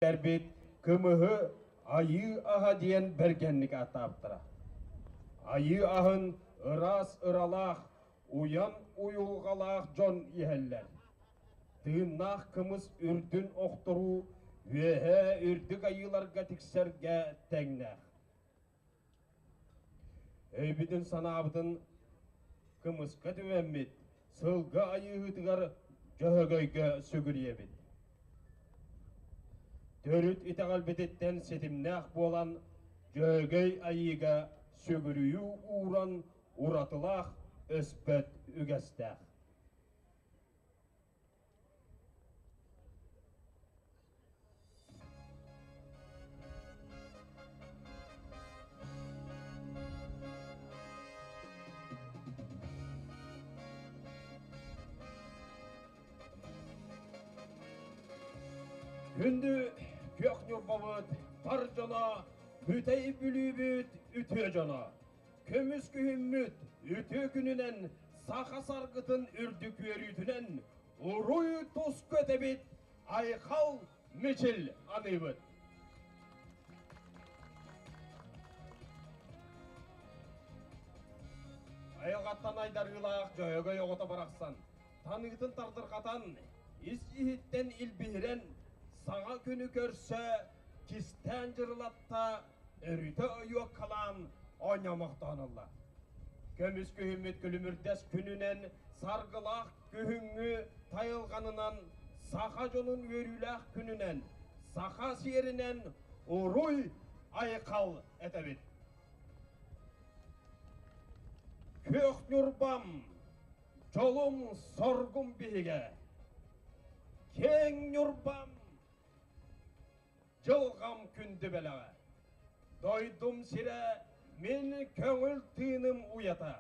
Өбүгэлэрбит кымыһы айыы аһа диэн бэргэнник ааттаабыттара. Айыы аһын ыраас ыралаах, уйан уйулҕалаах дьон иһэллэр. Тыыннаах кымыс үрдүн охторуу үөһээ үрдүк айыыларга тиксэргэ тэҥнээх. Өйбүтүн-санаабытын кымыска түмэммит, сылгы айыыһытыгар Дьөһөгөйгө сүгүрүйэбит. Төрүт итэҕэлбититтэн ситимнээх буолан, Дьөһөгөй айыыга сүгүрүйүү ууран уратылаах өспөт үгэстээх. Күндү күөх Ньурбабыт бар дьоно, бүтэй Бүлүүбүт үтүө дьоно! Көмүс күһүммүт үтүө күнүнэн саха саргытын үрдүк үөрүүтүнэн уруй туску этэбит, айхал мичил аныыбыт. Айылҕаттан айдарыылаах Дьөһөгөй оҕото барахсан таныытын тардырҕатан, ис-иһиттэн илбиһирэн, саҥа күнү көрсө кистээн дьырылатта, өрүтэ ойуоккалаан оонньоомохтоон ылла. Көмүс күһүммүт күлүмүрдэс күнүнэн, саргылаах күһүҥҥү тайылҕанынан, саха дьонун үөрүүлээх күнүнэн, саха сиэринэн уруй айхал этэбит. Күөх Ньурбам, дьолум соргум биһигэ, киэҥ Ньурбам, Дьылҕам күндү бэлэҕэ, дойдум сирэ мин көҥүл тыыным уйата.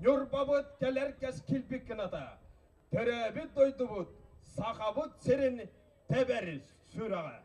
Ньурбабыт кэлэр кэскилбит кыната, төрөөбүт дойдубут Сахабыт сирин тэбэр сүрэҕэ.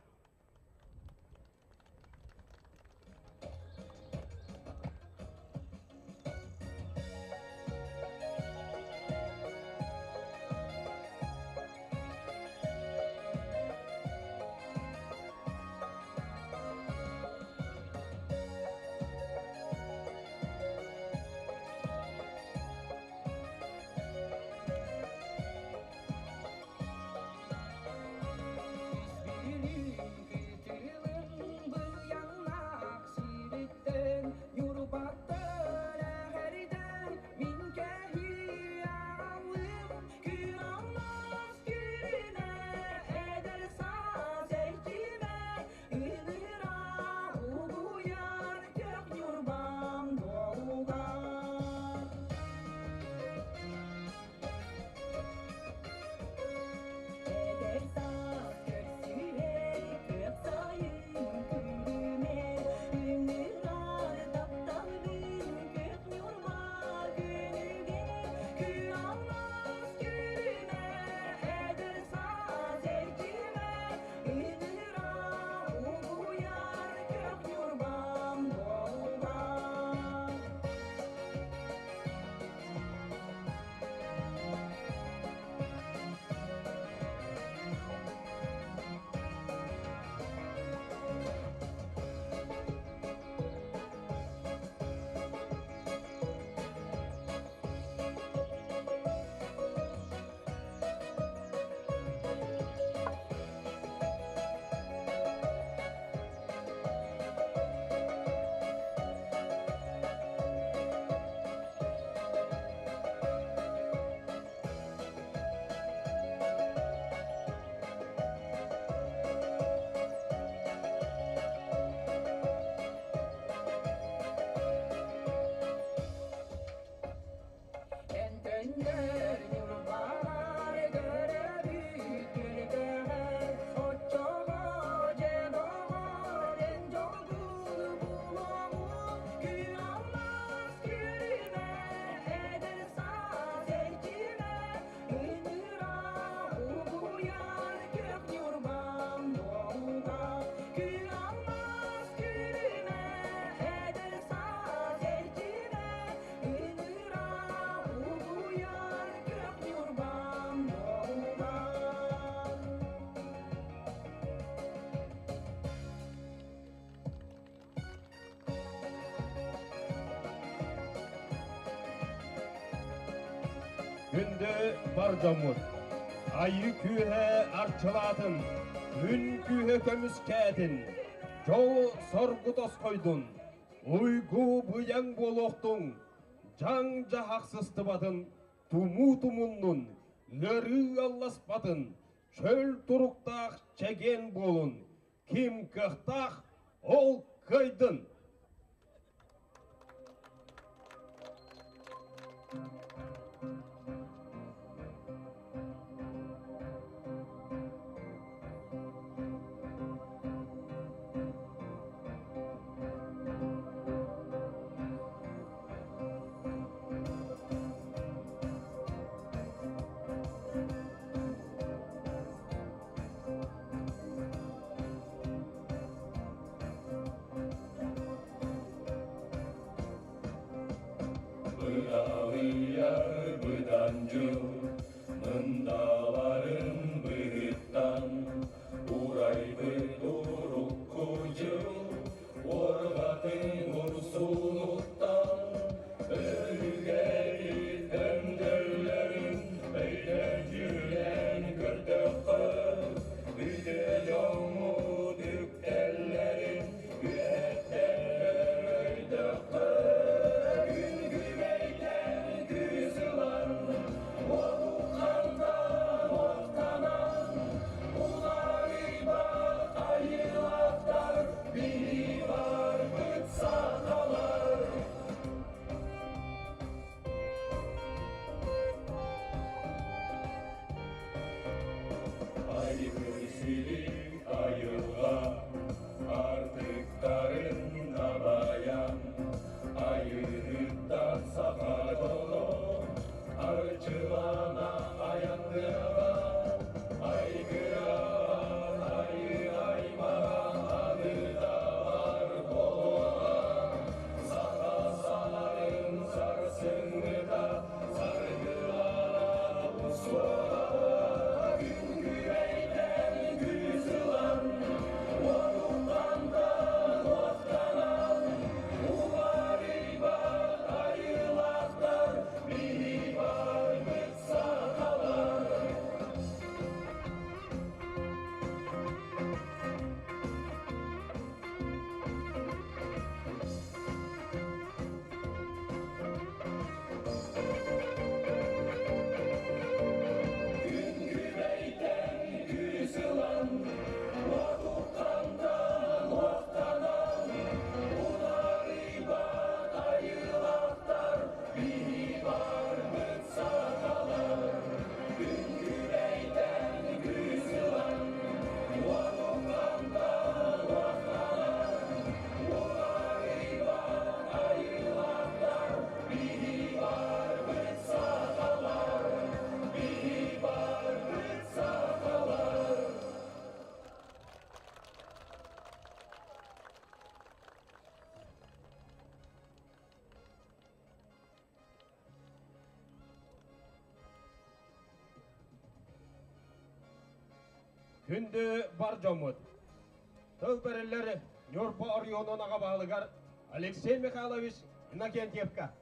Күндү бар дьоммут, айыы күүһэ арчылаатын, күн күүһэ көмүскээтин, дьол соргу тосхойдун, уйгу быйаҥ буолуохтуҥ, дьаҥ дьаһах сыстыбатын, тумуу тумуннун, ыарыы ыалласпатын, чөл туруктаах чэгиэн буолун, ким кыахтаах, ол кыайдын! Быдалыйар быдан дьыл мындааларын быһыттан урайбыт урукку дьыл уорҕатын урсунуттан өлүгэбит өндөллөрүн өйдөөн-дьүүлээн көрдөххө үтүө дьоҥҥут үктэллэрин үөһэттэн өрөйдөххө күн күбэйтэн күүс ылан уоту-хантан уоттанан уларыйбат айылаахтар биһи барбыт сахалар. Айгыр-силик айылҕа Артыктарын дабайан, Айыыһыттан саха дьоло, Арчылана айанныаҕа, Айгыраан айыы аймаҕа Аныдабар буолуоҕа, Саха сарын сарсыҥҥыта Саргылана тупсуоҕа, Күн күбэйтэн күүс ылан, Уотуттантан уоттанан, Уларыйбат айылаахтар Биһи барбыт сахалар. Күн күбэйтэн күүс ылан, уотуттантан уоттанан, Уларыйбат айылаахтар биһи барбыт сахалар. Күн күбэйтэн күүс ылан, уотуттантан уоттанан, Уларыйбат айылаахтар биһи барбыт сахалар. Биһи барбыт сахалар. Күндү бар дьоммут! Тыл бэриллэр Ньурба оройуонун аҕа баһылыгар Алексей Михайлович Иннокентьевка.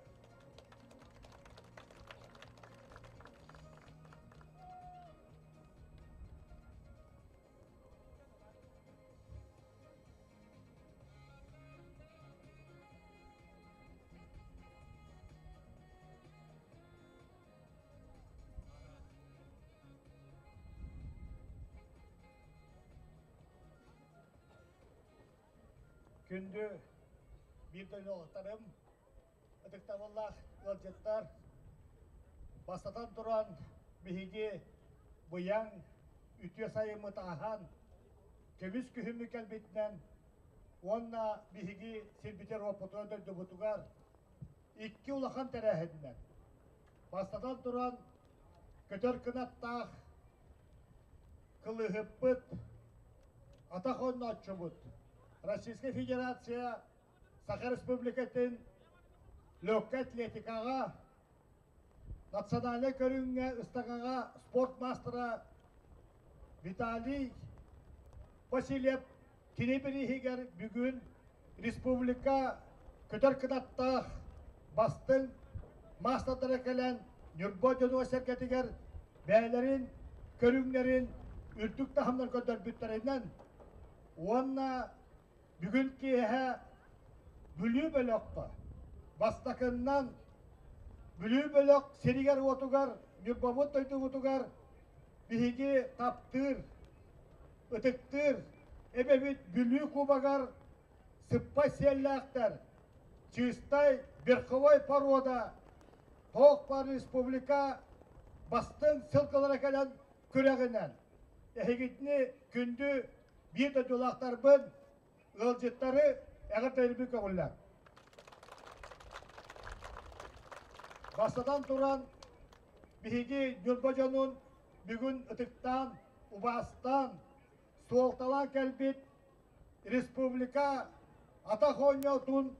Күндү биир дойдулаахтарым, ытыктабыллаах ыалдьыттар, бастатан туран биһиги быйаҥ үтүө сайыммыт ааһан, көмүс күһүммүт кэлбитинэн уонна биһиги сирбитигэр-уоппутугар дойдубутугар икки улахан тэрээһининэн бастатан туран көтөр кынаттаах кылыһыппыт, атах оонньооччубут Российскай Федерация Саха Республикатын легкай атлетикаҕа национальнай көрүҥҥэ ыстаҥаҕа спорт маастара Виталий Васильев кини бирииһигэр бүгүн республика көтөр кынаттаах бастыҥ маастардара кэлэн Ньурба дьонугар-сэргэтигэр бэйэлэрин көрүҥнэрин үрдүк таһымнар көрдөрбүттэринэн уонна бүгүн киэһэ Бүлүү бөлөххө бастакыннан Бүлүү бөлөх сиригэр-уотугар Ньурбабыт дойдубутугар биһиги таптыыр, ытыктыыр эбэбит Бүлүү кубогар сыппай сиэллээхтэр, чистай верховой порода туох баар республика бастыҥ сылгылара кэлэн күрэҕинэн эһигитини күндү биир дойдулаахтарбын, ыалдьыттары эҕэрдэлэрбин көҕүллээн. Бастатан туран, биһиги Ньурба дьонун бүгүн ытыктаан, убаастаан, суолталаан кэлбит республика атах оонньоотун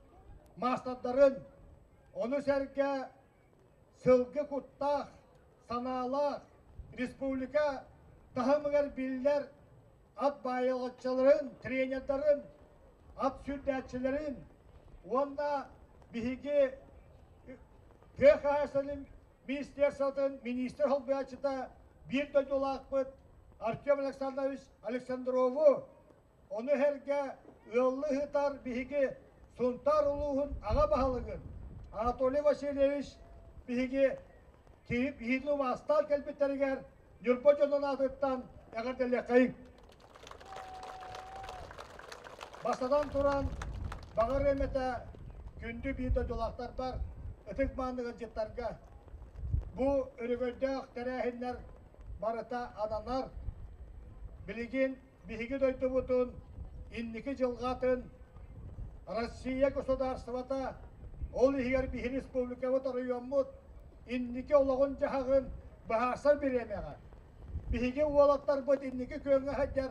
маастардарын, ону сэргэ сылгы куттаах, санаалаах республика таһымыгар биллэр ат баайылаччыларын, тренердарын, ат сүүрдээччилэрин уонна биһиги тыа хаһаайыстыбатын министерствотын министр солбуйааччыта биир дойдулаахпыт Артем Александрович Александрову, ону сэргэ ыаллыы сытар биһиги Сунтаар улууһун аҕа баһылыгын Анатолий Васильевич биһиги биһигини убаастаан кэлбиттэригэр Ньурба дьонун аатыттан эҕэрдэлиэххэйиҥ. Бастатан туран, баҕарыам этэ күндү биир дойдулаахтарбар, ытык мааны ыалдьыттарга бу өрөгөйдөөх тэрээһиннэр барыта ананар. Билигин биһиги дойдубутун инники дьылҕатын Россия государствота, ол иһигэр биһи республикабыт, оройуоммут инники олоҕун-дьаһаҕын быһаарсар бириэмэҕэ биһиги уолаттарбыт инники күөҥҥэ сылдьар,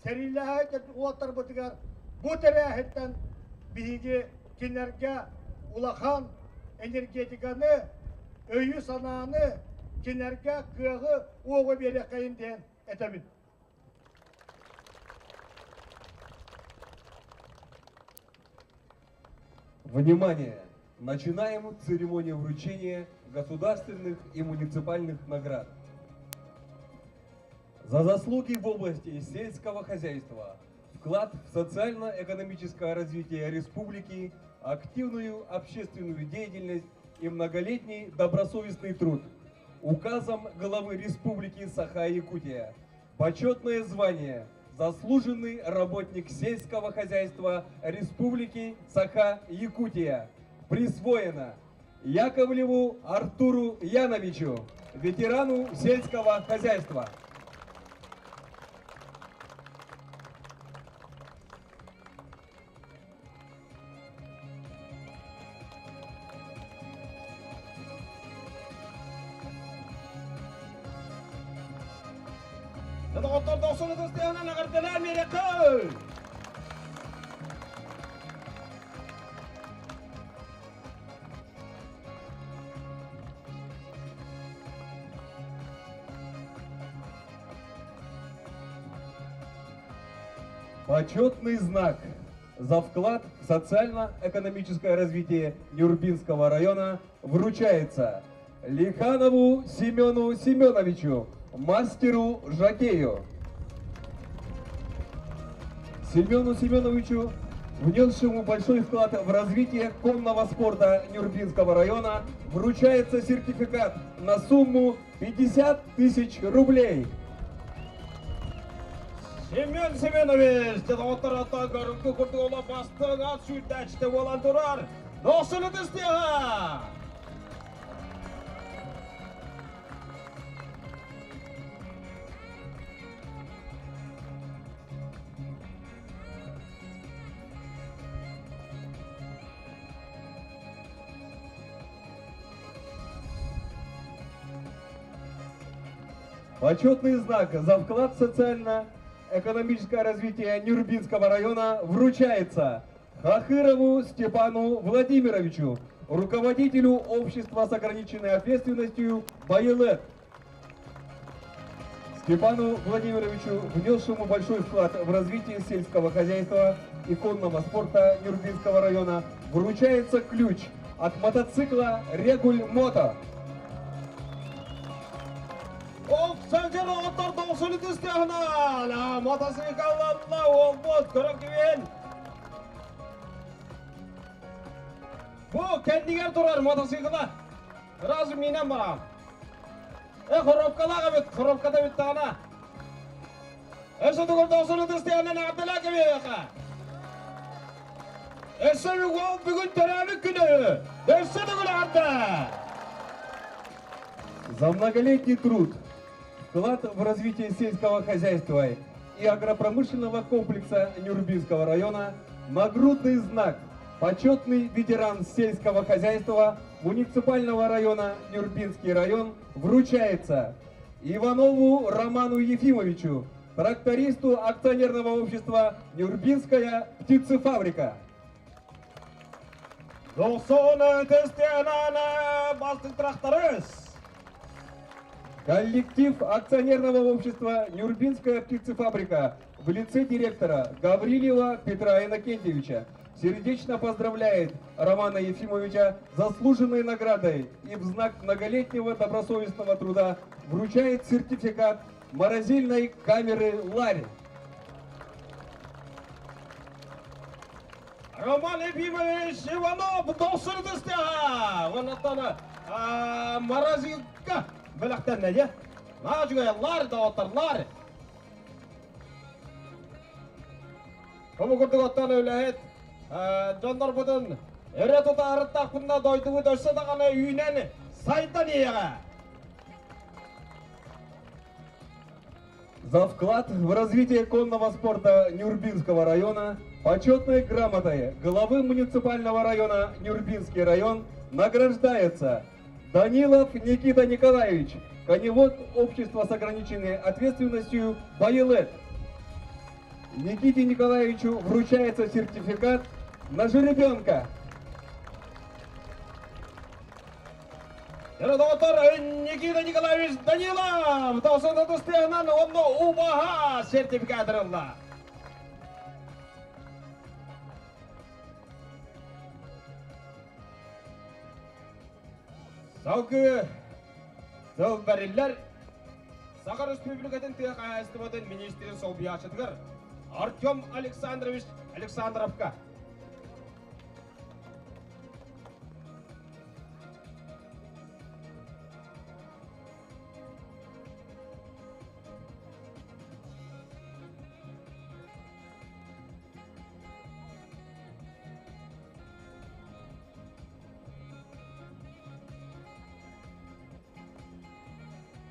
сэриилэһэ сылдьар уолаттарбытыгар бу тэрээһинтэн биһиги кинилэргэ улахан энергетиканы, өйү-санааны, кинилэргэ кыаҕы-уоҕу биэриэххэйин диэн этэбин. Внимание! Начинаем церемонию вручения государственных и муниципальных наград. За заслуги в области сельского хозяйства, вклад в социально-экономическое развитие республики, активную общественную деятельность и многолетний добросовестный труд указом главы Республики Саха-Якутия почетное звание «Заслуженный работник сельского хозяйства Республики Саха-Якутия» присвоено Яковлеву Артуру Яновичу, ветерану сельского хозяйства. Доҕоттор дохсун ытыстыһынан эҕэрдэлээн биэриэххэ! Почетный знак за вклад в социально-экономическое развитие Нюрбинского района вручается Лиханову Семену Семеновичу, мастеру жокею. Семену Семеновичу, внесшему большой вклад в развитие конного спорта Нюрбинского района, вручается сертификат на сумму 50 тысяч рублей. Семен Семенович, доҕоттор оттон көрүҥкү курдук олох бастыҥ ат сүүрдээччитэ буолан турар. Дохсун ытыстыаҕа! Почетный знак за вклад в социально-экономическое развитие Нюрбинского района вручается Хахырову Степану Владимировичу, руководителю общества с ограниченной ответственностью «Байылет». Степану Владимировичу, внесшему большой вклад в развитие сельского хозяйства и конного спорта Нюрбинского района, вручается ключ от мотоцикла «Регуль Мото». Дьэ, оҕоттор доҕсулу түстээхна мотоциклалла уолбут көрөн кибин. Бу кэннигэр турар мотоцикла. Сразу минэн барам. Э, коробкалаах эбит, коробкада бүттэҕинэ. Өссө тугул доҕсулу түстээхнэн эҕэрдэлээ кэбиһиэхэ. Өссө уол бүгүн төрөөбүт күнэ үһү. Өссө төгүл эҕэрдэ! За многолетний труд, вклад в развитие сельского хозяйства и агропромышленного комплекса Нюрбинского района нагрудный знак «Почетный ветеран сельского хозяйства муниципального района Нюрбинский район» вручается Иванову Роману Ефимовичу, трактористу акционерного общества «Нюрбинская птицефабрика». 90 тестианана бастык тракторист. Коллектив акционерного общества «Нюрбинская птицефабрика» в лице директора Гаврилева Петра Иннокентьевича сердечно поздравляет Романа Ефимовича заслуженной наградой и в знак многолетнего добросовестного труда вручает сертификат морозильной камеры «Ларь». Роман Ефимович Иванов дохсун ытыстыаҕа. Оннуттан морозилка бэлэхтэннэ дьэ. Наажугай лар доҕоттор лар. Бу курдук оттон үлэһит дьоннорбутун өрө тута арыттахпына дойдубут өссө даҕаны үүнэн сайдан иһиэҕэ. За вклад в развитие конного спорта Нюрбинского района почетной грамотой главы муниципального района Нюрбинский район награждается Данилов Никита Николаевич, коневод общества с ограниченной ответственностью «Байелет». Никите Николаевичу вручается сертификат на жеребенка. Доҕоттор Никита Николаевич Данилов дохсун ытыстыаҕынан онно убаһа сертификат ылла. Салгыы тыл бэриллэр Саха Республикатын тыа хаһаайыстыбатын министрин солбуйааччытыгар Артем Александрович Александровка.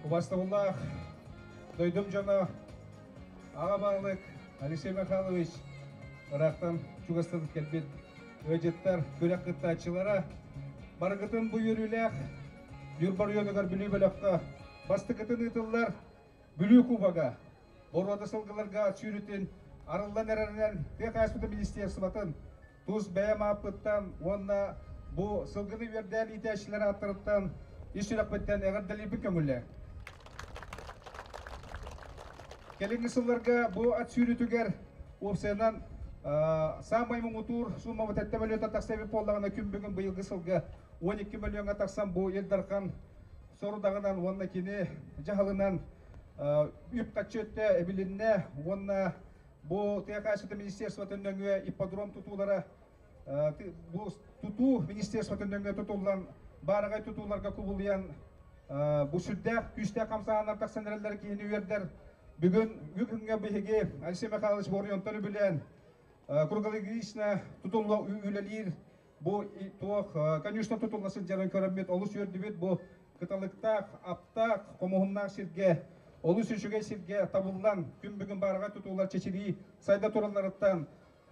Убастабыллаах дойдум дьоно, аҕа баһылык Алексей Михайлович ыраахтан чугастан кэлбит ыалдьыттар, күрэх кыттааччылара барыгытын бу үөрүүлээх Ньурба оройуонугар Бүлүү бөлөххө бастакытын ыытыллар Бүлүү Кубога боруода сылгыларга сүүрүтүн арыллан эрэринэн тыа хаһаайыстыбатын министерствотын тус бэйэм ааппыттан уонна бу сылгыны үөрдээн иитээччилэр ааттарыттан ис сүрэхпиттэн эҕэрдэлиирбин көҥүллээҥ. Кэлиҥҥи сылларга бу ат сүүрүүтүгэр уопсайынан саамай муҥутуур суумабыт 7 мөлүйүөн тахса эбит буоллаҕына күн бүгүн быйылгы сылга 12 мөлүйүөҥҥэ тахсан бу Ил Дархан сорудаҕынан уонна кини дьаһалынан үп-харчы өттө эбилиннэ уонна бу тыа хаһаайыстыбатын министерствотын нөҥүө ипподром тутуулара бу тутуу министерствотын нөҥүө тутуллан баараҕай тутууларга кубулуйан бу сүрдээх күүстээх хамсааһыннар тахсан эрэллэр киһини үөрдэр. Бүгүн күҥҥэ биһиги Алексей Михайлович Боруйонтон үбүлээн круглогодично тутулла үлэлиир бу туох конюшня тутулла сылдьарын көрөммүт олус үөрдүбүт. Бу кыталыктаах, аптаах, хомуһуннаах сиргэ, олус үчүгэй сиргэ табыллан күн бүгүн баараҕай тутуулар чэчирии сайда туралларыттан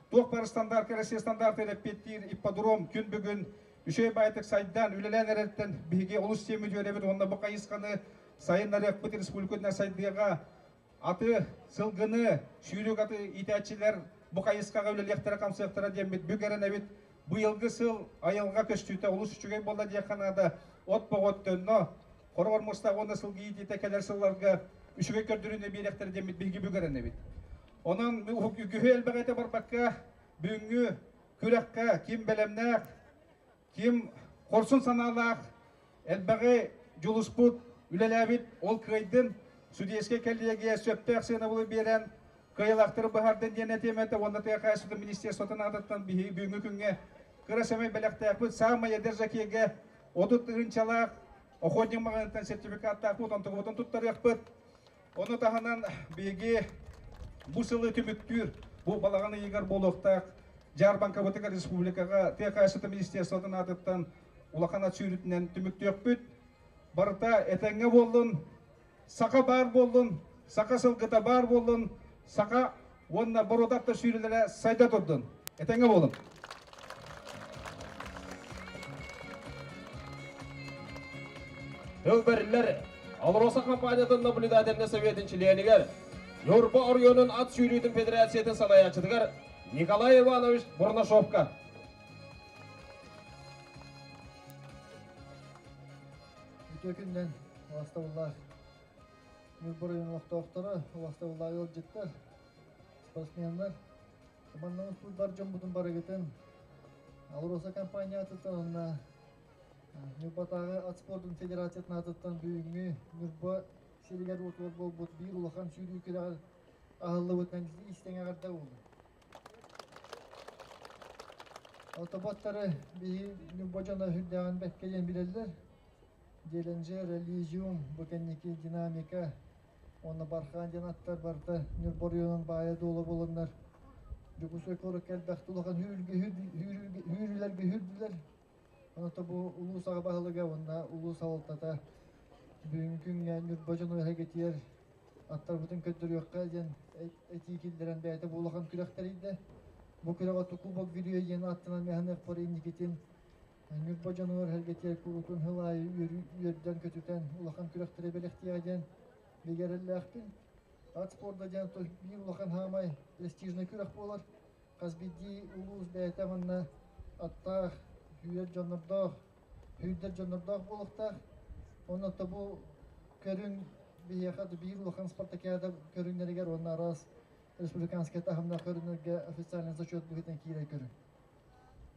Туох бары стандарт, Россия стандарты эппиэттиир ипподром күн бүгүн үчүгэй баайтык сайдан, үлэлээн эрэртэн биһиги олус сиэммит үөрэбит уонна бу хайысханы сайыннарыахпыт республикатына сайдыаҕа аты, сылгыны, сүүрүк аты иитээччилэр бу хайысхаҕа үлэлиэхтэрэ хамсыахтара диэммит бүк эрэнэбит. Быйылгы сыл айылҕа көстүүтэ олус үчүгэй буолла диэххэ наада. От боҕоттонно, хороҕор мустаах уонна сылгы иитиитэ кэлэр сылларга үчүгэй көрдөрүүнү биэриэхтэрэ диэммит биһиги бүк эрэнэбит. Онон үгүһү элбэх этэ барбакка, бүгүҥҥү күрэххэ ким бэлэмнээх, ким хорсун санаалаах, элбэҕи дьулуспут, үлэлээбит, ол кыайдын. Судейскай коллегия сөптөөх сыанабылы биэрэн, кыайыылаахтары быһаардын диэн этиэм этэ уонна тыа хаһаайыстыбатын министерствотын аатыттан биһиги бүгүҥҥү күҥҥэ кыра сэмэй бэлэхтээхпит саамай эдэр жокейга 30 тыһыынчалаах охотник маҕаһыынтан сертификаттаахпыт, онтукубутун туттарыахпыт. Ону таһынан биһиги бу сылы түмүктүүр бу балаҕан ыйыгар буолуохтаах дьаарбаҥкабытыгар республикаҕа тыа хаһаайыстыбатын министерствотын аатыттан улахан ат сүүрүүтүнэн түмүктүөхпүт. Барыта этэҥҥэ буоллун, саха баар буоллун, саха сылгыта баар буоллун, саха уонна боруода сүүрүүлэрэ сайда турдун. Этэҥҥэ буолун. Тыл бэриллэр АЛРОСА компаниятын наблюдательнай советын чилиэнигэр Ньурба оройуонун ат сүүрүүтүн федерациятын салайааччытыгар Николай Иванович Бурнашовка. Үтүө күнүнэн убаастабыллаах Ньурба оройуонун олохтоохторо, убаастабыллаах ыалдьыттар, спортсменнар. Манна муспут бар дьоммутун барыгытын АЛРОСА компания аатыттан уонна Ньурбатааҕы ат спордун федерациятын аатыттан бүгүҥҥү Ньурба сиригэр уотугар буолбут биир улахан сүүрүү күрэҕэр аһыллыбытынан истиҥ эҕэрдэ буоллун. Отоботтары биһи Ньурба дьоно сүрдээҕин бэккэ диэн билэллэр. Деленджер, Элизиум, бу кэнники Динамика уонна Бархаан диэн аттар барыта Ньурба оройуонун баайа-дуола буоланнар Дьокуускай куоракка элбэхтэ улахан хүүрүүлэргэ үүрдүлэр. Онон бу улуус аҕа баһылыга уонна улуус салалтата бүгүҥҥү күҥҥэ Ньурба дьону эһэгитигэр аттарбытын көрдөрүөххэ диэн этии киллэрэн бэйэтэ бу улахан күрэх тэрийдэ. Бу күрэҕи Кубок Вилюя диэн ааттанан мэһаныахпар инникитин Ньурба дьонугар эһэргэтигэр куруутун сыл аайы үөрдэн-көтүтэн улахан күрэхтэри бэлэхтиэҕэ диэн бигэ эрэллээхпин. Ат спорда диэн биир улахан хаамай престижнай күрэх буолар. Хас биирдии улуус бэйэтэ манна аттаах, сүүрэр дьоннордоох, сүүрдэр дьоннордоох буолуохтаах. Онон бу көрүҥ биһиэхэ биир улахан спартакиада көрүҥнэригэр уонна араас республиканскай таһымнаах көрүҥнэргэ официальный зачет быһыытынан киирэр көрүҥ.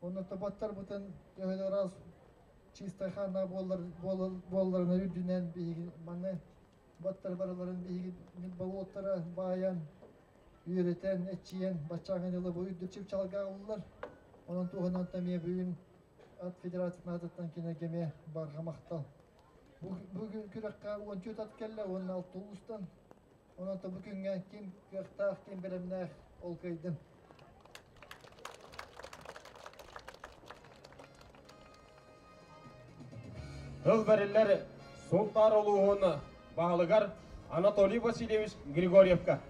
Онон тоботтарбытын төһө да араас чистай хааннаах буоллар буолларына үрдүнэн биһиги манна баттар барыларын биһиги болуоттара баайан үөрэтэн, эччийэн, баччааҥҥа дылы бу үрдүк чыпчаалга аҕаллылар. Онон туһунан эмиэ бүгүн ат федерациятын аатыттан кинилэргэ эмиэ барҕа махтал. Бу, бу күрэххэ 14 ат кэллэ уонна алта улуустан. Онон бу күҥҥэ ким кыахтаах, ким бэлэмнээх ол кыайдын. Тыл бэриллэр Сунтаар улууһун баһылыгар Анатолий Васильевич Григорьевка.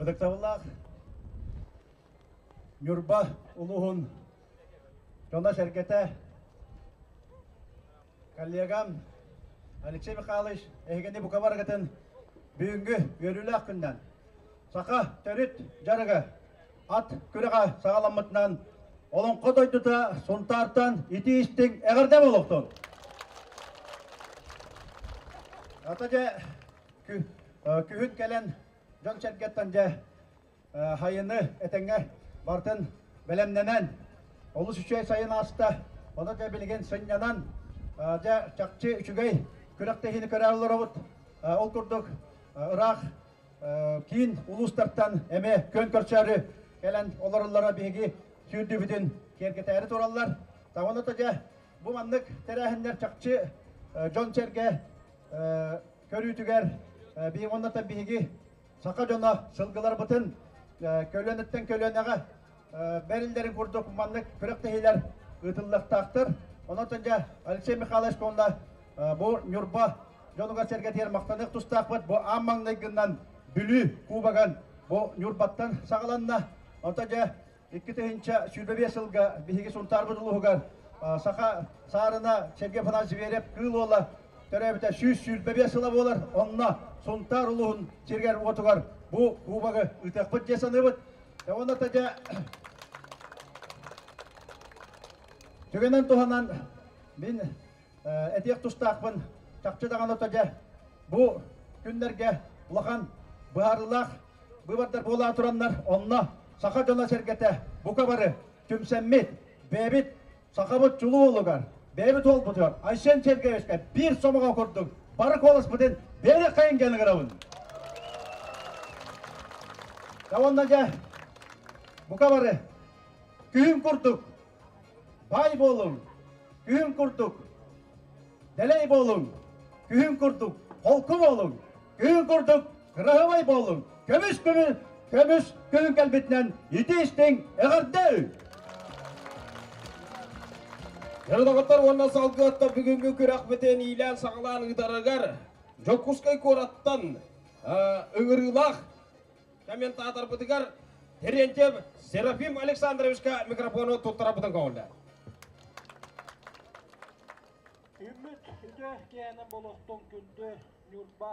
Ытыктабыллаах Ньурба улууһун дьоно-сэргэтэ, коллегам Алексей Михайлович эһигини бука барыгытын бүгүҥҥү үөрүүлээх күннэн саха төрүт дьарыга ат күрэҕэ саҕаламмытынан Олоҥхо дойдута Сунтаартан итии истиҥ эҕэрдэ буолуохтун! Ата дьэ күһүн кэлэн дьон-сэргэттэн дьэ хайыны этэҥҥэ барытын бэлэмнэнэн олус үчүгэй сайын ааста. Ону дьэ билигин сынньанан дьэ чахчы үчүгэй күрэхтэһиини көрө олоробут. Ол курдук ыраах киин улуустартан эмиэ күөн көрсөөрү кэлэн олороллоро биһиги сүүрдүүбүтүн киэргэтээри тураллар. Таҕына да дьэ бу маннык тэрээһиннэр чахчы дьон-сэргэ көрүүтүгэр биһиги уонна биһиги саха дьоно сылгыларбытын көлүөнэттэн көлүөнэҕэ бэриллэрин курдук маннык күрэхтэһиилэр ыытыллыахтаахтар. Онон дьэ Алексей Михайлович уонна бу Ньурба дьонугар-сэргэтигэр махтаныах тустаахпыт. Бу аан маҥнайгынан Бүлүү кубоган бу Ньурбаттан саҕаланна. Онтон дьэ 2025 сылга биһиги Сунтаарбыт улууһугар саха саарына Сергей Афанасьевич Зверев Кыыл Уола төрөөбүтэ 125 сыла буолар. Онно Сунтаар улууһун сиригэр-уотугар бу кубогы ыытыахпыт дии саныыбыт. Уонна дьэ Түгэнэн туһанан мин этиэх тустаахпын чахчы даҕаны дьэ бу күннэргэ улахан быһаарыылаах быыбардар буолаа тураннар онно саха дьоно-сэргэтэ бука бары түмсэммит бэйэбит сахабыт чулуу уолугар бэйэбит уолбутугар Айсен Сергеевичка биир сомоҕо курдук бары куоласпытын биэриэххэйин диэн ыҥырабын. Уонна дьэ бука бары күһүн курдук баай буолуҥ, күһүн курдук дэлэй буолуҥ, күһүн курдук холку буолуҥ, күһүн курдук кыраһыбай буолуҥ, көмүс көмүс көмүс күһүн кэлбитинэн ити истиҥ эҕэрдэ! Дьоро уонна салгыаттар бүгүҥҥү күрэхпитин иилээн-саҕалаан ыытарыгар Дьокуускай куораттан ыҥырыылаах комментаторбытыгар Терентьев Серафим Александровичка микрофону туттарабытын көҥүллээ. Үммүт үтө киэһэнэн болуохтун күндү Ньурба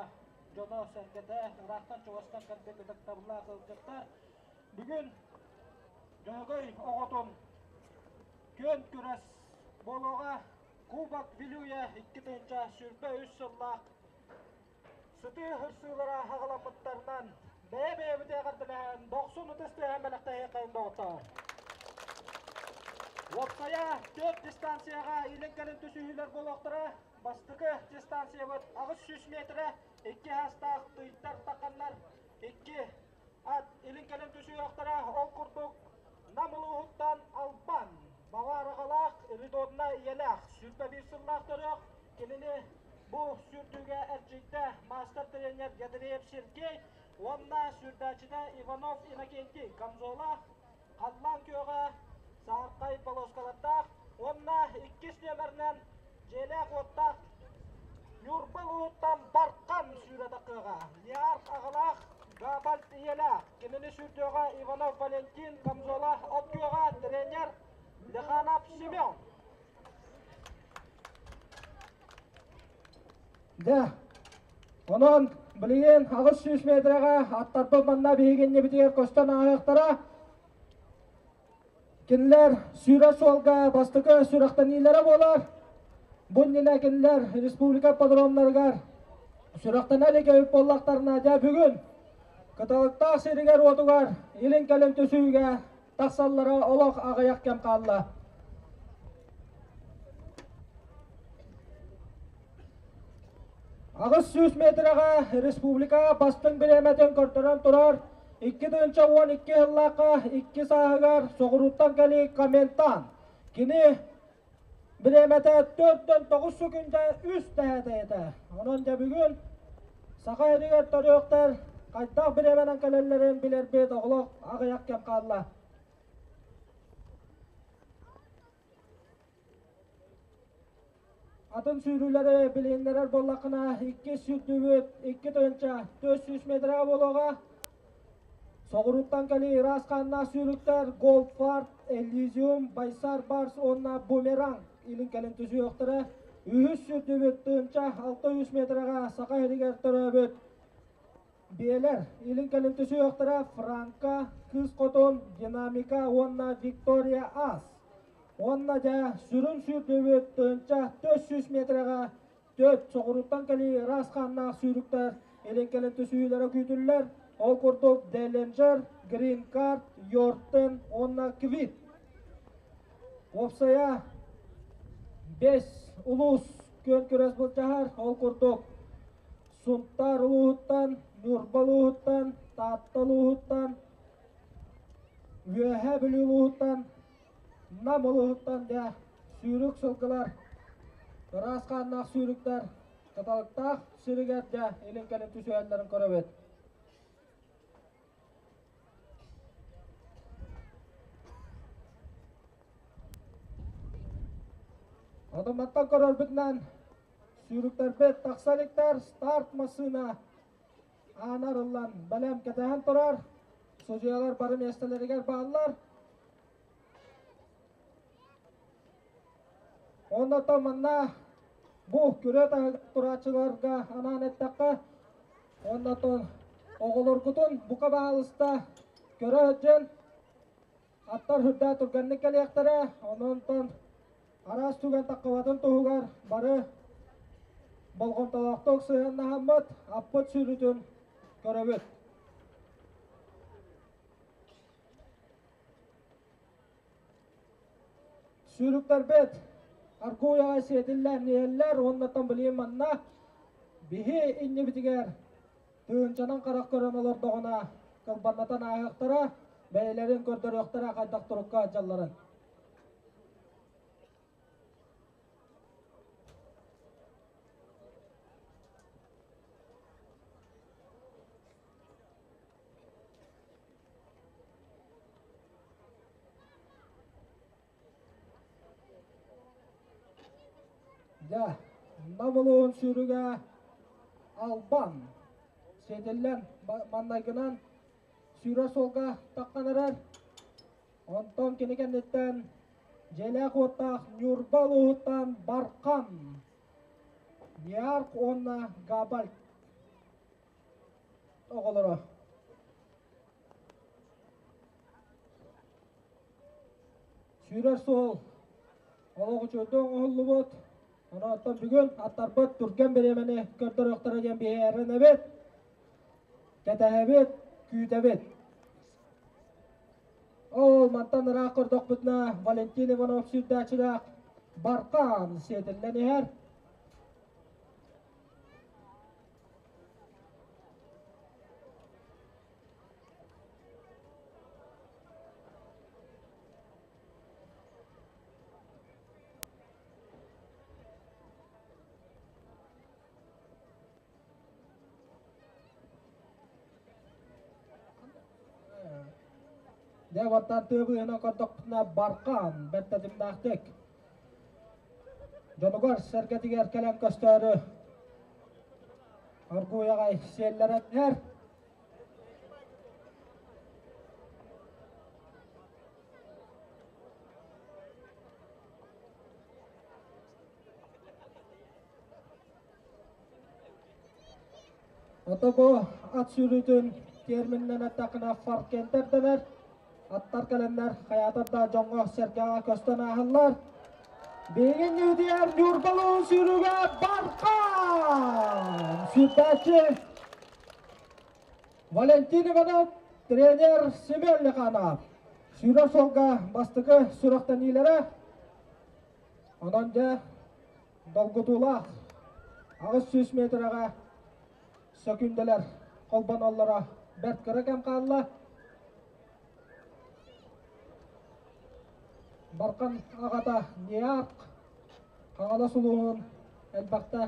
дьоно-сэргэтэ, ыраахтан-чугастан кэлбит ытыктабыллаах ыалдьыттар. Бүгүн Дьөһөгөй оҕотун күөн күрэс буолуоҕа Кубок Вилюя 2023 сыллаах Сытыы хырсыылара аҕаламмыттарынан бэйэ-бэйэбитин эҕэрдэлэһэн дохсун ытыс тыаһын бэлэхтэһиэххэйин доҕоттоор. Уопсайа төрт дистанцияҕа илин-кэлин түсүһүүлэр буолуохтара. Бастакы дистанциябыт 800 метрэ, икки аастаах тыйтар тахханнар, икки ат илин-кэлин түсүһүөхтэрэ. Ол курдук Нам улууһуттан Албан, Баҕа Ридонна ийэлээх, 21 сыллаах төрүөх, кинини бу сүүрдүүгэ эрчийдэ маастар-тренер Ядреев Сергей уонна сүүрдээччитэ Иванов Иннокентий Камзола, халлаан күөҕэ саһархай полоскалардаах уонна иккис нүөмэринэн дьиэлээх-уоттаах Ньурба улууһуттан Бархан сүүрэ тахыаҕа. Ниарх аҕалаах Габальт ийэлээх. Кинини сүүрдүөҕэ Иванов Валентин, Камзола от күөҕэ тренер Леханов Семен. Дьэ, онон билигин 800 метрэҕэ аттарбыт манна биһиги иннибитигэр көстөн ааһыахтара. Кинилэр сүүрэ суолга бастакы сүрэхтэниилэрэ буолар. Бу иннинэ кинилэр республика ипподромнарыгар сүрэхтэнэ илик эбит буоллахтарына, дьэ бүгүн Кыталыктаах сиригэр-уотугар илин-кэлин түсүүгэ тахсаллара олох аҕыйах кэм хаалла. 800 метрэҕэ республика бастыҥ бириэмэтин көрдөрөн турар 2012 сыллаахха икки сааһыгар соҕурууттан кэлии Коментан. Кини бириэмэтэ 4-9 секүндэ үс тэһээтэ этэ. Онон дьэ бүгүн Саха сиригэр төрүөхтэр хайдах бириэмэнэн кэлэллэрин билэрбит оҕолох аҕыйах кэм хаалла. Атын сүүрүүлэри билиһиннэрэр буоллаххына, иккис сүүрдүүбүт 2400 метрэҕэ буолуоҕа. Соҕурууттан кэлии ыраас хааннаах сүүрүктэр Голдфарт, Элизиум, Байсар Барс уонна Бумеранг илин-кэлин түсүөхтэрэ. Үһүс сүүрдүүбүт 1600 метрэҕэ Саха сиригэр төрөөбүт Биэлэр илин-кэлин түсүһүөхтэрэ Франко, Кыыс Хотун, Динамика уонна Виктория Ас. Уонна дьэ сүрүн сүүрдүүбүт 1400 метрэҕэ төрт соҕурууттан кэлии ыраас хааннаах сүүрүктэр илин-кэлин түсүһүүлэрэ күүтүллэр. Ол курдук Делленджер, Грин Карт, Йортен уонна Квит. Уопсайа бэс улуус күөн күрэс былдьаһар. Ол курдук Сунтаар улууһуттан, Ньурба улууһуттан, Таатта улууһуттан, Үөһээ Бүлүү улууһуттан, Нам улууһуттан дьэ сүүрүк сылгылар, ыраас хааннаах сүүрүктэр кыталыктаах сиригэр дьэ илин-кэлин түсүһэллэрин көрөбүт. Одуматтан көрөрбүтүнэн Сүүрүктэрбит тахса иликтэр, старт массыына аана арыллан бэлэм кэтэһэн турар. Судьуйалар бары миэстэлэригэр бааллар. Оннотон манна бу күрүө таһыгар турааччыларга анаан эттэххэ, оннотон оҕолоргутун бука баһаалыста көрө сылдьын, аттар үрдээ түргэнник кэлиэхтэрэ, ононтон. Араас түгэн таххыбатын туһугар бары болҕомтолоохтук сыһыаннаһаммыт, аппыт сүүрүүтүн көрөбүт. Сүүрүктэрбит Аргуйаҕа сиэтиллэн иһэллэр уоннаттан билигин манна биһи иннибитигэр тыһыынчанан харах көрөн олордоҕуна кылбаннатан ааһыахтара, бэйэлэрин көрдөрүөхтэрэ хайдах турукка дьалларын. Дьэ, Намылуун сүүрүгэ Албан сиэтиллэн маннайгынан сүүрэр суолга таххан эрэр. Онтон кини кэнниттэн дьиэлээх-уоттаах Ньурба улууһуттан Бархан, Ниарк уонна Габальт оҕолоро. Сүүрэр суол олох үчүгэйдик оҥоһуллубут. Онон бүгүн аттарбыт түргэн бириэмэни көрдөрүөхтэрэ диэн биһи эрэнэбит, кэтэһэбит, күүтэбит. Ол мантан ыраах көрдөхпүтүнэ Валентин Иванов сүүрдээччилээх Бархан сиэтиллэн иһэр. Дьэ, баттан тыа быыһынан көрдөхпүтүнэ Бархан бэрт тэтимнээхтик дьонугар сэргэтигэр кэлэн көстөөрү оргууй аҕай сиэллэрэн иһэр. Ото бу ат сүүрүүтүн термининэн эттэххинэ фаркентер дэнэр. Аттар кэлэннэр хайаатар да дьоҥҥо-сэргэҕэ көстөн ааһаллар. Билигин Ньүдьүөр Ньурбалуун сүүрүүгэ Бархан! Сүүрдээччи Валентин Иванов, тренер Семен Лиханов. Сүүрэр суолга бастакы сүрэхтэниилэрэ. Онон дьэ долгутуулаах 800 метрэҕэ сөкүндэлэр холбоноллоро бэрт кыра кэм хаалла. Бархан аҕата Ниарк Хаҥалас улууһун элбэхтэ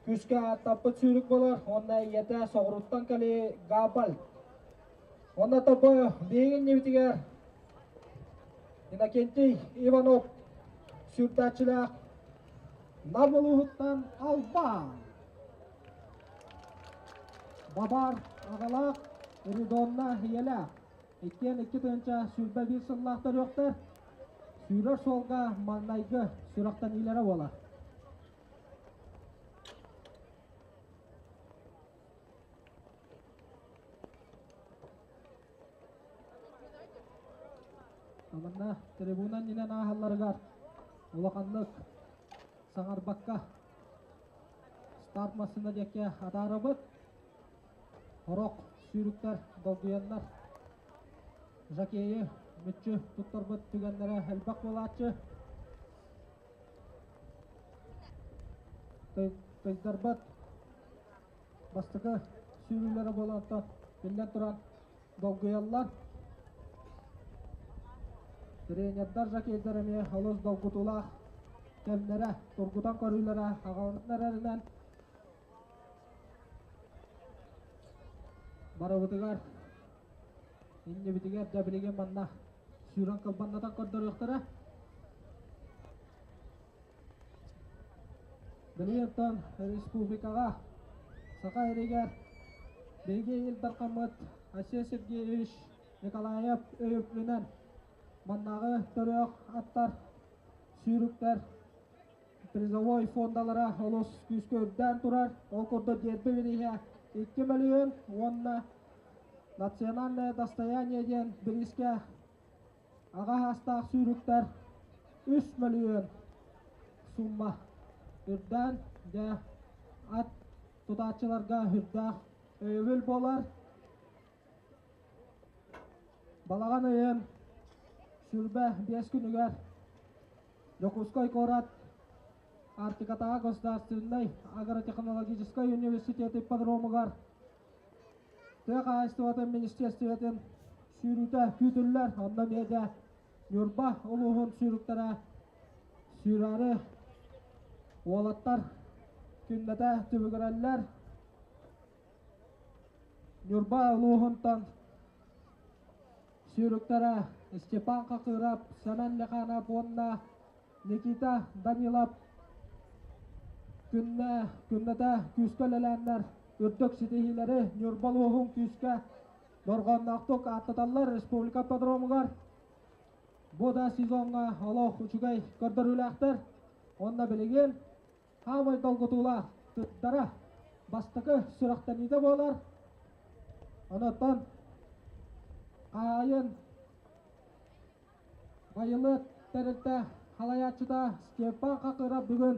күүскэ ааттаппыт сүүрүк буолар уонна ийэтэ соҕурууттан кэлии Габаль. Онно тобо биһиги иннибитигэр Иннокентий Иванов сүүрдээччилээх Нам улууһуттан Албан Бабар аҕалаах Ридонна ийэлээх иккиэн 2021 сыллаах төрүөхтэр сүүрэр суолга маҥнайгы сүрэхтэниилэрэ буолар. Манна трибуна иннинэн ааһалларыгар улаханнык саҥарбакка старт массыына диэки атаарабыт. Сорох сүүрүктэр долгуйаннар жокейы мүччү туттарбыт түгэннэрэ элбэх буолааччы. Тыйдарбат бастакы сүүрүүлэрэ буолан биллэн туран долгуйаллар. Тренердар, жокейдар эмиэ олус долгутуулаах кэмнэрэ, тургутан көрүүлэрэ аҕаланан эрэринэн барыбытыгар иннибитигэр да билигин манна сүүрэн кылбаннатан көрдөрүөхтэрэ. Билигин республикаҕа Саха сиригэр биһиги Ил Дархаммыт Айсен Сергеевич Николаев өйөбүлүнэн маннааҕы төрүөх аттар, сүүрүктэр призовой фондалара олус күүскэ үрдээн турар. Ол курдук дерби бирииһэ 2 мөлүйүөн уонна национальное достояние диэн бириискэ аҕа саастаах сүүрүктэр. Үс мөлүйүөн сумма үрдээн, дьэ, ат тутааччыларга үрдээх өйөбүл буолар. Балаҕан ыйын 25 күнүгэр Дьокуускай куорат Арктикатааҕы государственнай агротехнологическай университет ипподромугар тыа хаһаайыстыбатын министиэристибэтин сүүрүүтэ күүтүллэр. Онно эмиэ дьэ Ньурба улууһун сүүрүктэрэ сүүрээри уолаттар күннэтэ түбүгүрэллэр. Ньурба улууһунтан сүүрүктэрэ Степан Хакыров, Сэмэн Леханов уонна Никита Данилов күннэ, күннэтэ күүскэ үлэлээннэр үрдүк ситиһиилэри Ньурба улууһун күүскэ дорҕоонноохтук ааттаталлар республика ипподромугар. Бу да сезоҥҥа олох үчүгэй көрдөрүүлээхтэр. Уонна билигин Хаамай долгутуулаах тыттара бастакы сүрэхтэниитэ буолар. Онон хаһаайын Байылыат тэрилтэ халайааччыта Степан Хакыров бүгүн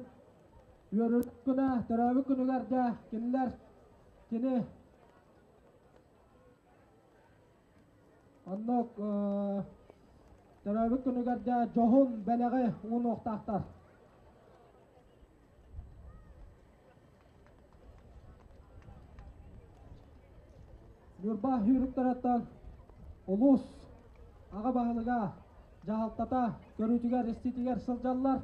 үөрүүт күнэ, төрөөбүт күнүгэр дьэ кинилэр кини оннук төрөөбүт күнүгэр дьэ дьоһун бэлэҕи уунуохтаахтар. Ньурба сүүрүктэртэн улуус аҕа баһылыга дьаһалтата көрүүтүгэр истиитигэр сылдьаллар.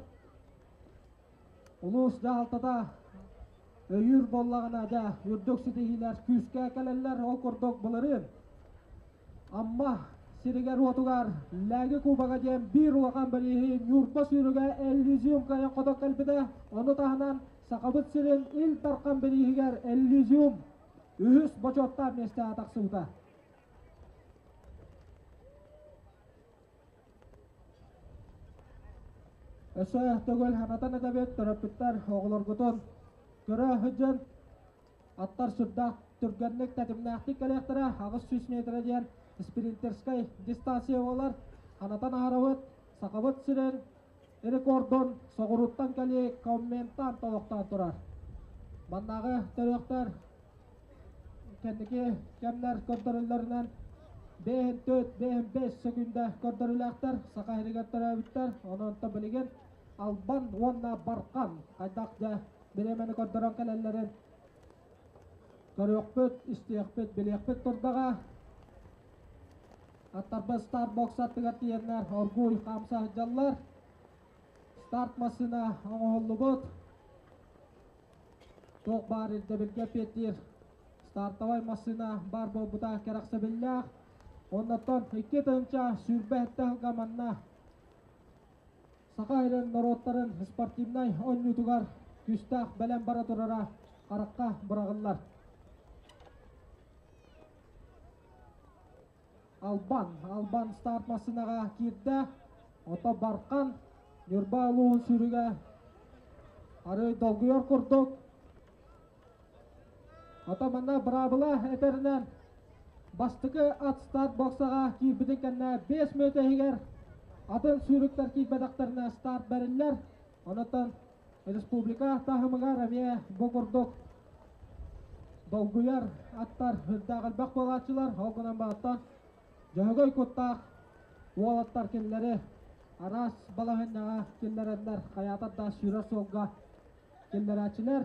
Улуус дьаһалтата өйүүр буоллаҕына дьэ үрдүк ситиһиилэр күүскэ кэлэллэр. Ол курдук былырыын Амма сиригэр-уотугар Лээги Кубога диэн биир улахан бирииһи Ньурба сүүрүгэ Эллизиум кыайан хотон кэлбитэ. Ону таһынан Сахабыт сирин Ил Дархан бирииһигэр Эллизиум үһүс бочуоттаах миэстэҕэ тахсыбыта. Өссө төгүл ханатан этэбит, төрөппүттэр оҕолоргутун көрө сылдьан аттар сүрдээх түргэнник, тэтимнээхтик кэлиэхтэрэ. 800 метрэ диэн спринтерскай дистанция буолар. Ханатан аһарабыт, Сахабыт сирин рекордун соҕурууттан кэлии комментант олохтоон турар. Маннааҕы төрүөхтэр кэнники кэмнэр көрдөрүллэринэн 5-4, 5-5 сөкүүндэ көрдөрүүлээхтэр, Саха сиригэр төрөөбүттэр. Онон билигин Албан уонна Бархан хайдах дьэ бириэмэни көрдөрөн кэлэллэрин көрүөхпүт, истиэхпит, билиэхпит турдаҕа. Аттарбыт старт-бокс аттыгар тиийэннэр оргууй хаамса сылдьаллар. Старт массыына оҥоһуллубут. Туох баар ирдэбилгэ эппиэттиир стартовай массыына баар буолбута кэрэхсэбиллээх. Оннуттан 2027 сылга манна Саха сирин норуоттарын спортивнай оонньуутугар күүстээх бэлэм бара турара харахха быраҕыллар. Албан, Албан старт массыынаҕа киирдэ. Ото Бархан, Ньурба улууһун сүүрүгэ арыый долгуйар курдук. Ото манна быраабыла этэринэн бастакы ат старт боксаҕа киирбитин кэннэ 5 мүнүүтэ иһигэр атын сүүрүктэр киирбэтэхтэринэ старт бэриллэр. Онон республика таһымыгар эмиэ бу курдук долгуйар аттар үрдээх элбэх буолааччылар. Ол гынан баран Дьөһөгөй куттаах уолаттар кинилэри араас балаһыанньаҕа киллэрэннэр хайаатар да сүүрэр суолга киллэрээччилэр.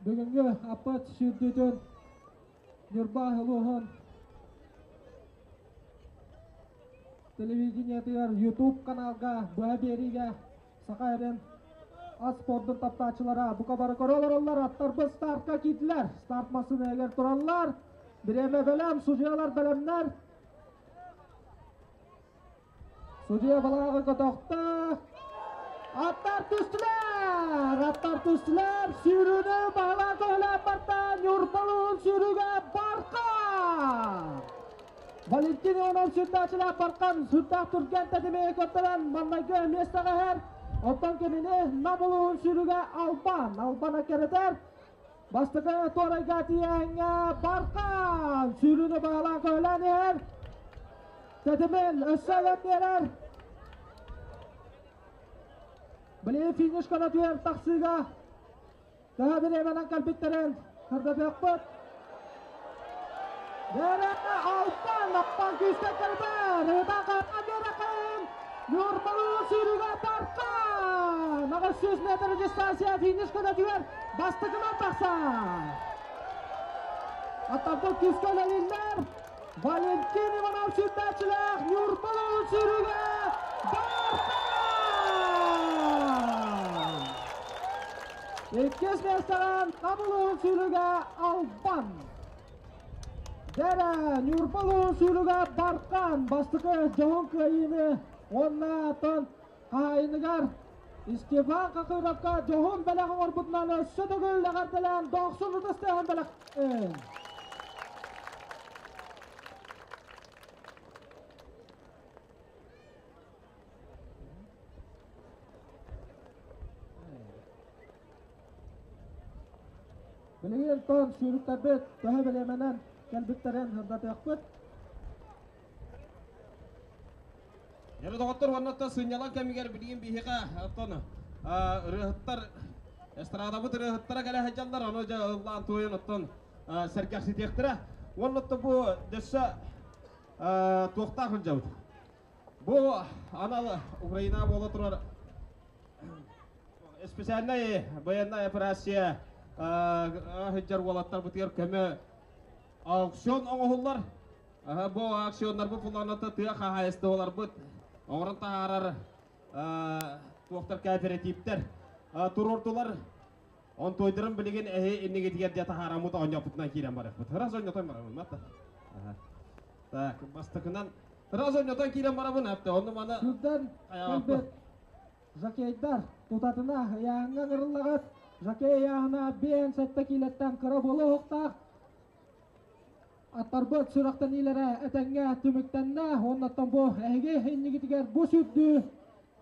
Бүгүҥҥү аппыт сүүрдүүтүн Ньурба улууһун телевидениетыгар YouTube каналга быһа биэриигэ Саха сирин ат спордун таптааччылара бука бары көрө олороллор. Аттарбыт стартка киирдилэр. Старт массыына тураллар. Бириэмэ бэлэм, судьуйалар бэлэмнэр. Судьуйа балааҕы көтөхтө. Аттар түстүлэр! Аттар түстүлэр! Сүүрүүнү баһылаан көһүлээн барда Ньурбалуун сүүрүүгэ Бархан! Валентин Иванов сүрдээчилээх Бархан сүрдээх түргэн тэтими көрдөрөн маннайгы миэстэҕэ иһэр. Оттон кинини Нам улууһун сүүрүүгэ Албан, Албан эккирэтэр. Бастакы туорайга тиийээҥҥэ Бархан сүүрүүнү баһылаан көһүлээн иһэр. тэтимин өссө эбэн биэрэр. Билигин финиш көнөтүгэр тахсыыга төһө бириэмэнэн кэлбиттэрин сырдатыахпыт. Бэрэ алтан аппан күүскэ кэлбэр, ыта хаан биэрэхин, Ньурбалыы сүүрүүгэ Бархан! 800 метр дистанция финиш көнөтүгэр бастакынан тахсар. Аттарбыт күүскэ үлэлииллэр. Валентин Иванов сүүрдээччилээх Ньурбалыы сүүрүүгэ Бархан! Иккис миэстэҕэ Намылуун сүүрүүгэ Албан. Дэрэ Ньурба улууһун сүүрүгэ Бархан бастакы дьоһун кыайыыны уонна оттон хаһаайыныгар Степан Хакыровка дьоһун бэлэх оҥорбутунан өссө төгүл эҕэрдэлээн дохсун ытыс тыаһын бэлэх Билигин тон сүүрүктэрбит төһө бириэмэнэн кэлбиттэрин сырдатыахпыт. Дьэ доҕоттор уонна сынньалаҥ кэмигэр билигин биһиэхэ оттон ырыаһыттар эстрадабыт ырыаһыттара кэлэ сылдьаллар, ону дьэ ыллаан туойан оттон сэргэхситиэхтэрэ. Уонна бу дөссө туохтаах сылдьабыт. Бу анал Украина буола турар специальнай военная операция сылдьар уолаттарбытыгар көмө аукцион оҥоһуллар. Бу аукционнарбыт буланата тыа хаһаайыстыбаларбыт оҥорон таһаарар туохтар кооперативтэр туруордулар. Онтуойдарын билигин эһи иннигитигэр дьэ таһаараммыт оонньооппутунан киирэн барыахпыт. Раз оонньотон барабын, матта. Так, бастакынан раз оонньотон киирэн барабын, апта онну маны Сүрдэн кэлбит Жакейдар тутатына ыйааһыҥҥа ыҥырыллаҕыт. Жакей ыйааһына 57 киилэттэн кыра буолуохтаах. Аттарбыт сүрэхтэниилэрэ этэҥҥэ түмүктэннэ. Уоннаттан бу эһиги иннигитигэр бу сүрдүү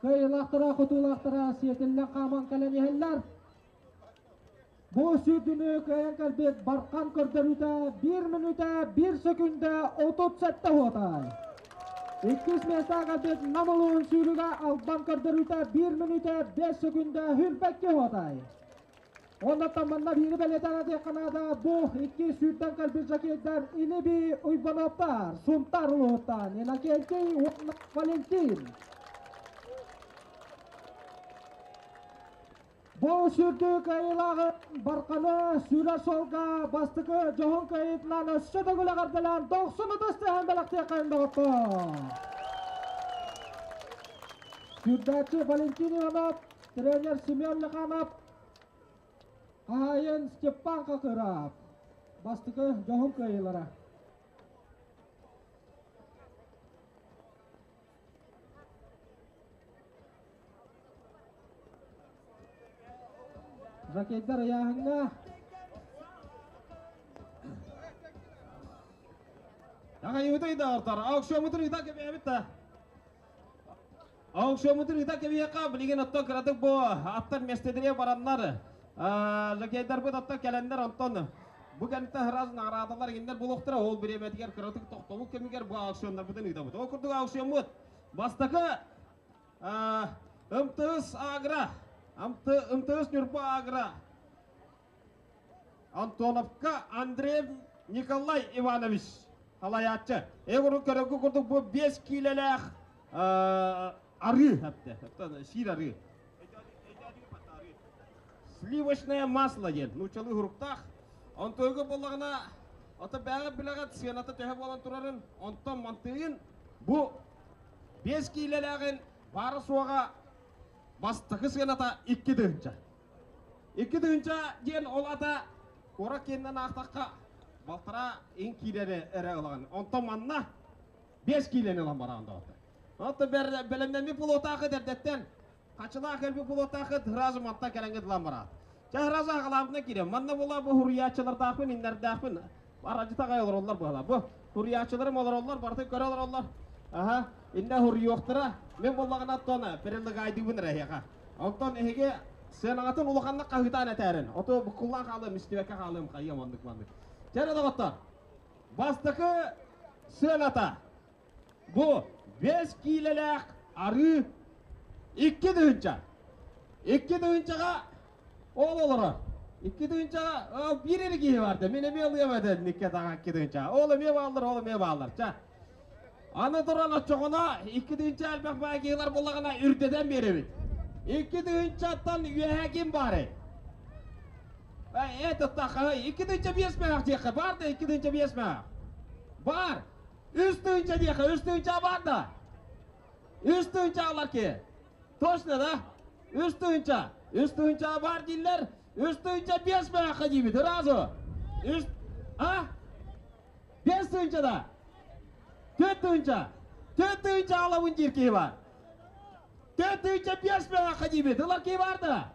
кыайыылаахтара, хотуулаахтара сиэтиллэн хааман кэлэн иһэллэр. Бу сүүрдүүнү кыайан кэлбит Бархан көрдөрүүтэ 1 мүнүүтэ 1 сөкүндэ 37 уотай. Иккис миэстэҕэ кэлбит Нам улууһун сүүрүгэ Албан көрдөрүүтэ 1 мүнүүтэ 5 сөкүндэ Хүрбэкки уотай. Оннуттан манна биири бэлиэтээн этиэххэ наада, бу икки сүүрдэн кэлбит жокейдар Илиби Уйбановтар, Сунтаар улууһуттан Иннокентий уонна Валентин. Бу сүрдүү кыайыылааҕы Барханы сүүрэр суолга бастакы дьоһун кыайыытынан өссө төгүл эҕэрдэлээн дохсун ытыс тыаһын бэлэхтиэххэйин доҕоттоор! Сүүрдээччи Валентин Иванов, тренер Семен Лиханов, хаһаайын Степан Хакыров бастакы дьоһун кыайыылара. Жакейдар ыйааһыҥҥа Аҕайыбыт ыйдаартар, аукциоммутун ыыта кэбиһэбит да. Аукциоммутун ыыта кэбиһиэххэ, билигин оттон кыратык бу аттар миэстэтигэр бараннар, жакейдарбыт оттон кэлэннэр онтон бу кэнниттэн сразу наҕараадалар иҥиннэр буолуохтара, ол бириэмэтигэр кыратык тохтобул кэмигэр бу аукционнарбытын ыытабыт. Ол курдук аукциоммут бастакы МТС Агро, МТС Ньурба Агро, Антоновка Андрей Николай Иванович салайааччы. Эгору көрөргө курдук бу 5 киилэлээх арыы, сиир арыы. Сливочное масло диэн нууччалыы хуруктаах. Онтуойга буоллаҕына, ото бэҕэ билэҕит сыаната төһө буолан турарын, онтон мантыгын бу 5 киилэлээҕин баара-суоҕа бастакы сыаната 2 тыһыынча. 2 тыһыынча диэн ол ата куорат киэнинэн аахтахха балтараа ин киилэни эрэ ылаҕын. Онтон манна 5 киилэни ылан бараҕын доҕоттор. Онтон бэлэмнэммит булуотаахыт эрдэттэн хачылаах кэлбит булуотаахыт сразу мантан кэлэҥҥит ылан бараат. Чэ сразу аҕалаабытынан киирэн. Манна була бу хуруйааччылардаахпын, иннэрдээхпин. Арадьыта аҕай олороллор буола. Бу хуруйааччыларым олороллор, барытын көрө олороллор. Аха, иннэ хуруйуохтара. Мен буоллаҕына оттон предлагайдыыбын эрэ эһиэхэ. Онтон эһиги сыанаҕытын улаханнык хаһыытаан этээрин. Ото буккуллаан хаалыам, истибэккэ хаалыам, хайыам оннук маннык. Чэ эрэ доҕоттор, бастакы сыаната. Бу 5 киилэлээх арыы 2 тыһыынча. 2 тыһыынчаҕа ол олорор. 2 тыһыынчаҕа биир эрэ киһи бар да, мин эмиэ ылыам этэ никке таҥа 2 тыһыынчаҕа. Ол эмиэ бааллар, ол эмиэ бааллар. Ча. Аны туран оччоҕуна 2 тыһыынча элбэх баай киһилэр буллаҕына үрдэтэн биэрэбит. 2 тыһыынчаттан үөһэ ким баарый? Это тахай, 2 тыһыынча 5 мөһөөх диэххэ бар да 2 тыһыынча 5 мөһөөх. Бар. 3 тыһыынча диэххэ, 3 тыһыынча бар да. 3 тыһыынча алар ки. Точно да? 3 тыһыынча. 3 тыһыынча бар дииллэр. 3 тыһыынча 5 мөһөөххө диибит. Сразу. Үс... А? 5 тыһыынча да. 4 тыһыынча. 4 тыһыынча алабын диир киһи бар. 4 тыһыынча 5 мөһөөххө диибит. Ылар киһи бар да.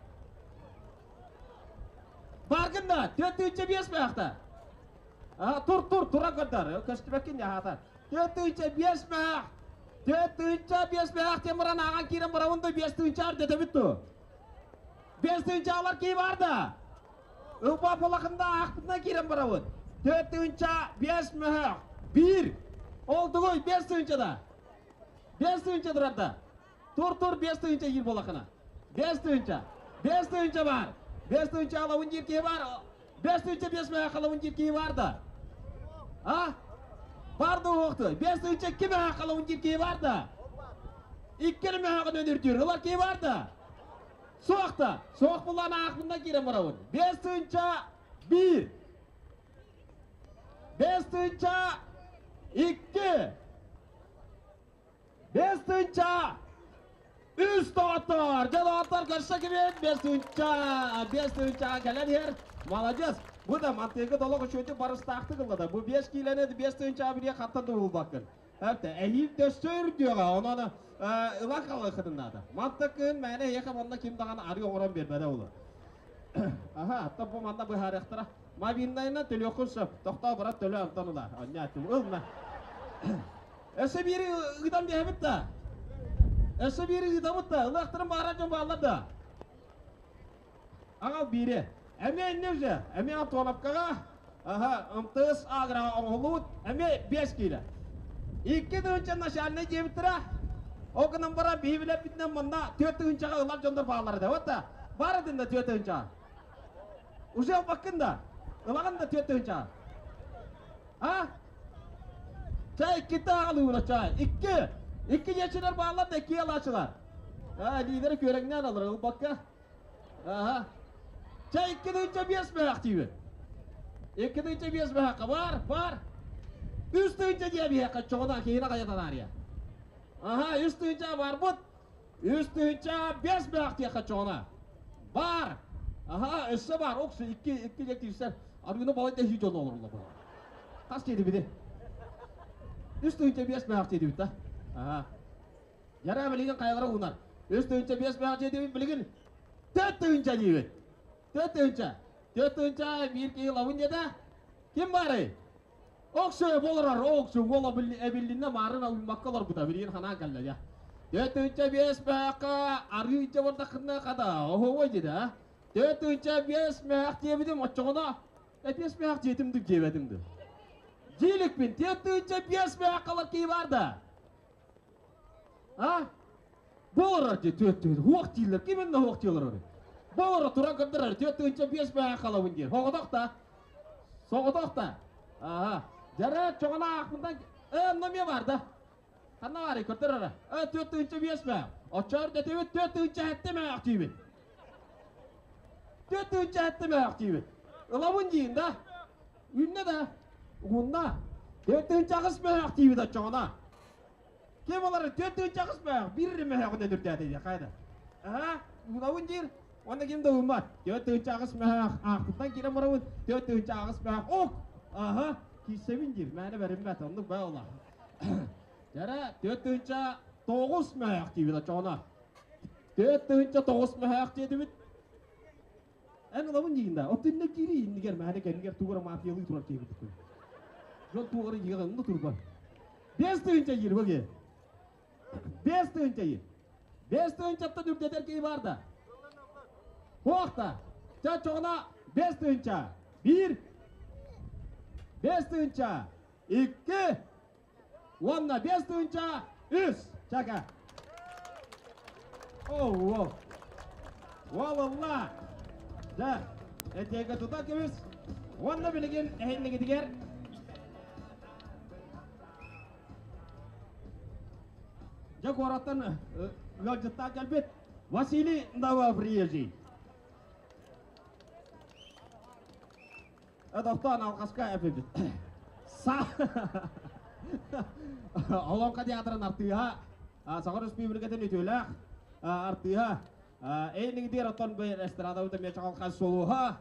Баргын да, 4 тыһыынча 5 мөһөөхтө. А, тур, тур, тура көрдөр. Көстүбэккин яхата. 4 тыһыынча 5 мөһөөх. 4 тыһыынча 5 мөһөөх диэн баран ааҕан киирэн барабын да 5 тыһыынча ардетебит ту. 5 тыһыынча алар киһи бар да. Ылба полахында аахпытына киирэн барабыт. 4 тыһыынча 5 мөһөөх. Биир. Ол тугуй 5 тыһыынча да. 5 тыһыынча турар да. Тур, тур, 5 тыһыынча иир болахына. 5 тыһыынча. 5 тыһыынча бар. 5 тыһыынча алабын диир киһи бар. 5 тыһыынча 5 мөһөөх алабын диир киһи бар да. А? Бар да уохту. 5 тыһыынча 2 мөһөөх алабын диир киһи бар да. Иккини мөһөөҕүн өнүрдүүр. Ылар киһи бар да. Суох да. Суох булан аахпында киирэн барабын. 5 тыһыынча 1. 5 тыһыынча 2. 5 тыһыынча 3 доҕоттор. Дьэ доҕоттор көрсө кимин 5 тыһыынча 5 тыһыынчаҕа кэлэн иһэр. Молодец. Бу да мантыгы толох үчүгэй барыстаахтык ылла да. Бу 5 киилэни 5 тыһыынчаҕа билиэ хаттан да булбаккын. Әпте, эһиил дөссө үрдүөҕэ, онон ыла халыхытыннаата. Мантыкын мээнэ эйиэхэ манна ким даҕаны арыы оҥорон биэрбэтэ буолуо. Аха, атта бу манна быһаарыахтара. Мобильнайынан төлүөххүн сөп. Тохтоо брат төлөө антон ыла. Онньааччым ылна. Өссө биири ыытан биэһэбит да. Өссө биири ыытабыт да. Ылыахтарын баара дьон бааллар да. Аҕал биири. Эмиэ инне уже. Эмиэ Антоновкаҕа. Аха, МТС аграҕа оҥоһуллубут. Эмиэ 5 киилэ. 2 тыһыынча начальнай диэбиттэрэ. Ол гынан баран биһи билэрбитинэн манна 4 тыһыынчаҕа ылар дьоннор бааллар этэ. Вот да. Бар этин да 4 тыһыынчаҕа. Уже ылбаккын да. Ылаҕын да 4 тыһыынчаҕа. А? Чай иккитэ аҕалыыбыра чай. Икки. Икки диэчилэр бааллар да икки алаачылар. А, лидері көрөҥнөөн алар ылбакка. Аха. Чай 2 тыһыынча 5 мөһөөх диибит. 2 тыһыынча 5 мөһөөххө бар, бар. 3 тыһыынча диэбиһиэххэ чоҕуна киһини хайатан ария. Аха, 3 тыһыынча барбыт. 3 тыһыынча 5 мөһөөх диэххэ чоҕуна. Бар. Аха, өссө бар. Оксу икки икки диэки киирсэр. Арыыны балайда иһии дьон олороллор бу. Хас диэдибити? 3 тыһыынча 5 мөһөөх диэдибит да. Аха. Яра билигин хайалара уунар. 3 тыһыынча 5 мөһөөх диэдибит билигин 4 тыһыынча диибит. 4 тыһыынча. 4 тыһыынча 1 киһи лабын диэтэ. Ким баарый? Оксу болорор, оксу уола эбиллинне маарын алынмакка олорбута билигин ханаан кэллэ дьэ. 4 тыһыынча 5 мөһөөххө арыынча бардаххына хата оһуой диэтэ а. 4 тыһыынча 5 мөһөөх диэбитим оччоҕуна 5 мөһөөх диэтим дуу диэбэтим дуу. Дииликпин 4 тыһыынча 5 мөһөөх халар киһи бар да. А? Болорор дии 4 тыһыынча хуох дииллэр ким инна хуох диэлэр Болоро туран көрдөрөр 4 тыһыынча 5 мөһөөх халабын диир. Соҕотох да. Соҕотох да. Аха. Дьара чоҕуна аахпынтан онно бар да. Ханна баарый көрдөр эрэ. 4 тыһыынча 5 мөһөөх. Оччоор дэтибит 4 тыһыынча 7 мөһөөх диибит. 4 тыһыынча 7 мөһөөх диибит. Ылабын диин да. Үннэ да. Угунна. 4 тыһыынча 8 мөһөөх диибит оччоҕуна. Ким олар 4 тыһыынча 8 мөһөөх. Биир мөһөөҕүнэн үрдээтэ дии хайда. Аха. Угунабын диир. Онно ким да ууммат. 4 тыһыынча 8 мөһөөх аахпыттан киирэн барабын. 4 тыһыынча 8 мөһөөх. Ок! Аха. Киирсэбин диир. Мээнэ бэриммэт. Оннук баа ола. Дьара 4 тыһыынча 9 мөһөөх диибит оччоҕуна. 4 тыһыынча 9 мөһөөх диэтибит. Эн ылабын диигин да. Оттон инне киири иннигэр мээнэ кэннигэр тугара мафиялыы турар киһи курдук. Дьон тугары иһигэ онно турбар. 5 тыһыынча иир баги. 5 тыһыынча иир. 5 тыһыынчаттан үрдэтэр киһи бар да. Хуохта. Ча чоҕуна 5 тыһыынча. 1. 5 тыһыынча. 2. уонна 5 тыһыынча 3 чака. Оо, Уолалла! Дьэ, этиэгэ тута кэбис. Уонна билигин эһиннигитигэр Дьэ, куораттан ыалдьыттаах кэлбит Василий Новоприезжий. Тохтоон алҕаска эппиппит. Са Олоҥхо театрын артыыһа, Саха Өрөспүүбүлүкэтин үтүөлээх артыыһа, эйнигитигэр оттон бу эстрадабыт эмиэ чаҕылхай сулуһа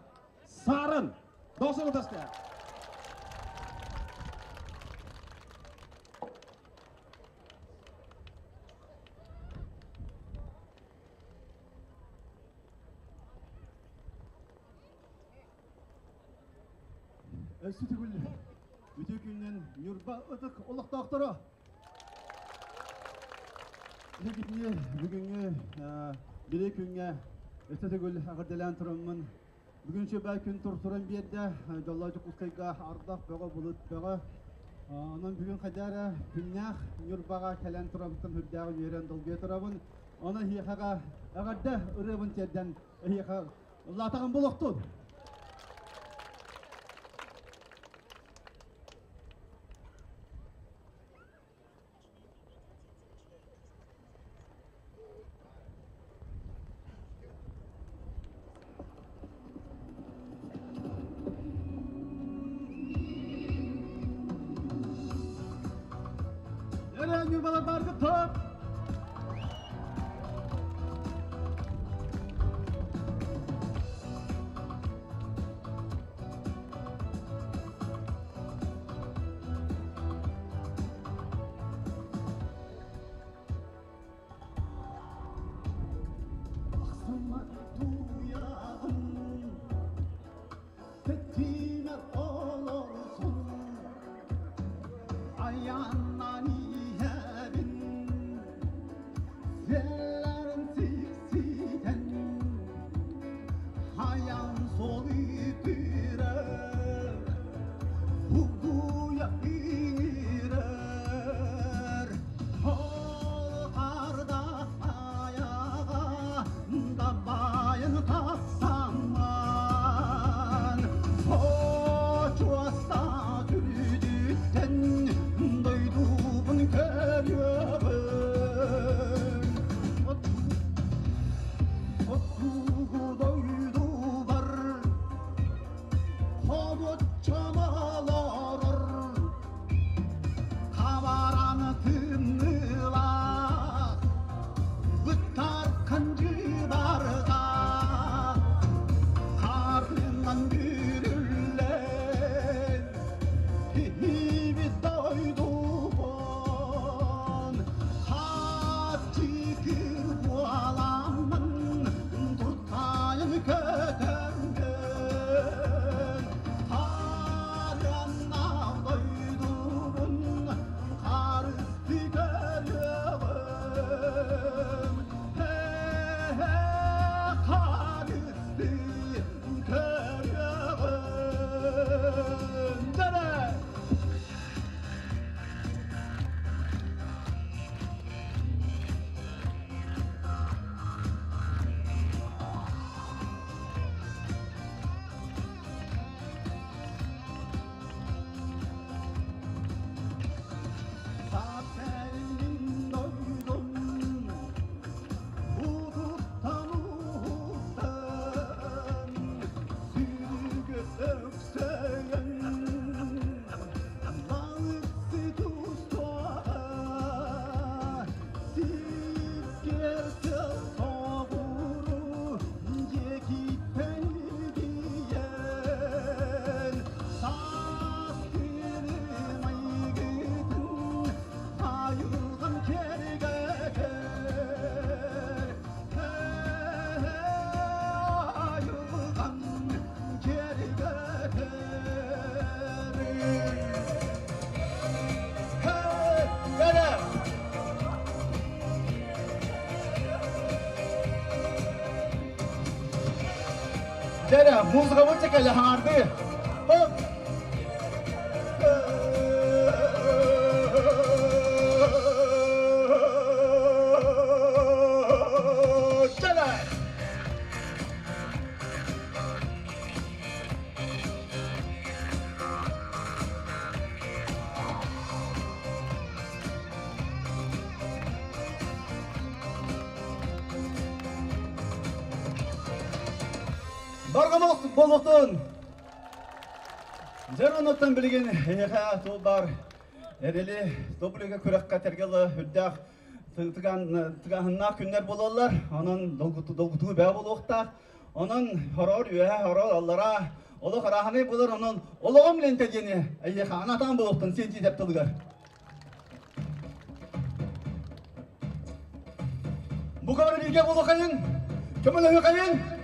Сарын Досун ытыска. Өссө төгүл үтүө күнүнэн Ньурба ытык олохтоохторо! Бүгүҥҥү бүгүҥҥү били күҥҥэ өссө төгүл эҕэрдэлээн тураммын бүгүн сүбэ күн туран биэрдэ дьоллоо Дьокуускайга ардах бөҕө былыт бөҕө онон бүгүн хайда эрэ күннээх Ньурбаҕа кэлэн турабыттан сүрдээҕин үөрэн долгуйа турабын онон эһиэхэҕэ эҕэрдэ ырыабын тиэрдэн эһиэхэ ыллаатаҕым болохтун. Nereye Nurbalar bargı top. Дьэрэ, музыкабыт чэкэлэ хаҥардыы. Хоп! Барҕа буолуохтун! Дьэр онуттан билигин эһиэхэ туол бар эрэли тобулуга күрэххэ тэргелы үрдээх тыгаһыннаах күннэр буолаллар. Онон долгутуу бээ буолуохтаах. Онон хороор үөһэ, хороор аллараа олох арааһынай буолар. Онон олоҕум лента диэни эйиэхэ анатаан буолуохтун сиэн тиитэп тылыгар. Бука бары бииргэ буолуохайын, көмөлөһүөхайын.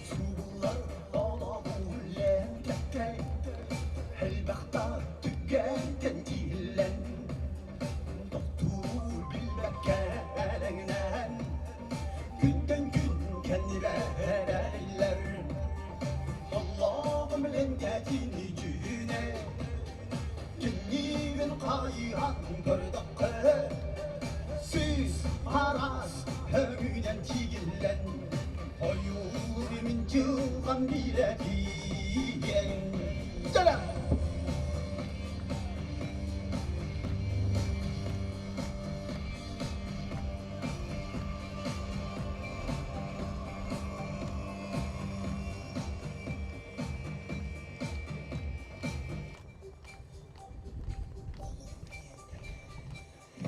Сууллар олоҕу лэҥкэккэ, элбэхтэ түгэнтэн тииллэн, тохтуур билбэккэ элэҥнээн, күнтэн күн кэннибэрэллэр. Олоҕум лэҥкэтин дьүһүнэ, Кэннигин хайыһан көрдөххө, сүүс араас өҥүнэн тигиллэн, ойуур мин дьылҕам биирэ тиийэн. Дьэ!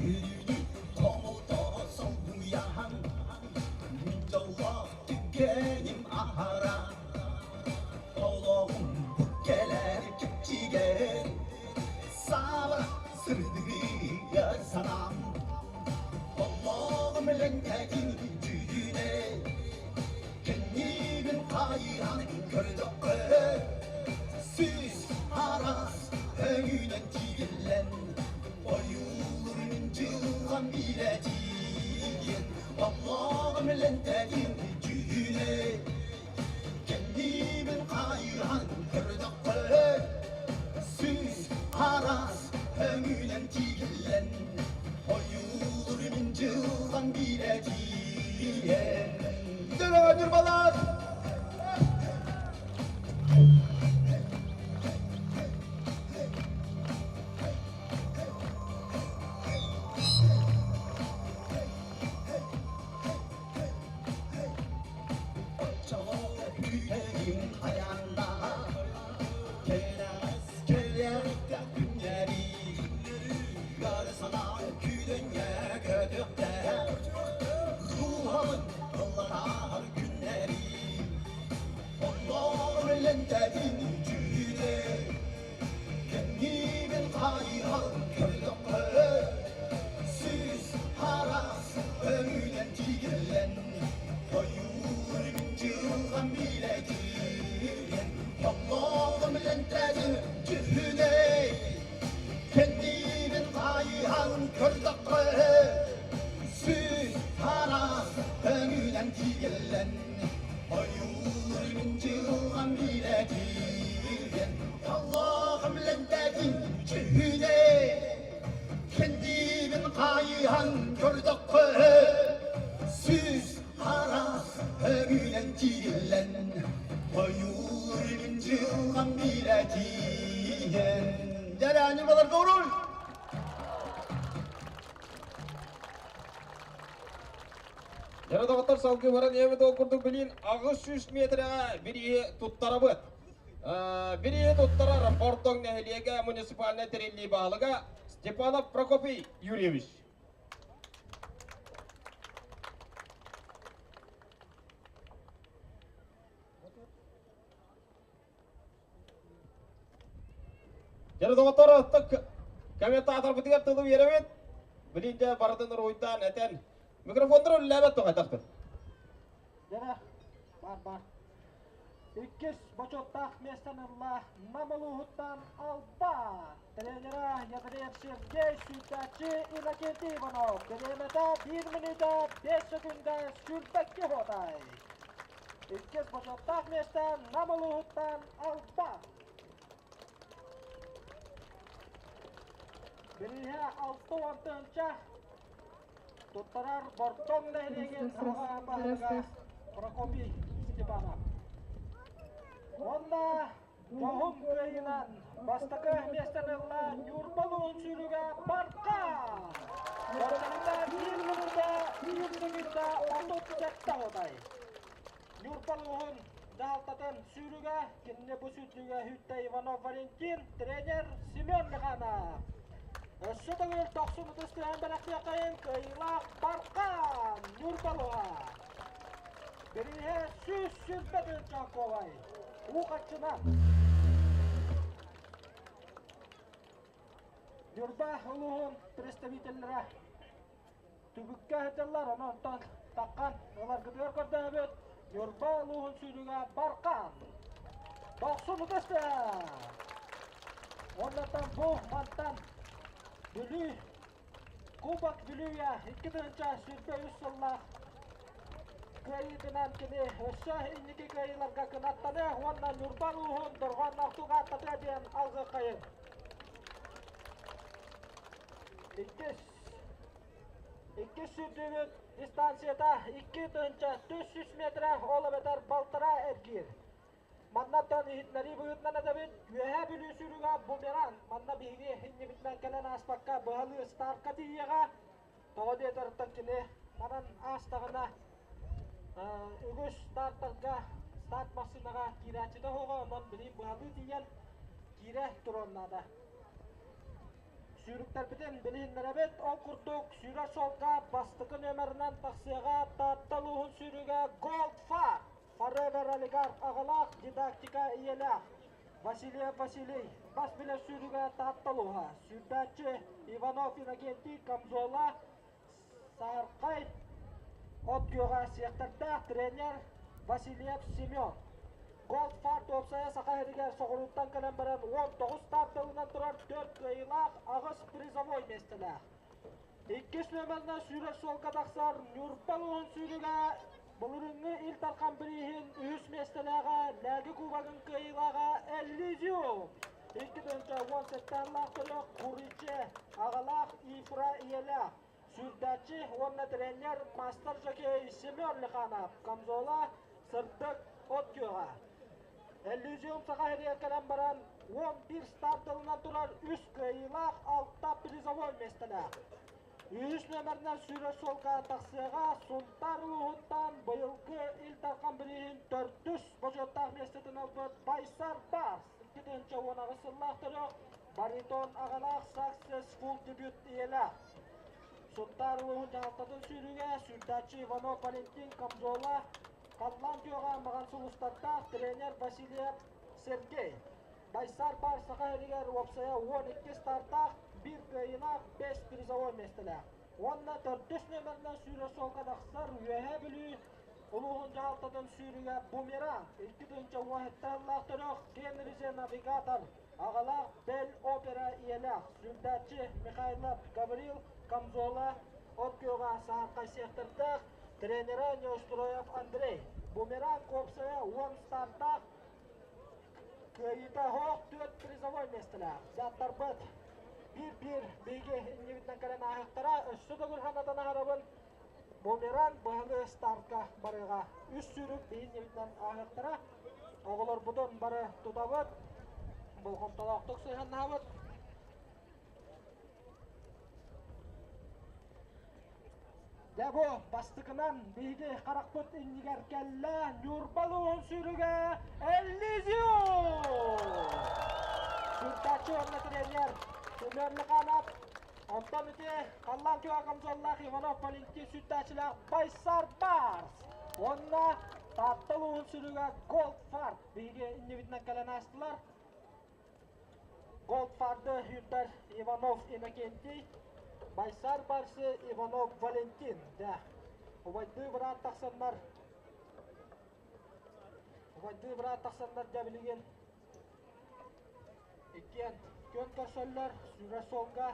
Үөрүүнү хомолто солбуйаһан, мин дьоллоох түгэним аһара. Олоҕум бу кэлэр кэччигэр, саабыра сырдыгыгар санаам. Олоҕум лэҥкэтин дьүһүнэ, кэннибин хайыһан көрдөххө, сүүс араас өҥүнэн тигиллэн, ойуулур мин дьылҕам биирэтиин, олоҕум лэнтэтин дьүһүнэ, кэннибин хайыһан көрдөххө, сүүс араас өҥүнэн тигиллэн, ойуулур мин дьылҕам биирэтиин. Дөрө ньурбалар! Оччоҕо күүтэбин хайаанда, кэлэҕэс кэлиэхтэ күннэри, ыар санаа күүдэҥҥэ көтөхтө, дууһабын ыллатар күннэри, онноор лэнтэбин дьүһүнэ, кэннибин хайыһан көрдөххө, сүүс араас өҥүнэн тигиллэн, ойуур мин дьылҕам билэтин, олоҕум лэнтэбин дьүһүнэ, кэннибин хайыһан көрдөххө, сүүс араас өҥүнэн тигиллэн, ойуур мин дьылҕам билэтин, олоҕум лэнтэбин дьүһүнэ, кэннибин хайыһан көрдөххө, сүүс араас өҥүнэн тигиллэн, ойуур мин дьылҕам билэтиэн. Дьэрэ ньурбаларга уруй! Дьэ, доҕоттор, салгыы баран ийэбит ол курдук билин 800 метрэҕэ бирииһи туттарабыт. Бирииһи туттарар Бордоҥ нэһилиэгэ муниципальнай тэриллии баһылыга Степанов Прокопий Юрьевич. Дьэ, доҕоттор, ытык комментаторбытыгар тылы биэрэбит. Билин дьэ барытын уруһуйдаан этэн микрофоннар үлэлээбэт тоҕо Дьэ, бар бар. Иккис бочуоттаах миэстэни ылла Нам улууһуттан Алба. Тренера Ядреев Сергей, сүүрдээччи Иннокентий Иванов. Бириэмэтэ 1 мүнүүтэ 5 секунда 22 хотай. Иккис бочуоттаах миэстэ Нам улууһуттан Алба. Бирииһэ 60 тыһыынча туттарар Бордоҥ нэһилиэгин аҕа баһылыга Прокопий Степанов. Уонна дьоһун кыайыынан бастакы миэстэни ылла Ньурба улууһун сүүрүгэ Бархан! Болдьоммута 1 мүнүүтэ 1 секунда 37 хотой. Ньурба улууһун дьаһалтатын сүүрүгэ, кинини бу сүүрдүүгэ сүүртэ Иванов Валентин, тренер Семен Миханов. Өссө төгүл дохсун ытыс түһэн бэлэхтиэххэйин кыайыылаах Бархан Ньурба улууһа. Бирииһэ 120 тыһыынча солкуобай. Уу харчынан. Ньурба улууһун представителлэрэ түбүккэ сылдьаллар, онон онтон таххан ыларгытыгар көрдөһөбүт. Ньурба улууһун сүүрүгэ Бархан. Дохсун ытыс Оннотон бу мантан Бүлүү Кубок Бүлүүгэ 2023 сыллаах кыайыытынан кини өссө инники кыайыыларга кынаттаныа уонна Ньурба улууһун дорҕоонноохтук ааттатыа диэн алгыаххайын. Иккис сүүрдүүбүт дистанцията 2400 метрэ, ол эбэтэр балтараа эргиир. Маннаттан иһитиннэрии быһыытынан этэбит, Үөһээ Бүлүү сүүрүгэ Бумеранг манна биһиги иннибитинэн кэлэн ааспакка быһалыы стартка тиийиэҕэ. Тоҕо диэтэриттэн кини манан аастаҕына үгүс стартарга старт массыынаҕа киирээччитэ суоҕа, онон билигин быһалыы тиийэн киирэ туруон наада. Сүүрүктэрбитин билиһиннэрэбит. Ол курдук сүүрэр суолга бастакы нүөмэринэн тахсыаҕа Таатта улууһун сүүрүгэ Gold Far, Forever Олигарх аҕалаах, дидактика ийэлээх Васильев Василий бас билэр сүүрүгэ Таатта улууһа. Сүүрдээччи Иванов Иннокентий Камзола Сааркай от күөҕэ сиэхтэрдээх тренер Васильев Семен. Gold Far уопсайа Саха сиригэр соҕурууттан кэлэн баран 19 старт турар 4 кыайыылаах, 8 призовой миэстэлээх. Иккис нүөмэринэн сүүрэр суолга тахсар Ньурба улууһун сүүрүгэ былырыыҥҥы Ил Дархан бирииһин үһүс миэстэлээҕэ Лээги кубогын кыайыылааҕа Эллизиум. 2017 аллаах төрөх Куриче аҕалаах Ифра ийэлээх. Сүүрдээччи уонна тренер мастер жокей Семен Лиханов Камзола сырдык от күөҕэ. Эллизиум Саха сиригэр кэлэн баран 11 старт ылынан турар 3 кыайыылаах, 6 призовой миэстэлээх. Үһүс нүөмэринэн сүүрэр суолга тахсыаҕа Сунтаар улууһуттан быйылгы Ил Дархан бирииһин төрдүс бочуоттаах миэстэтин ылбыт Байсар Барс 2018 сыллаах төрөх баритон аҕалаах Successful дебют ийэлээх. Сунтаар улууһун дьаһалтатын сүүрүгэ сүүрдээччи Иванов Валентин Камзола Халлаан күөҕэ маҕан сулустардаах тренер Васильев Сергей. Байсар Бар Саха сиригэр уопсайа 12 стартаах, 1 кыайыылаах, 5 призовой миэстэлээх. Уонна төрдүс нүөмэринэн сүүрэр суолга тахсар Үөһээ Бүлүү улууһун дьаһалтатын сүүрүгэ Бумеранг 2017 сыллаах төрөх Генризе навигатор аҕалаах Бель опера ийэлээх сүүрдээччи Михайлов Гаврил Камзола от күөҕэ саһархай сиэхтэрдээх тренера Неустроев Андрей. Бумеранг уопсайа 10 стартаах кыайыыта суох 4 призовой миэстэлээх. Дьааттарбыт биир-биир биһиги иннибитинэн кэлэн ааһыахтара. Өссө төгүл санатан аһарабын. Бумеранг быһалыы стартка барыаҕа. Үс сүүрүк биһиги иннибитинэн ааһыахтара. Оҕолорбутун бары тутабыт. Болҕомтолоохтук сыһыаннаһабыт. Дьэ бу бастакынан биһиги харахпыт иннигэр кэллэ Ньурба улууһун сүүрүгэ Эллизиум! Сүүрдээччи уонна тренер Семен Лиханов. Онтон ити халлаан күөҕэ камзоллаах Иванов Валентин сүүрдээччилээх Байсар Барс. Уонна Таатта улууһун сүүрүгэ Gold Fart биһиги иннибитинэн кэлэн аастылар. Gold Fart-ы сүүрдэр Иванов Иннокентий, Байсар Барсы Иванов Валентин. Дьэ, убайдыы быраат тахсаннар дьэ билигин иккиэн күөн көрсөллөр сүүрэр суолга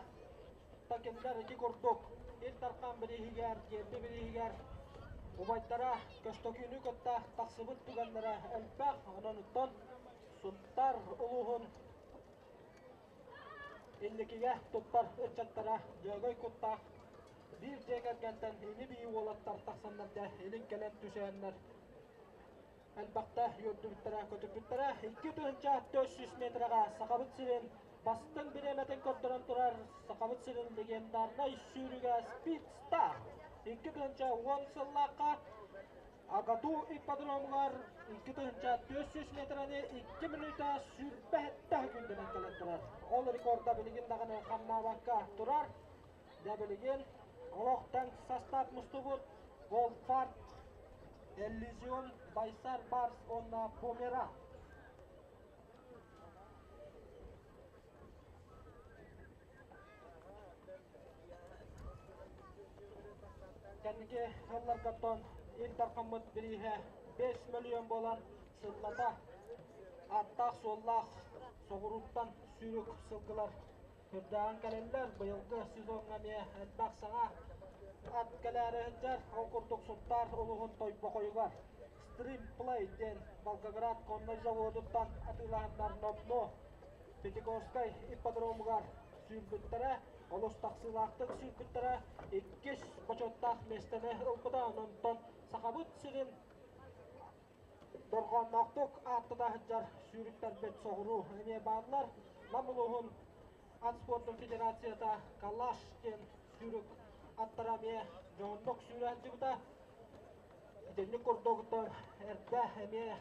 та кинилэр ити курдук Ил Дархан бирииһигэр, Герби бирииһигэр убайдара Көстөкүүнү кытта тахсыбыт түгэннэрэ элбэх. Онон оттон Сунтаар улууһун Инникигэ туттар ыччаттара дьөөгөй куттаах биир дьиэ кэргэнтэн ини-бии уолаттар тахсаннар дьэ илин кэлэн түсээннэр элбэхтэ үөрдүбүттэрэ, көтүппүттэрэ. 2400 метрэҕэ Сахабыт сирин бастыҥ бириэмэтин көрдөрөн турар Сахабыт сирин легендарнай сүүрүгэ Speed Star 2010 сыллаахха АГАТУ ипподромугар 2400 метрэни 2 мүнүүтэ 27 күндэнэн кэлэн турар. Ол рекорда билигин даҕаны хамнаабакка турар. Дьэ билигин олохтон састаап мустубут Голдфарт, Эллизион, Байсар Барс уонна Помера. Кэнники сылларгаттан Ил Дархаммыт бирииһэ 5 мөлүйүөн буолан сыллата ааттаах-суоллаах соҕурууттан сүүрүк сылгылар Үрдээҕин кэлэллэр, быйылгы сезоҥҥа эмиэ элбэх саҥа ат кэлээри сылдьар. Ол курдук Сунтаар улууһун Тойбохойугар Стрим Плей диэн Волгоград коннай заводуттан атыылаһаннар номнуо Пятигорскай ипподромугар сүүрбүттэрэ, олус тахсыылаахтык сүүрбүттэрэ, иккис бочуоттаах миэстэни ылбыта. Онтон Сахабыт сирин Дорҕоонноохтук ааттана сылдьар сүүрүктэрбит соҕуруу эмиэ бааллар. Нам улууһун ат спордун федерацията Калаш диэн сүүрүк аттара эмиэ дьоһуннук сүүрэ сылдьыбыта. Итинник курдук эрдэ эмиэ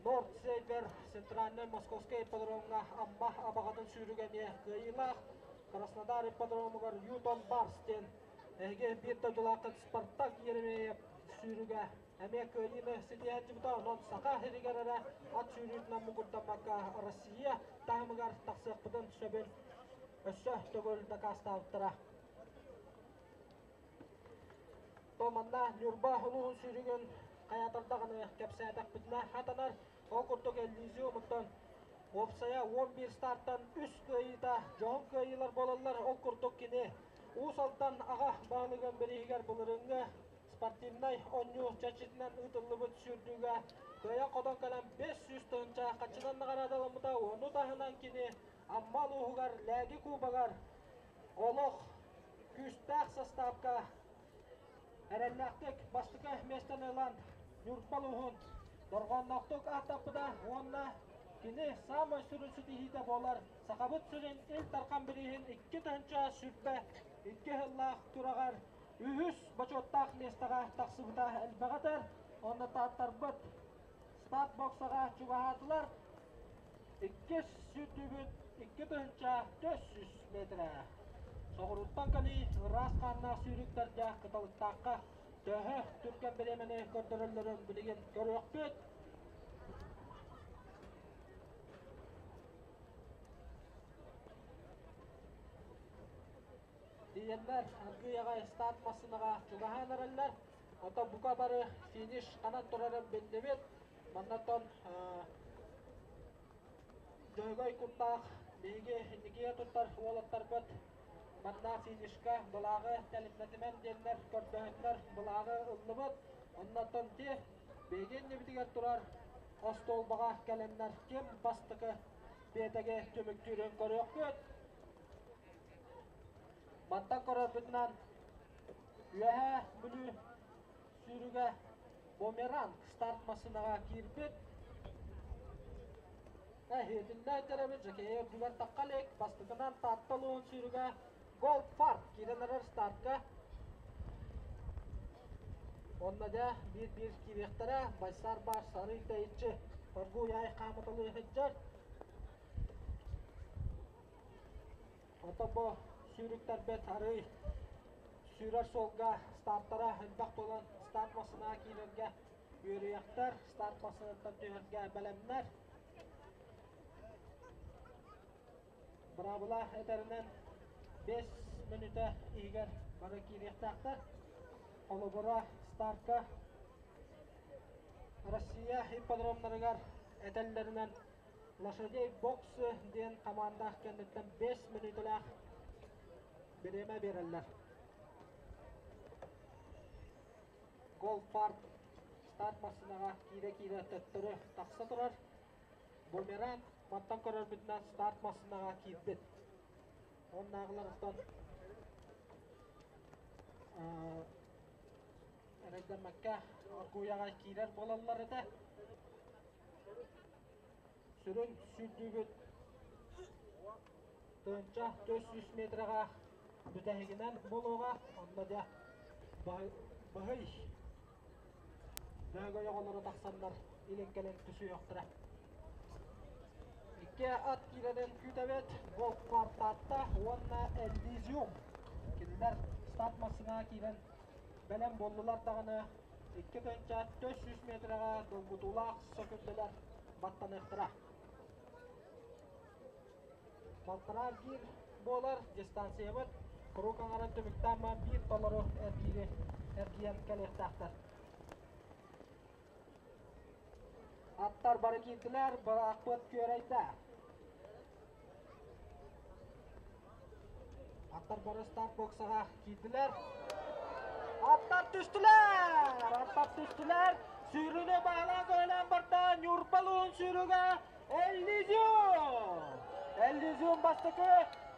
Норд Север Центральнай Московскай ипподромҥа Амма Абаҕатын сүүрүгэ эмиэ кыайыылаах. Краснодар ипподромугар Ютон Барс диэн эһиги биир дойдулааххыт Спартак Еремеев сүүрүгэ эмиэ кыайыыны ситиһээччибитэ, онон Саха сиригэр эрэ ат сүүрүүтүнэн муҥурдаммакка Россия таһымыгар тахсыахпытын сөбүн өссө төгүл дакаастаабыттара. То манна Ньурба улууһун сүүрүгүн хайаатар даҕаны кэпсээтэхпитинэ хатанар. Ол курдук Эллизиумуттан уопсайа 11 стартан үс кыайыыта дьоһун кыайыылар буолаллар. Ол курдук кини Уус Алдан аҕа баһылыгын бирииһигэр былырыыҥҥы Спортивнай оонньуу чэрчитинэн ыытыллыбыт сүүрдүүгэ кыайан-хотон кэлэн 500 тыһыынча харчынан наҕараадаламмыта. Ону таһынан кини Амма улууһугар Лээги Кубогар олох күүстээх састаапка эрэллээхтик бастакы миэстэни ылан Ньурба улууһун дорҕоонноохтук ааттаппыта уонна кини саамай сүрүн ситиһиитэ буолар Сахабыт сирин Ил Дархан бирииһин 2022 сыллаах тураҕар Үһүс бочуоттаах миэстэҕэ тахсыбыта элбэҕи этэр. Онно тааттарбыт старт боксаҕа чугаһаатылар. Иккис сүүрдүүбүт 2400 метрэ. Соҕурууттан кэлии ыраас хааннаах сүүрүктэргэ Кыталыктаахха төһө түргэн бириэмэни көрдөрөллөрүн билигин көрүөхпүт. Тиийэннэр аргыый аҕай старт массыынаҕа чугаһаан эрэллэр. Оттон бука бары финиш ханан турарын биллибит. Маннаттан Дьөһөгөй куттаах биһиги инникигэ туттар уолаттарбыт манна финишка былааҕы тэлимнэтимэн диэннэр көрдөһөннөр былааҕы ыллыбыт. Оннооттон ти биһиги иннибитигэр турар остуолбаҕа кэлэннэр ким бастакы биэтэги түмүктүүрүн көрүөхпүт. Мантан көрөрбүтүнэн Үөһээ Бүлүү сүүрүгэ Бумеранг старт массыынаҕа киирбит. Эһиэтиннэ эттэрэбит Жакеев үрдүгэр тахха илик. Бастакынан Таатта улууһун сүүрүгэ Gold Park киирэн эрэр стартка. Онно дьэ биир-биир киириэхтэрэ. Байсар Барс арый тэйиччи оргууй аай хаамыталыы сылдьар. Оттон бу сүүрүктэрбит арыый сүүрэр суолга стартара элбэх буолан старт массыынаҕа киирэргэ үөрүйэхтэр, старт массыынаттан түһэргэ бэлэмнэр. Быраабыла этэринэн 5 мүнүүтэ иһигэр бары киириэхтээхтэр. Холобура, стартка Россия ипподромнарыгар этэллэринэн Лошадей боксы диэн хамаандаах кэнниттэн 5 мүнүүтэлээх бириэмэ биэрэллэр. Голфард старт массыынаҕа киирэ-киирэ төттөрү тахса турар. Бумеранг. Мантан көрөрбүтүнэн старт массыынаҕа киирбит. Оннааҕылар оттон эрэйдэммэккэ оргууйаҕа киирэр буолаллар этэ. Сүрүн сүүрдүүбүт 1400 метрэҕэ бүтэһигинэн буолуоҕа. Онно дьэ быһый Дөөгэ оҕолоро тахсаннар илин кэлэн түсүөхтэрэ. Икки ат киирэрин күүтэбит. Голд Таатта уонна Эллизиум. Кинилэр старт массыынаҕа киирэн бэлэм буоллулар даҕаны 2400 метрэҕэ долгутуулаах сөкүндэлэр баттаныахтара. Балтараа эргиир буолар дистанциябыт куруук аҥарын түмүктээн биир толору эргиири эргийэн кэлиэхтээхтэр. Аттар бары киирдилэр, бырааппыт күөрэйдэ. Аттар бары старт боксаҕа киирдилэр. Аттар түстүлэр! Аттар түстүлэр! Сүүрүүнү баһылаан көһүлээн барда Ньурба улууһун сүүрүгэ Эллизиум! Эллизиум бастакы,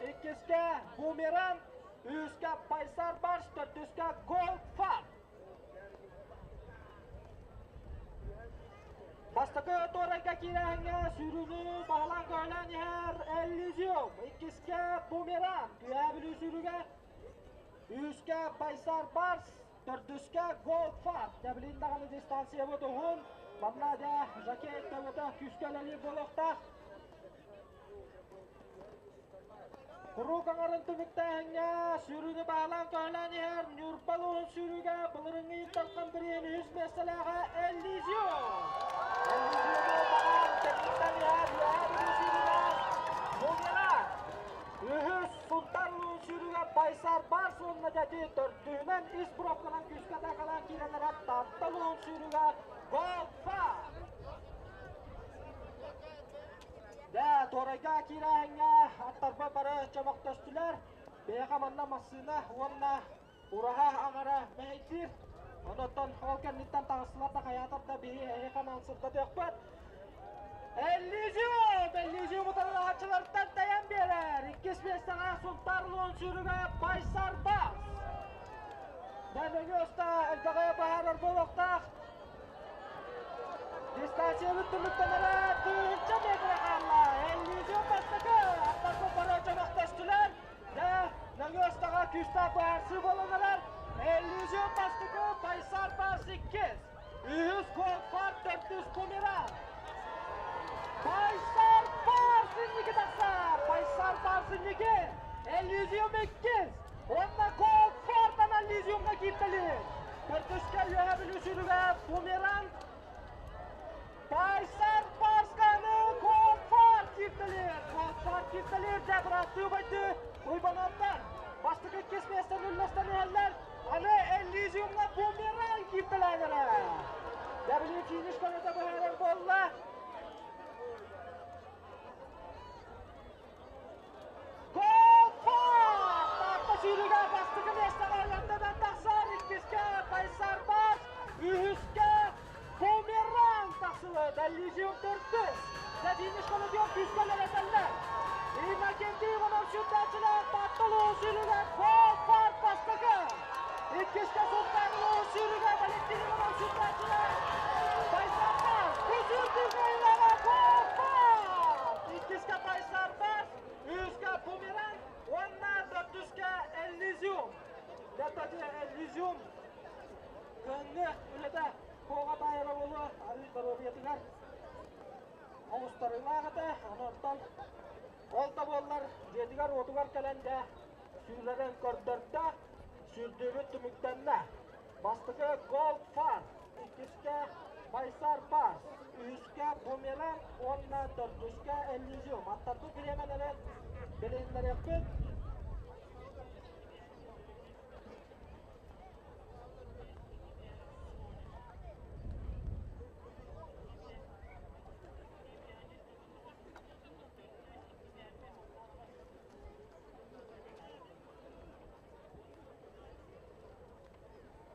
иккискэ Бумеранг, үһүскэ Пайсар Барс, төрдүскэ Голд Фар. Бастакы туорайга киирээһиҥҥэ сүүрүүнү баһылаан көһүлээн иһэр Эллизиум, иккискэ Бумеранг, Үөһээ Бүлүү сүүрүгэ, үһүскэ Байсар Барс, төрдүскэ Голд Фар. Дэблин даҕаны дистанциябыт уһун. Манна дьэ Жакей төбөтө күүскэ үлэлиир буолуохтаах. Куруук аҥарын түмүктээһиҥҥэ сүүрүүнү баалаан көһүлээн иһэр Ньурба улууһун сүүрүүгэ былырыҥҥы Ил бириэн үһүс миэстэлээҕэ Эллизио. Эллизиону баҕар кэнниттэн иһэр Үөһээ Бүлүү сүүрүүгэ Бумера. Үһүс Сунтаар улууһун сүүрүүгэ Байсар Барс уонна дьэти төрдүһүнэн ис бровканан күүскэ атаакалаан киирэн эрэр Таатта улууһун сүүрүүгэ Голдфа. Дьэ, туорайга киирээһиҥҥэ аттарба бары чөмөхтөстүлэр. Биһиэхэ манна массыына уонна ураһа аҥара мэһэйдиир. Онон ол кэнниттэн таҕыстылар да хайаатар да биһи эһиэхэ анаан сырдатыахпыт. Эллизиум! Эллизиум утарылаһааччылартан тэйэн биэрэр. Иккис миэстэҕэ Сунтаар улууһун сүүрүгэ Байсар Бас. Дәмөҥү уста элбэҕи баһаарар буолуохтаах. Дистанциябыт түмүктэнэрэ тыһыынча метрэ хаалла. Эллизиум бастакы аттарбыт бары чөмөхтөстүлэр. Дьэ, нөҥүө устаҕа күүстээх быһаарсыы буолан эрэр. Эллизиум бастакы, Байсар Бас иккис. Үһүс Голдфар, төрдүс Бумеранг. Байсар Барс инники тахсар. Байсар Барс инники. Эллизиум иккис. Уонна Голдфартан Эллизиумҥа кииртэлиир. Төрдүскэ Үөһээ Бүлүү сүүрүгэ Бумеранг. Байсар Барсканы Голдфар кииртэлиир. Голдфар кииртэлиир. Дьэ, бырааттыы убайдыы Уйбаныаптар. Бастакы иккис миэстэни үллэстэн иһэллэр. Аны Эллизиумҥа Бумеранг кииртэлээн эрэр. W финиш көнөтө быһаарар буолла. Гол! Таатта сүүрүгэ бастакы миэстэҕэ Өлөндөбөн тахсар, иккискэ Байсар Барс, үһүскэ Бумеранг тахсыбыт. Эллизиум төрдүс. Дьэ финиш көнөтүгэр күүскэ үлэлэтэллэр. Иннокентий Иванов сүүрдээччилэр Таатта улууһун сүүрүгэ Гол бастакы. Иккискэ Сунтаар улууһун сүүрүгэ Валентин Иванов сүүрдээччилэр Байсар Барс. Бу сүүрдүү кыайыылааҕа Гол Иккискэ Байсар Барс, үһүскэ Бумеранг уонна төрдүскэ Эллизиум. Дьэ Эллизиум кыһыҥҥы үлэтэ Куоҕа таайара буолуо арыы доруобуйатыгар оҕустарыылаах этэ. Онтон ол да буоллар дьиэтигэр-уотугар кэлэн дьэ сүүрэрин көрдөрдө, сүүрдүүбүт түмүктэннэ. Бастакы Голд Фар, иккискэ Байсар Барс, үһүскэ Бумеранг уонна төрдүскэ Эллизиум. Аттарбыт бириэмэлэрин билиһиннэриэхпит.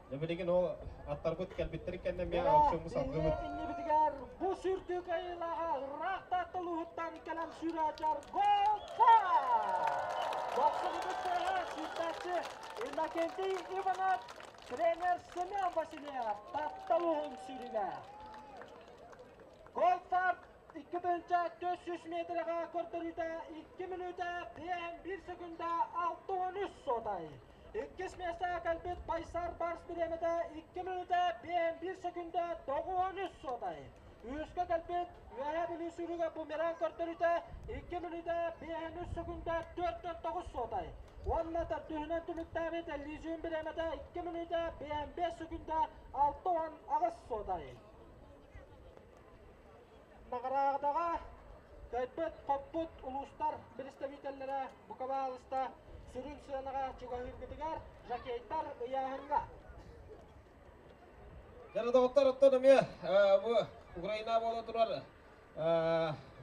Дьэ билигин ол аттарбыт кэлбиттэрин кэннэ эмиэ аукциоммут салгыбыт. Иннибитигэр бу сүрдүк айылааҕа ыраах. Таатта улууһуттан кэлэн сүүрээччэр Голдфар! Бохсугуту сыаһа сүүрдээччи Иннокентий Иванов, тренер Семен Васильев, Таатта улууһун сүүрүгэ. Голдфар 2400 метрэҕэ көрдөрүүтэ 2 мүнүүтэ 51 секунда 63 сотай. Иккис миэстэҕэ кэлбит Байсар Барс бириэмэтэ 2 мүнүүтэ 51 секунда 93 сотай. Үһүскэ кэлбит Үөһээ Бүлүү сүүрүгэ Бумеранг көрдөрүүтэ 2 мүнүүтэ 53 секунда 4,9 сотай. Уонна төрдүһүнэн түмүктээбит Эллизиум бириэмэтэ 2 мүнүүтэ 55 секунда 68 сотай. Наҕараадаҕа кыайбыт-хоппут улуустар представителлэрэ бука баалыста сүрүн сыанаҕа чугаһыыргытыгар жокейдар ыйааһыҥҥа. Дьэ, доҕоттор, оттон эмиэ бу Украина буола турар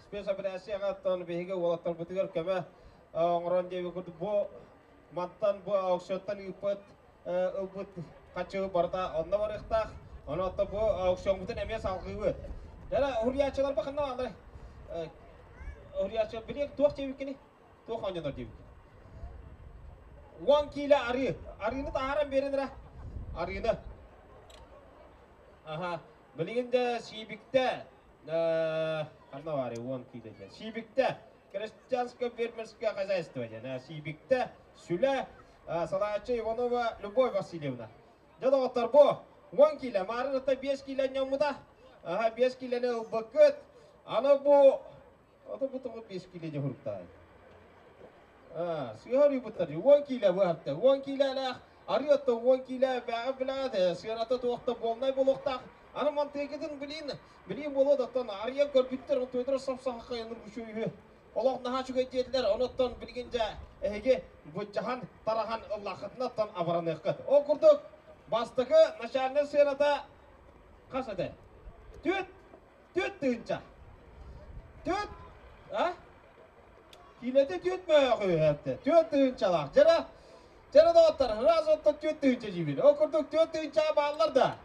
спецоперацияҕа оттон биһиги уолаттарбытыгар көмө оҥорон диэбит курдук бу мантан бу аукционтан ыыппыт ылбыт хаччы барыта онно барыахтаах. Ону оттон бу аукциоммутун эмиэ салҕыыбыт. Дьэ, уһуйааччыларба ханна бааллар? Уһуйааччы билиэк туох диэбиккиний? Туох оонньонор диэбиккин? 10 киилэ арыы. Арыыны таһааран биэрин эрэ. Арыыны. Аха. Билигин да Сиибиктэ ханна баарый 10 киилэ диэн. Сиибиктэ крестьянско-фермерское хозяйство диэн. Сиибиктэ Сүлэ салааччы Иванова Любовь Васильевна. Дьэ доҕоттор бу 10 киилэ, маарын ата 5 киилэ ньоммута. Аха 5 киилэни ылбыккыт. Аны бу ото бу тоҕо 5 киилэ дьоһуруктаай. Аа, сыһар ыйбыттар 10 киилэ быһапта. 10 киилэлээх арыы отто 10 киилэ бэҕэ билэҕит сыаната туохта буолнай буолуохтаах. Аны мантыгытын билин, билин буолуо оттон арыйан көрбүттэр, онтуйдара сап-сахха яныр үчүгэй Олох наһаа үчүгэй диэтилэр, онуттан билигин дьэ эһиги быдьаһан, тараһан ыллаххытына абараныаххыт. Ол курдук бастакы начальнай сыаната хас этэ? Түөт, түөт тыһыынча. Түөт, а? Киилэтэ түөт мөөх үһэттэ. Түөт тыһыынчалаах. Дьэрэ, дьэрэ доҕоттор, раз оттон түөт тыһыынча диибин. Ол курдук түөт тыһыынча бааллар да.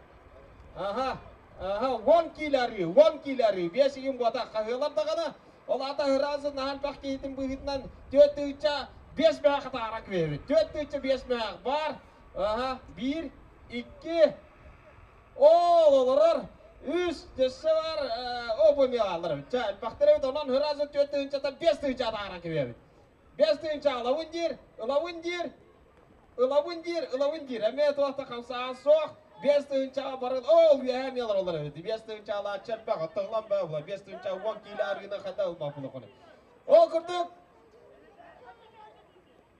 Аха, аха, 10 киилэ арыы, 10 киилэ арыы, биэс игин буотах хаһыалар даҕаны, Ол аата ыраазы наһаа элбэх киһитин быһыытынан түөрт тыһыынча биэс мөһөөх атааран кэбиһэбит. Түөрт тыһыынча биэс мөһөөх баар. Аха, биир, икки, ол олорор, үс, өссө бар, о бу эмиэ бааллар эбит. Чэ, элбэхтэр эбит, онон ыраазы түөрт тыһыынчаттан биэс тыһыынча атааран кэбиһэбит. Биэс тыһыынча ылабын диир, ылабын диир, Ылабын диир, ылабын диир. Эмиэ туох да хамсааһын суох. Биэс тыһыынчаҕа баран, ол үөһээ эмиэ олороллор эбит. Биэс тыһыынча алааччы элбэх, оттоһулан баа була. Биэс тыһыынча уон киилэ арыыны хата ылбаппын охону. Ол курдук,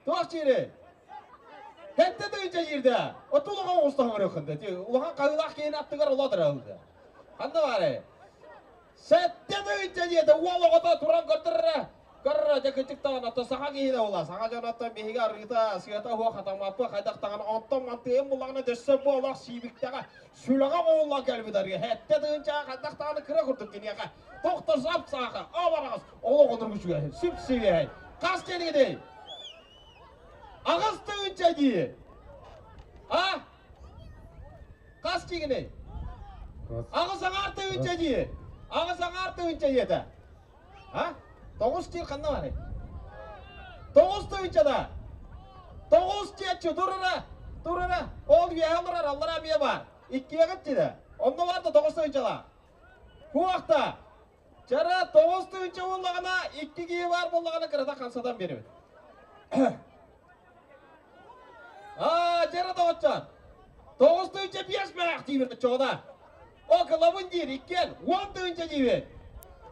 туох диири? Хэтте тыһыынча диирдэ. Оту улахан оҕустаһан көрүөххүн да. Улахан хаһыылаах киһини аттыгар олоотор ылды. Ханна баарай? Сэттэ тыһыынча диэтэ уол оҕото туран көрдөрөрө. Көрөрө дьэ кырдьык даҕаны оттон саха киһитэ буолла. Саха дьоноттон биһиги арыыта, сыата суох хатаммаппыт хайдах даҕаны онтон мантыйым буллаҕына дөссө бу олох сиибиктэҕэ сүлэҕэ оҕуллан кэлбит арыы. Сэттэ тыһыынчаҕа хайдах даҕаны кыра курдук киниэхэ. Тохтор сап сааха, абараҕас, олох оннук үчүгэй, сүп-сибиэһэй. Хас диэнигиний? Аҕыс тыһыынча дии. А? Хас дьиҥиний? Аҕыс аҥаар тыһыынча дии. Аҕыс аҥаар тыһыынча диэтэ. А? Тоҕус диир ханна барый? Тоҕус тыһыынча да. Тоҕус диэччи турара. Турара. Ол үөһэ олорор аллара эмиэ баар. Иккиэҕит дии Онно бар да тоҕус тыһыынчалаах. Куохта. Чара тоҕус тыһыынча буоллаҕына, икки киһи баар буоллаҕына кырата хамсатан биэрэбит. Аа, дьэрэ доҕоччор. Тоҕус тыһыынча биэс мөөх диибит оччоҕуна. О, кылабын диир, иккиэн, уон тыһыынча диибит.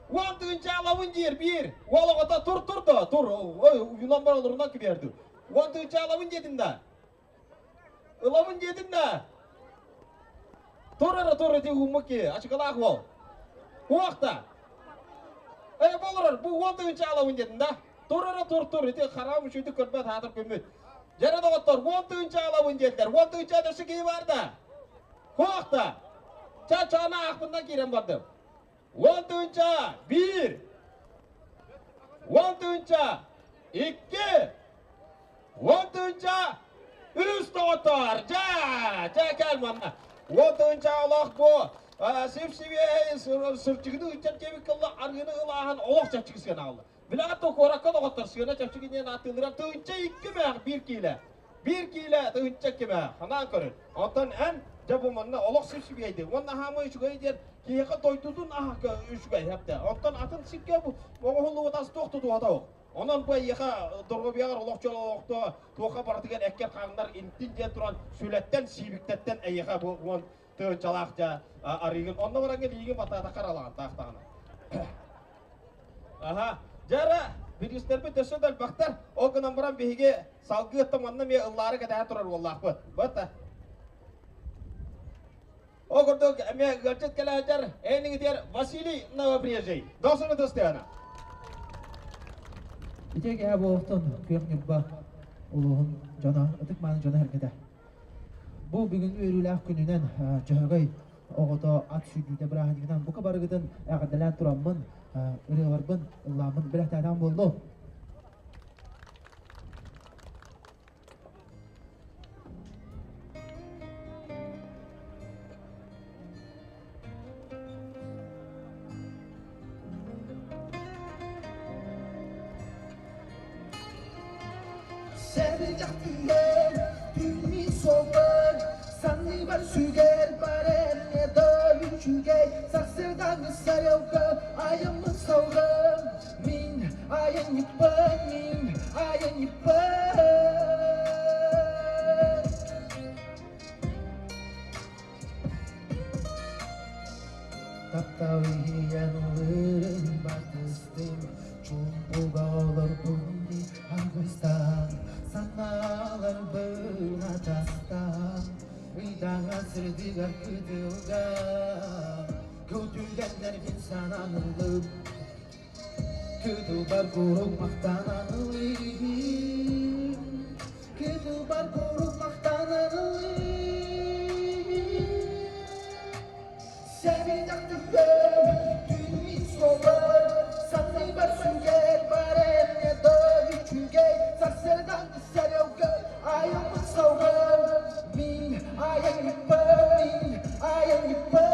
Уон тыһыынча алабын диир, биир. Уол оҕото тур тур да, тур. Ой, уйунан бар олорунан кибиэрдим. Уон тыһыынча алабын диэтин да. Ылабын диэтин да. Тур эрэ тур ити ууммут киһи, ачыкылаах уол. Куохта. Э, болорор, бу уон тыһыынча алабын диэтин да. Тур эрэ тур тур, ити хараам үчүгдүк көрбөт аатыр күммүт. Дьэрэ доҕоттор, уон тыһыынча алабын диэтилэр. Уон тыһыынча дөссө киһи бар да. Куохта. Ча-чаана аахпыннан киирэн бардым. Уон тыһыынча биир. Уон тыһыынча икки. Уон тыһыынча үс доҕоттор. Дьэ, дьэ кэл манна. Уон тыһыынча олох бу. Сип-сибиэһэй сырдьыгыны ыччат диэбит кылла арыыны ылааһын олох чэпчэки сыана аҕалла. Билэҕит да куоракка доҕоттор сыана чэпчэки диэн ааттыыллара 1002 мөөх 1 киилэ. 1 киилэ 1002 мөөх. Ханаан көрүн. Онтон эн дьэ бу манна олох сип-сибиэйди. Уонна хаамай үчүгэй диэн киһиэхэ дойдутун аһа үчүгэй хэптэ. Онтон атын сиргэ бу оҥоһуллубут ас туох тутуһата Онон бу эйиэхэ доруобуйаҕар олох чөл олохто туохха барытыгар эккэр хааннар интин диэн туран сүлэттэн сиибиктэртэн эйиэхэ бу 10 тыһыынчалаах дьэ арыыгын онно бараҥҥа лиигин батаатаххар алаҕан таахтаҕына. Аха, дьара бириистэрбит өссө да элбэхтэр. Ол гынан баран биһиги салгыы оттон манна эмиэ ыллаары кэтэһэ турар уоллаахпыт. Бата. Ол курдук эмиэ ыалдьыт кэлээдэр эйниҥитигэр Василий Новоприезжий. Досуну тыстыана. Ити киһи буолуохтун күөх Ньурба улууһун дьоно, ытык-мааны дьоно сэргэтэ. Бу бүгүн үөрүүлээх күнүнэн Дьөһөгөй оҕото ат сүүрдүүтэ бырааһынньыгынан бука барыгытын эҕэрдэлээн тураммын, ырыаларбын ыллааммын бэлэхтээтэн буоллу. Сэргэхтиэн түүнү солбор санныбар сүгэр бар эмне да үчүгэй сарсыардаҥы сарыалга айаммын салгын мин айанньыппын мин айанньыппын. Таптал иһийэн ылырын батыстым, чуумпуга олорбун дии аргыстаан, санааларбын атастаан, ыйдаҥа сырдыгар кытылга, көтүгэннэрбин санаан ыллым, кытылбар куруук махтанан ылыым, кытылбар куруук махтанан ылыым. Сэргэхтиэн түүнү солбор санныбар сүгэр бар эмне да үчүгэй сарсыардаҥы сарыалга айаммын салгын мин айанньыппын мин айанньыппын.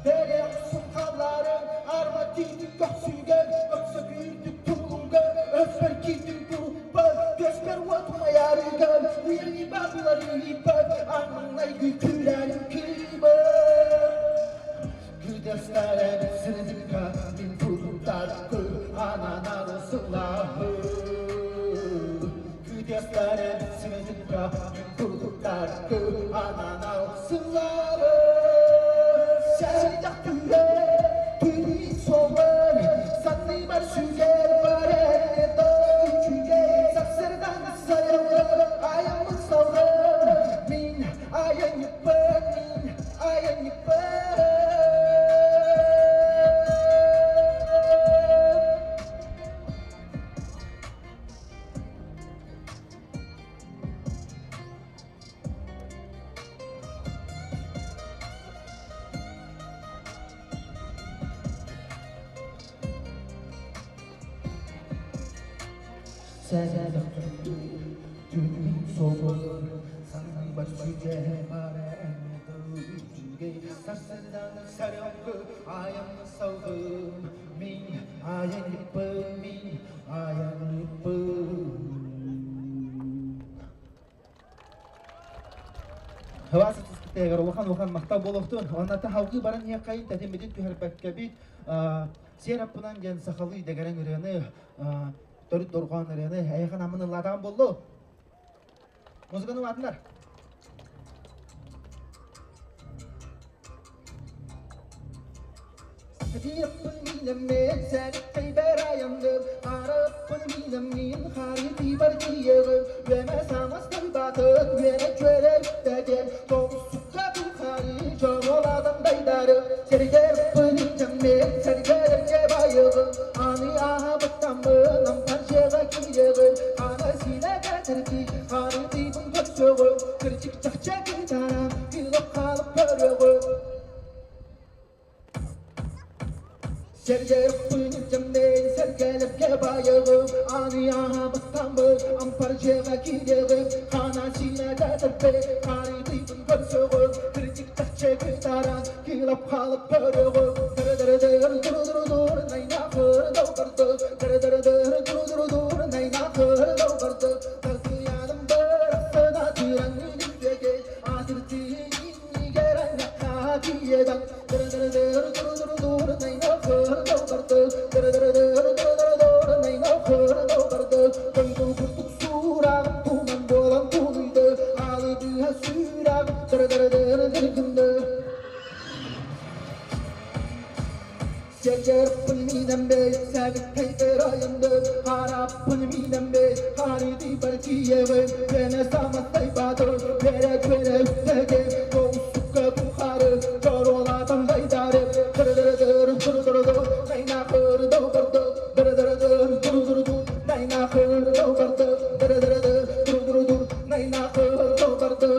Бэлэх сухаларын арма тиитин көхсүгэр өксөкүүрдүк тулугар өспөр киирдин куруппар көспөр уот умайарыгар уйани бабылары аммаңнайгы күләрин кыыбар Күдэстэрэ сырдыкка мин курдуктаргы ананары сыллаһы. Күдэстэрэ сырдыкка мин курдуктаргы ананары сыллаһы. Сэргэхтиэн түүнү солбор санныбар сүгэр бар эмне да үчүгэй сарсыардаҥы сарыалга айаммын салгын мин айанньыппын мин айанньыппын. Сэргэхтиэн түүнү солбор санныбар сүгэр бар эмне да үчүгэй сарсыардаҥы сарыалга айаммын салгын мин айанньыппын мин айанньыппын. Хаваса түскүтэгэр улахан улахан махтал буолуохтун. Онна салгыы баран иһиэххэйин тэтиммитин түһэрбэккэбит сиэр аппынан диэн сахалыы дэгэрэн ырыаны төрүт дорҕоон ырыаны эйиэхэ намын ыллаатаҕым буоллу. Музыканы улаатынар. Мен сәліппей аянным, арыппын минем мин харити бар киегім, Веме самастай батып, вене чөрер тәгем, Тоғыз хари жамол адамдайдары, Сергер мен сергерге байығым, Аны аха бұттамын, амтан жеға киегім, Аны сине кәтірки, хары тибін көпсөгім, Кірчик чақча китара, киліп қалып көрөгім. Сэргэрпин дьэмнээн сэргэлэргэ байыгым, Аныаха бастаммын ампар дьиэҕэ киириэҕим, Хаана сиинэ тэтэрбэ, харытыйбын көрсөҕүм, Кырдьык чахчы кытаран, кыылап хаалып көрөҕүм. Дыры-дыры-дыр, дуру-дуру-дур, найнахыр долбарды, Дыры-дыры-дыр, дуру-дуру-дур, найнахыр долбарды, Тасыйаным бырахсына тыраҥ үтүөгэ, Атыртыы иннигэр айнахха тиийэдэн, Дыры-дыры-дыр, дуру-дуру-дур, найнахыр долбарды, Дыры-дыры-дыр, дуру-дуру-дур, найнахыр долбарды, Дойду курдук суурагым туман буолан тулуйды, Аалы быыһа сүрэгим дыры-дыры-дыр дыргынды. Сэргэрпин минембей, сәгіттей райынды, Қараппын минембей, қариды тиевин, Вене саматтай батыр, вере вере үттеге, Тоғыз тухары, чоролатан дайдары, Дыры-дыры-дыр, дыры-дыры-дыр, найнақыр дылбырды, Дыры-дыры-дыр, дыры-дыры-дур, найнақыр дылбырды, Дыры-дыры-дыр, дыры-дыры-дур, найнақыр дылбырды,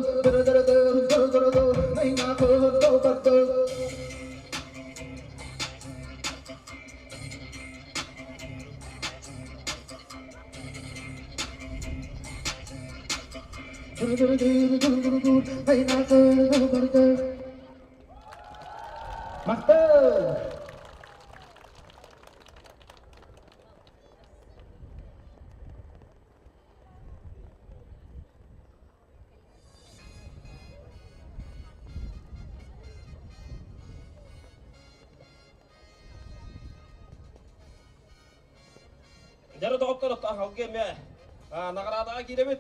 Дыры-дыры-дыр, дыры-дыры-дур, найнақыр дылбырды. Махтал! Дьэ доҕоттор алгы эмэ наҕараадаҕа киирэбит.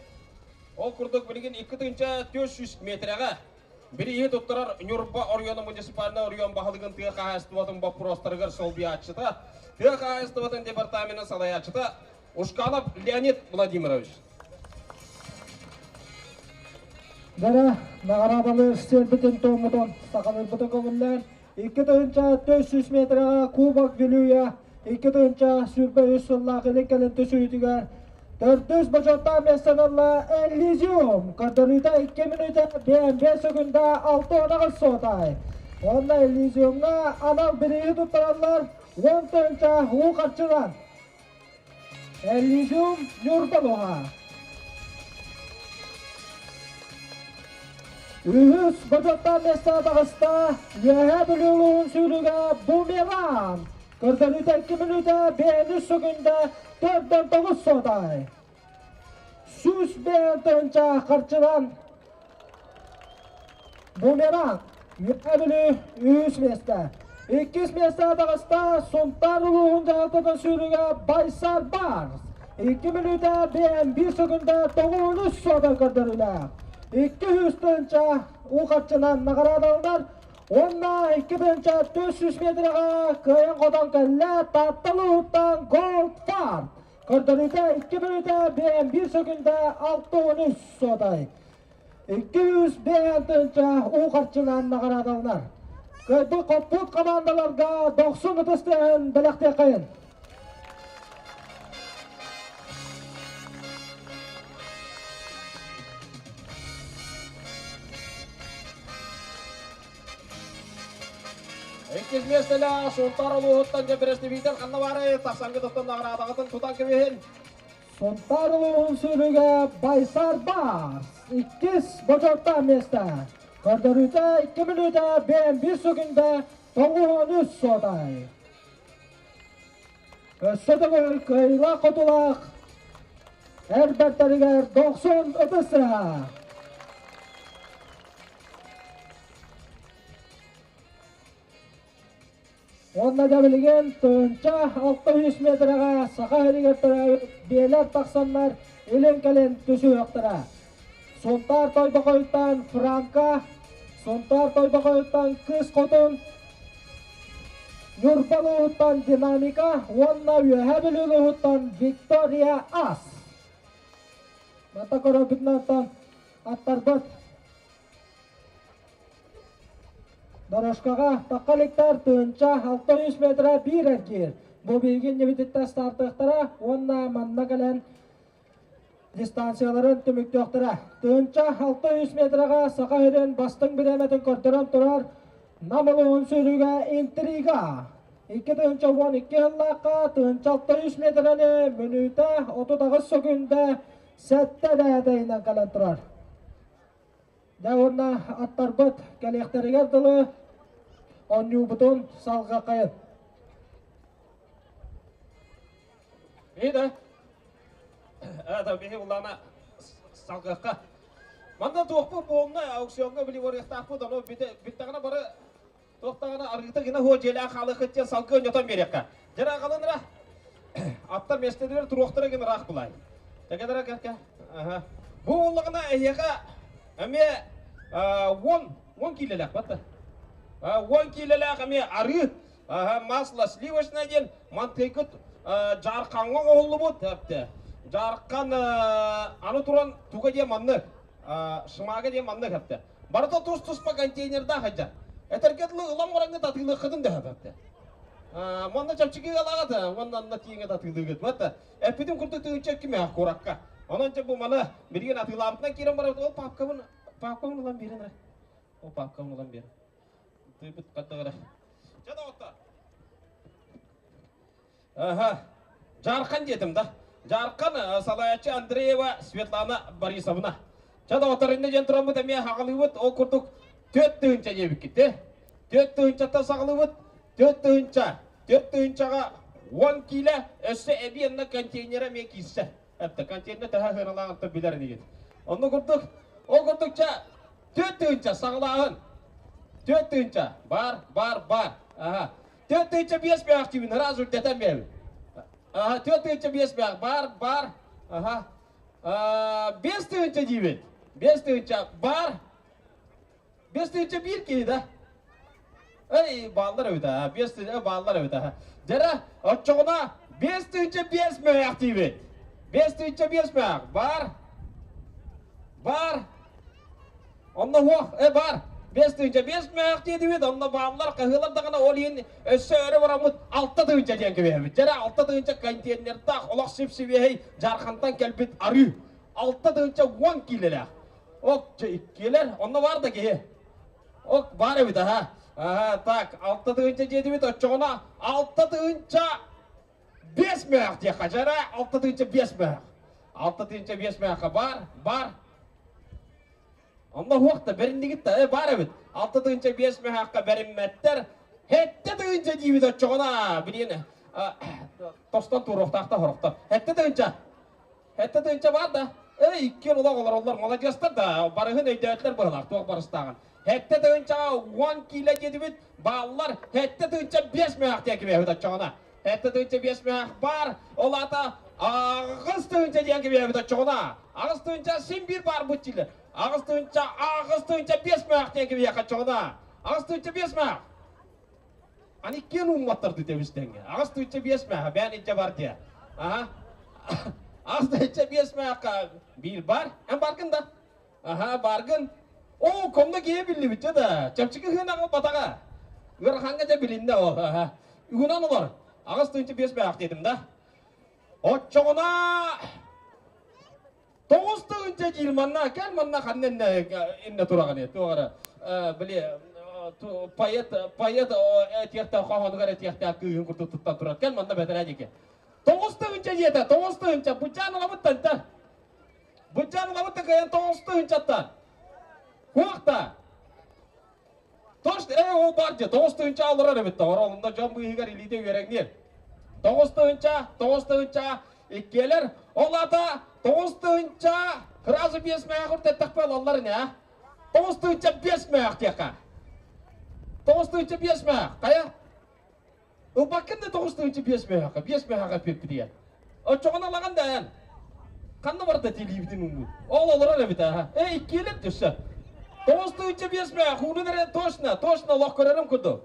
Ол курдук билигин 2400 метрэҕэ бирииһи туттарар Ньурба оройуона муниципальнай оройуон баһылыгын тыа хаһаайыстыбатын боппуруостарыгар солбуйааччыта, тыа хаһаайыстыбатын департаменын салайааччыта Ушканов Леонид Владимирович. Дара наҕараадалыыр сиэрбитин туоммутун сахалыырбытын көҥүллээн 2400 метрэҕэ Кубок Вилюя 2023 сыллаах илин кэлин түсүүтүгэр төрдүс бочуоттаах миэстэни ылла Эллизиум. Көрдөрүүтэ 2 мүнүүтэ 55 секунда 68 суотай. Уонна Эллизиумҥа анал бирииһи туттараллар 10 тыһыынча уу харчынан. Эллизиум Ньурба луһа. Үһүс бочуоттаах миэстэ таҕыста Үөһээ Бүлүү улууһун сүүрүгэ Бумеран. Көрдөрүүтэ 2 мүнүүтэ 5 секунда 49 суотай. 105 тыһыынча харчынан Бумеранг Үөһээ Бүлүү үһүс миэстэ. Иккис миэстэ таҕыста Сунтаар улууһун дьаһалтатын сүүрүгэ Байсар Барс. 2 мүнүүтэ 51 секунда 93 суота көрдөрүүлээх. 200 тыһыынча уу харчынан наҕараадаланар уонна 2400 метрэҕэ кыайан-хотон кэллэ Таатта улууһуттан Gold Farm. Көрдөрүүтэ 2 мүнүүтэ 51 секунда 63 суотай. 205 тыһыынча уу харчынан наҕараадаланар. Кыайбыт хоппут командаларга дохсун ытыс тыаһын бэлэхтиэххэйин. Иккис миэстэлээх Сунтаар улууһуттан дьэ бэрэстэбиитэл ханна баарай тахсаҥҥыт оттон наҕарадаҕытын тутан кэбиһин. Сунтаар улууһун сүүрүгэ Байсар Барс иккис бочуоттаах миэстэ. Көрдөрүүтэ 2 мүнүүтэ 51 секунда 93 суотай. Өссө төгүл кыайыылаах-хотуулаах эр бэртэригэр дохсун ытыс сыһа. Уонна да билигин тыһыынча 600 метрэҕэ Саха сиригэр төрөөбүт биэлэр тахсаннар илин-кэлин түсүһүөхтэрэ. Сунтаар Тойбохойуттан Франка, Сунтаар Тойбохойуттан Кыыс Хотун, Ньурба улууһуттан Динамика уонна Үөһээ Бүлүү улууһуттан Виктория Ас. Мата көрөрбүтүнэн аттарбыт Дорожкаҕа тахха иликтэр тыһыынча 600 метрэ биир эргиир. Бу биһиги иннибититтэн стартыахтара уонна манна кэлэн дистанцияларын түмүктүөхтэрэ. Тыһыынча 600 метрэҕэ Саха сирин бастыҥ бириэмэтин көрдөрөн турар Нам улууһун сүүрүүгэ интрига. 2012 сыллаахха 1600 миэтэрэни мүнүүтэ 38 сөкүүндэ сэттэ дэһэтэйинэн кэлэн турар. Дьэ уонна аттарбыт кэлиэхтэригэр дылы оонньуубутун салҕахайын. Биһи да биһи улаана салгыахха. Манна туохпут буолна аукционҥа били барыахтаахпыт ону бүттэҕинэ бары туохтаҕына арыыта гына хуо дьиэлээх хаалыаххыт диэн салгыы онньотон биэриэххэ. Дьэ аҕалынра аттар миэстэлэригэр туруохтара гын ыраах булай. Тагадара кэркэ. Аха. Бу буоллаҕына эһиэхэ эмиэ 10 киилэлээх батта. 10 киилэлээх эмиэ арыы масло сливочное диэн мантыйгыт дьаархаҥҥа оҥоһуллубут дьаархан аны туран туга диэн маннык шмага диэн маннык эптэ барыта тус-туспа контейнердаах сылдьар этэргэ дылы ылан бараҥҥыт атыылыаххытын да эптэ манна чэпчэки ылаҕыт уонна анна тииҥҥэ атыылыыгыт вот эппитим курдук тыһыынча кимээх куоракка онон дьэ бу маны билигин атыылаабытынан киирэн барабыт ол папкабын папкабын ылан биэрин эрэ ол папкабын ылан биэрин Тыыпыт хаттаҕара. Чэ доҕоттор. Аха. Жархан диэтим да. Жархан салайааччы Андреева Светлана Борисовна. Чэ доҕоттор иннэ диэн тураммыт эмиэ хаҕалыыбыт. Ол курдук 4000 диэбиккит де. 4000-тан саҕалыыбыт. 4000. 4000-га 10 киилэ өссө эбии анна контейнера эмиэ киирсэ. Эптэ контейнер төһө сыаналааҕын билэр инигит. Онно курдук, ол курдук ча 4000 саҕалааһын. 4000 бар, бар, бар. Аха. 4005 бээх тибин раз үрдэтэн бэбин. Аха, 4005 бээх бар, бар. Аха. 5000 диибит. 5000 бар. 5001 киһи да. Эй, бааллар эбит аа, 5000 бааллар эбит аа. Дьэрэ, оччоҕуна 5005 мөһөөх диибит. 5005 мөһөөх бар. Бар. Онно суох, бар. 5005 мөһөөх диэтибит, онно бааллар, хаһыылар даҕаны ол иһин өссө өрө бараммыт 6000 диэн кэбиһэбит. Дьэрэ, 6000 контейнердаах олох сип-сибиэһэй Дьаархантан кэлбит арыы. 6010 киилэлээх. Ок, иккиэлэр, онно бар да киһи. Ок, бар эбит, аха. Аха, так, 6000 диэтибит, оччоҕуна 6005 мөөх диэххэ, дьара, 6005 мөөх. 6005 мөөххө бар, бар. Онно хуох да бэриннигит да, бар эбит. 6005 мөөххө бэриммэттэр. Хетте тыынча диибит оччоҕуна, билиэн, тостон туруохтаахта хорохто. Хетте тыынча. Хетте тыынча бар да. Эй, иккиэн олох олороллор, маладьыастар да, барыһын өйдөөтүлэр быһылаах, туох барыстааҕын. Хетте тыынчаҕа 10 киилэ диэтибит, бааллар, хетте тыынча 5 мөһөх диэн кибиэһит оччоҕуна. Хетте тыынча 5 мөһөх баар, ол аата 8 тыынча диэн кибиэһит оччоҕуна. 8 тыынча син биир баар бут дииллэр. 8 тыынча, 8 тыынча 5 мөһөх диэн кибиэхэ оччоҕуна. 8 тыынча 5 мөһөх. Аны иккиэн уумматтар дии тэҥҥэ. 8 тыынча 5 мөһөх, бээн илдьэ бар диэ. Аха. 8 тыынча 5 мөһөххө биир бар. Эн баргын да. Аха, баргын. Оо, комна киһи биллибит да. Чэпчэки хынаҕа батаҕа. Ыарахаҥҥа дьэ билиннэ ол. Аха. Угунан олор. 8 тыынча 5 мөһөх диэтим да. Оччоҕуна 9 тыынча диир манна кэл манна ханна иннэ иннэ тураҕын э туох эрэ били поэт поэт этиэхтээх хоһоонугар этиэхтээх кыыһын курдук туттан турар кэл манна бэтэрээ диэки 9 тыынча диэтэ 9 тыынча быдьаан ылабыттан та быдьаан ылабытта кыайан 9 тыынчаттан хуохта Тош э ол бар дьэ 9 тыынча олорор эбит тоҕор онно дьон быыһыгар илиитэ үөрэҥниир 9 тыынча 9 тыынча иккиэлэр ол аата 9 тыынча сразу 5 мээх үрдэттэх ылаллар ини а 9 тыынча 5 мээх диэххэ 9 тыынча 5 мээх хайа ылбаккын да 9 тыынча 5 мэхэххэ 5 мэхэххэ эппиэппитигэр оччоҕуна ылаҕын да эн ханна барда тилиибитин уҥҥут ол олорор эбит аха э иккиэлэр түссе 9 тыынча 5 мээх уунун эрэ точно точно олох көрөрүм курдук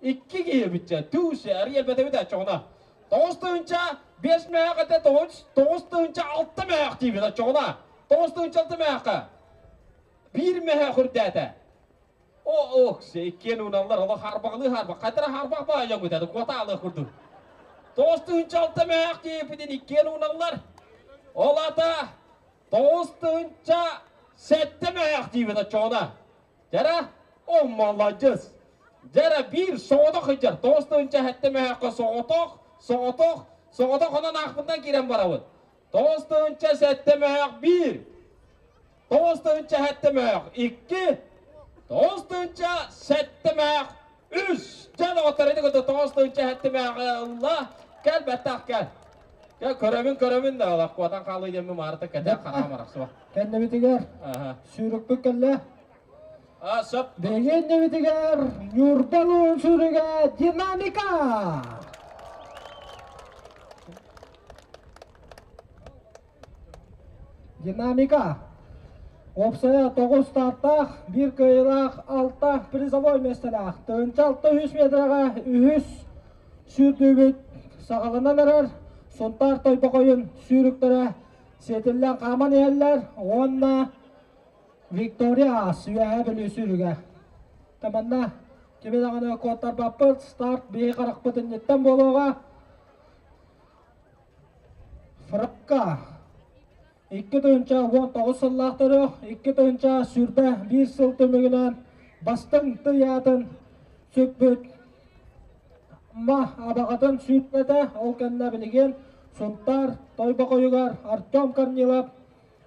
икки киһи эбитчэ түүсе арый элбэтэбит оччоҕуна 9 тыынча 5 мээх этэ 9 тыынча 6 мээх диибит оччоҕуна 9 тыынча 6 мэххэ биир мэхэх үрдээтэ О, ох, иккиэн уналлар, олох харбаҕалыы харбах. Хайтара харбах баайа дьоҥҥут куота аалыах курдук. 9 тыынча 6 мээх диэппитин иккиэн уналлар. Ол ата 9 тыынча 7 мээх диибит оччоҕуна. Дьара, о, маладьыс. Дьэ биир соҕотох сылдьар. 9 тыһыынча 7 мөһөөххө соҕотох, соҕотох, соҕотох онон аахпытынан киирэн барабыт. 9 тыһыынча 7 мөһөөх 1. 9 тыһыынча 7 мөһөөх 2. 9 тыһыынча 7 мөһөөх 3. Дьэ доҕоттор ити кытта 9 тыһыынча 7 мөһөөх ылла. Кэл бэттэх кэл. Кэл көрөбүн көрөбүн да олох куотан хаалыы диэммин маарыта кэтэ хараҕым арахсыба. Кэннибитигэр сүүрүкпүт кэллэ. А, сөп. Бэйэннибитигэр Ньурбалуун сүүрүгэ Динамика! Динамика. Уопсайа 9 стартаах, 1 кыайыылаах, 6 призовой миэстэлээх. 1600 метрэҕэ үһүс сүүрдүүбүт саҕаланан эрэр. Сунтаар Тойбохойун сүүрүктэрэ сиэтиллэн хааман иһэллэр уонна Виктория Ас Үөһээ Бүлүү сүүрүгэ. Таманна кими даҕаны куоттарбаппыт, старт биһи харахпыт инниттэн буолуоҕа. Фракка 2019 сыллаах төрүөх, 2021 сыл түмүгүнэн бастыҥ тыйаатын сүкпүт Ма абаҕатын сүүрпэтэ, ол кэннэ билигин Сунтаар Тойбохойугар Артем Корнилов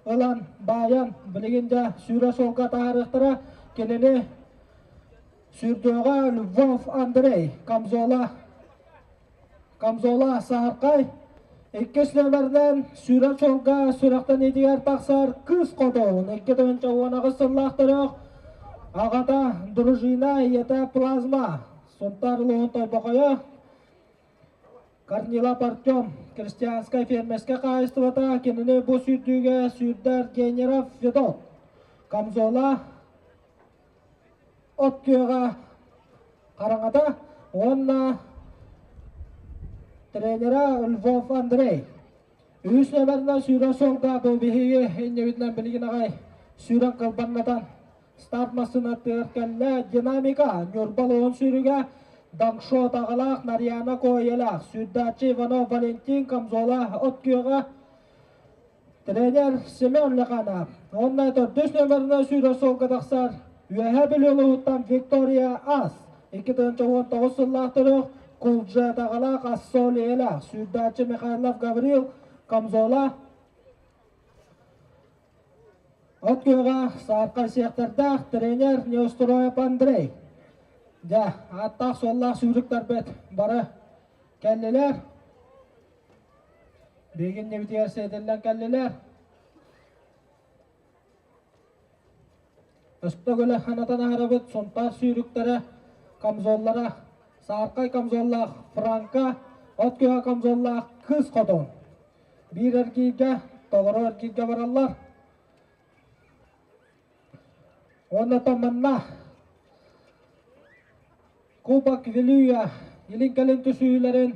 ылан баайан билигин дьэ сүүрэ суолга таһаарыахтара. Кинини сүүрдүөҕэ Львов Андрей Камзола Камзола Саһархай иккис нүөмэринэн сүүрэр суолга сүрэхтэниитигэр тахсар Кыыс Хотун 2018 сыллаах төрөх аҕата Дружина, ийэтэ Плазма Сунтаар улууһун Тойбохойо Корнилов Артем крестьянскай фермерскэй хаһаайыстыбата кинини бу сүүрдүүгэ сүүрдэр Генеров Федот Камзола от күөҕэ хараҥата уонна тренера Львов Андрей. Үһүс нүөмэринэн сүүрэр суолга бу биһиги иннибитинэн билигин аҕай сүүрэн кылбаҥнатан старт массыынатыгар кэллэ Динамика Ньурба улууһун сүүрүгэ Даңшот аҕалаах Нарьяна Коелаах сүүрдээччи Иванов Валентин Камзола от күөҕэ Тренер Семен Леханов уонна төрдүс нүөмэринэн сүүрэр суолга тахсар Үөһээ Бүлүү улууһуттан Виктория Ас 2019 сыллаах төрүөх Кулдьа Таҕалаах Ассолиелаах сүүрдээччи Михайлов Гаврил Камзола от күөҕэ сааркай сиэхтэрдээх тренер Неустроев Андрей. Дьэ, ааттаах-суоллаах сүүрүктэрбит бары кэллилэр. Билигин небитигэр сиэтиллэн кэллилэр. Өстө көлө ханатан аһарабыт Сунтаар сүүрүктэрэ, камзоллара, сааркай камзоллаах Франка, от күөҕэ камзоллаах Кыыс Хотун. Биир эргииргэ, толору эргииргэ бараллар. Уонна манна Кубок Вилюя илин-кэлин түсүүлэрин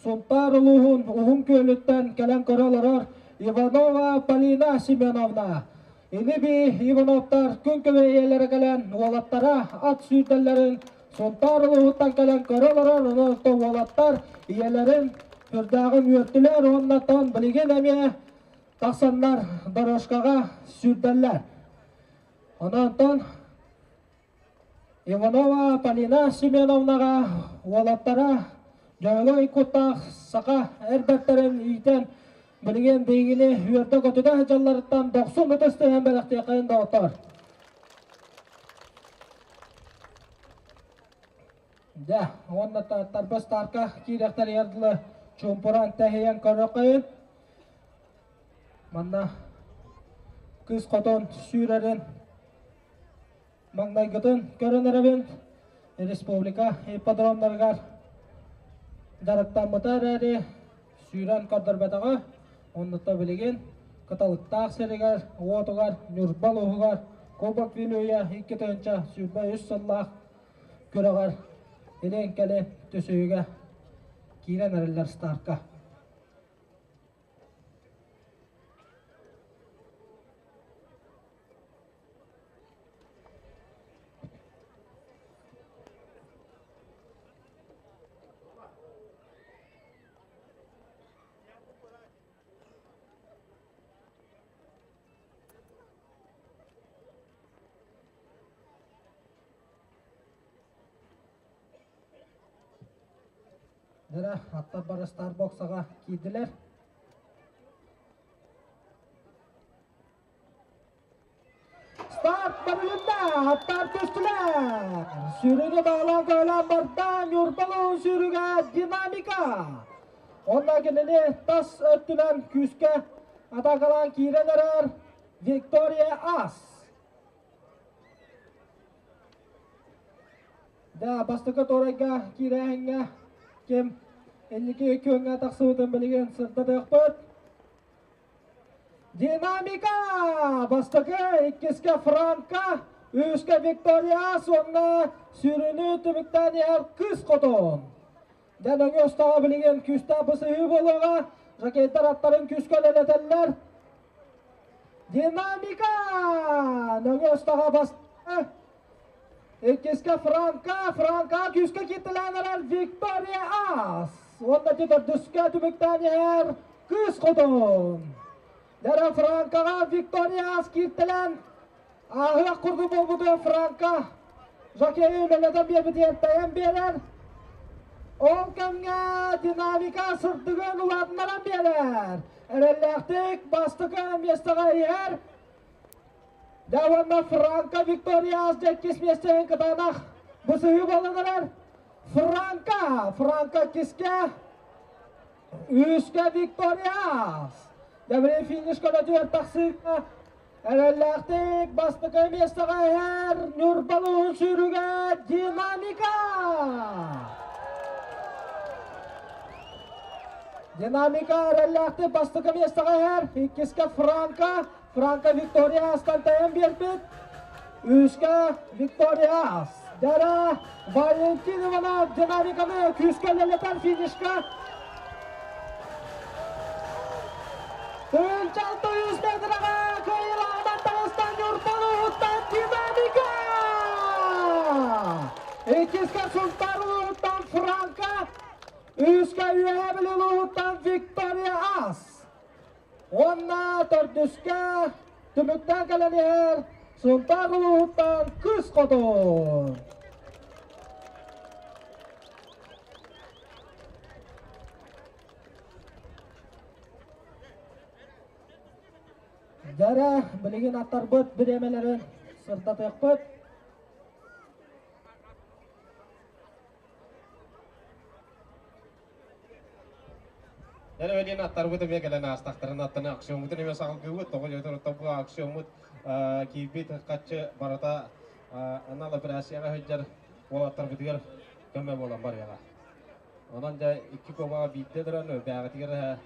Сунтаар улууһун Уһун Күөлүттэн кэлэн көрө олорор Иванова Полина Семеновна. Ини-бии Ивановтар күн көмө ийэлэрэ кэлэн уолаттара ат сүүрдэллэрин Сунтаар улууһуттан кэлэн көрө олорор, онон уолаттар ийэлэрин сүрдээҕин үөртүлэр уонна тон билигин эмиэ тахсаннар дорожкаҕа сүүрдэллэр. Онон Иванова Полина Семеновнаҕа уолаттара дьоһунай куттаах саха эр бэртэрин иитэн билигин биһигини үөрдэ-көтүтэ сылдьалларыттан дохсун ытыс түһэн бэлэхтиэххэйин доҕоттоор. Дьэ, уонна тарбас таарка киириэхтэригэр дылы чуумпуран тэһийэн көрүөххэйин. Манна кыыс хотон сүүрэрин Маҥнайгытын көрөн эрэбин республика ипподромнарыгар дьарыктаммыта эрээри сүүрэн көрдөрбөтөҕө. Оннута билигин Кыталыктаах сиригэр, уотугар, Ньурба улууһугар Кубок Вилюя 2023 сыллаах күрэҕэр илин-кэлин түсүһүүгэ киирэн эрэллэр стартка. Дьэ, аттар бары Старбоксаҕа киирдилэр. Старт барылынна, аттар түстүлэр. Сүрүнү баҕалаан көөлөөн барда Ньурбалуун сүүрүгэ динамика. Онно кинини тас өттүнэн күүскэ атаакалаан киирэн эрэр Виктория Ас. Да, бастакы туорайга киирээһиҥҥэ ким инники күөҥҥэ тахсыбытын билигин сырдатыахпыт. Динамика! Бастакы, иккискэ Франко, үһүскэ Виктория уонна сүрүнү түмүктээн иһэр Кыыс Хотун. Дьэ, нөҥүө остоҕо билигин күүстээх бысыһыы буолуоҕа. Жакейдар аттарын күүскэ үлэлэтэллэр. Динамика! Нөҥүө остоҕо бастакы, иккискэ Франко, Франко күүскэ кииртэлээн эрэр Виктория Ас. Уонна төрдүскэ түмүктээн иһэр Кыыс Хотун. Дара Франкоҕа Виктория Ас кииртэлээн ааһыах курдук буолбуту Франко Жакейы үлэлэтэн биэрбитигэр тэйэн биэрэр. Ол кэмҥэ динамика сырдыгын улаатыннаран биэрэр. Эрэллээхтик бастакы миэстэҕэ иһэр. Дьэ уонна Франко Виктория дьэ иккис миэстэһин кытаанах бысыһыы буолан эрэр. Франко, Франко иккискэ, үскэ Виктория. Дьэ финиш көнөтүгэр тахсыыга эрэллээхтик бастакы миэстэҕэ иһэр Ньурбалуун сүүрүгэ Динамика. Динамика эрэллээхтик бастакы миэстэҕэ иһэр, иккискэ Франко, Франко Виктория астан биэрбит. Үскэ Виктория Дара Валентин Иванов динамиканы күүскэ үлэлэтэр финишка. Тыынчалты үс метраҕа кыайыылааҕынан таҕыстан Ньурбан уһуттан динамика! Иккискэ Сунтаар улууһуттан Франко, үскэ Үөһээ Бүлүү улууһуттан Виктория Ас. Уонна төрдүскэ түмүктээн кэлэн иһэр Сунтаар улууһуттан Кыыс Хотун. Дьэрэ, билигин аттарбыт бириэмэлэрин сырдатыахпыт. Эрэ аттарбыт эмиэ кэлэн аастахтарын аттаны аксиоммутун эмиэ саҕалгыыбыт. Тоҕо диэтэр тобу аксиоммут киирбит хаччы барыта анал операцияҕа сылдьар уолаттарбытыгар көмө буолан барыаҕа. Онон дьэ икки куобаҕа биирдэ туран бээҕитигэр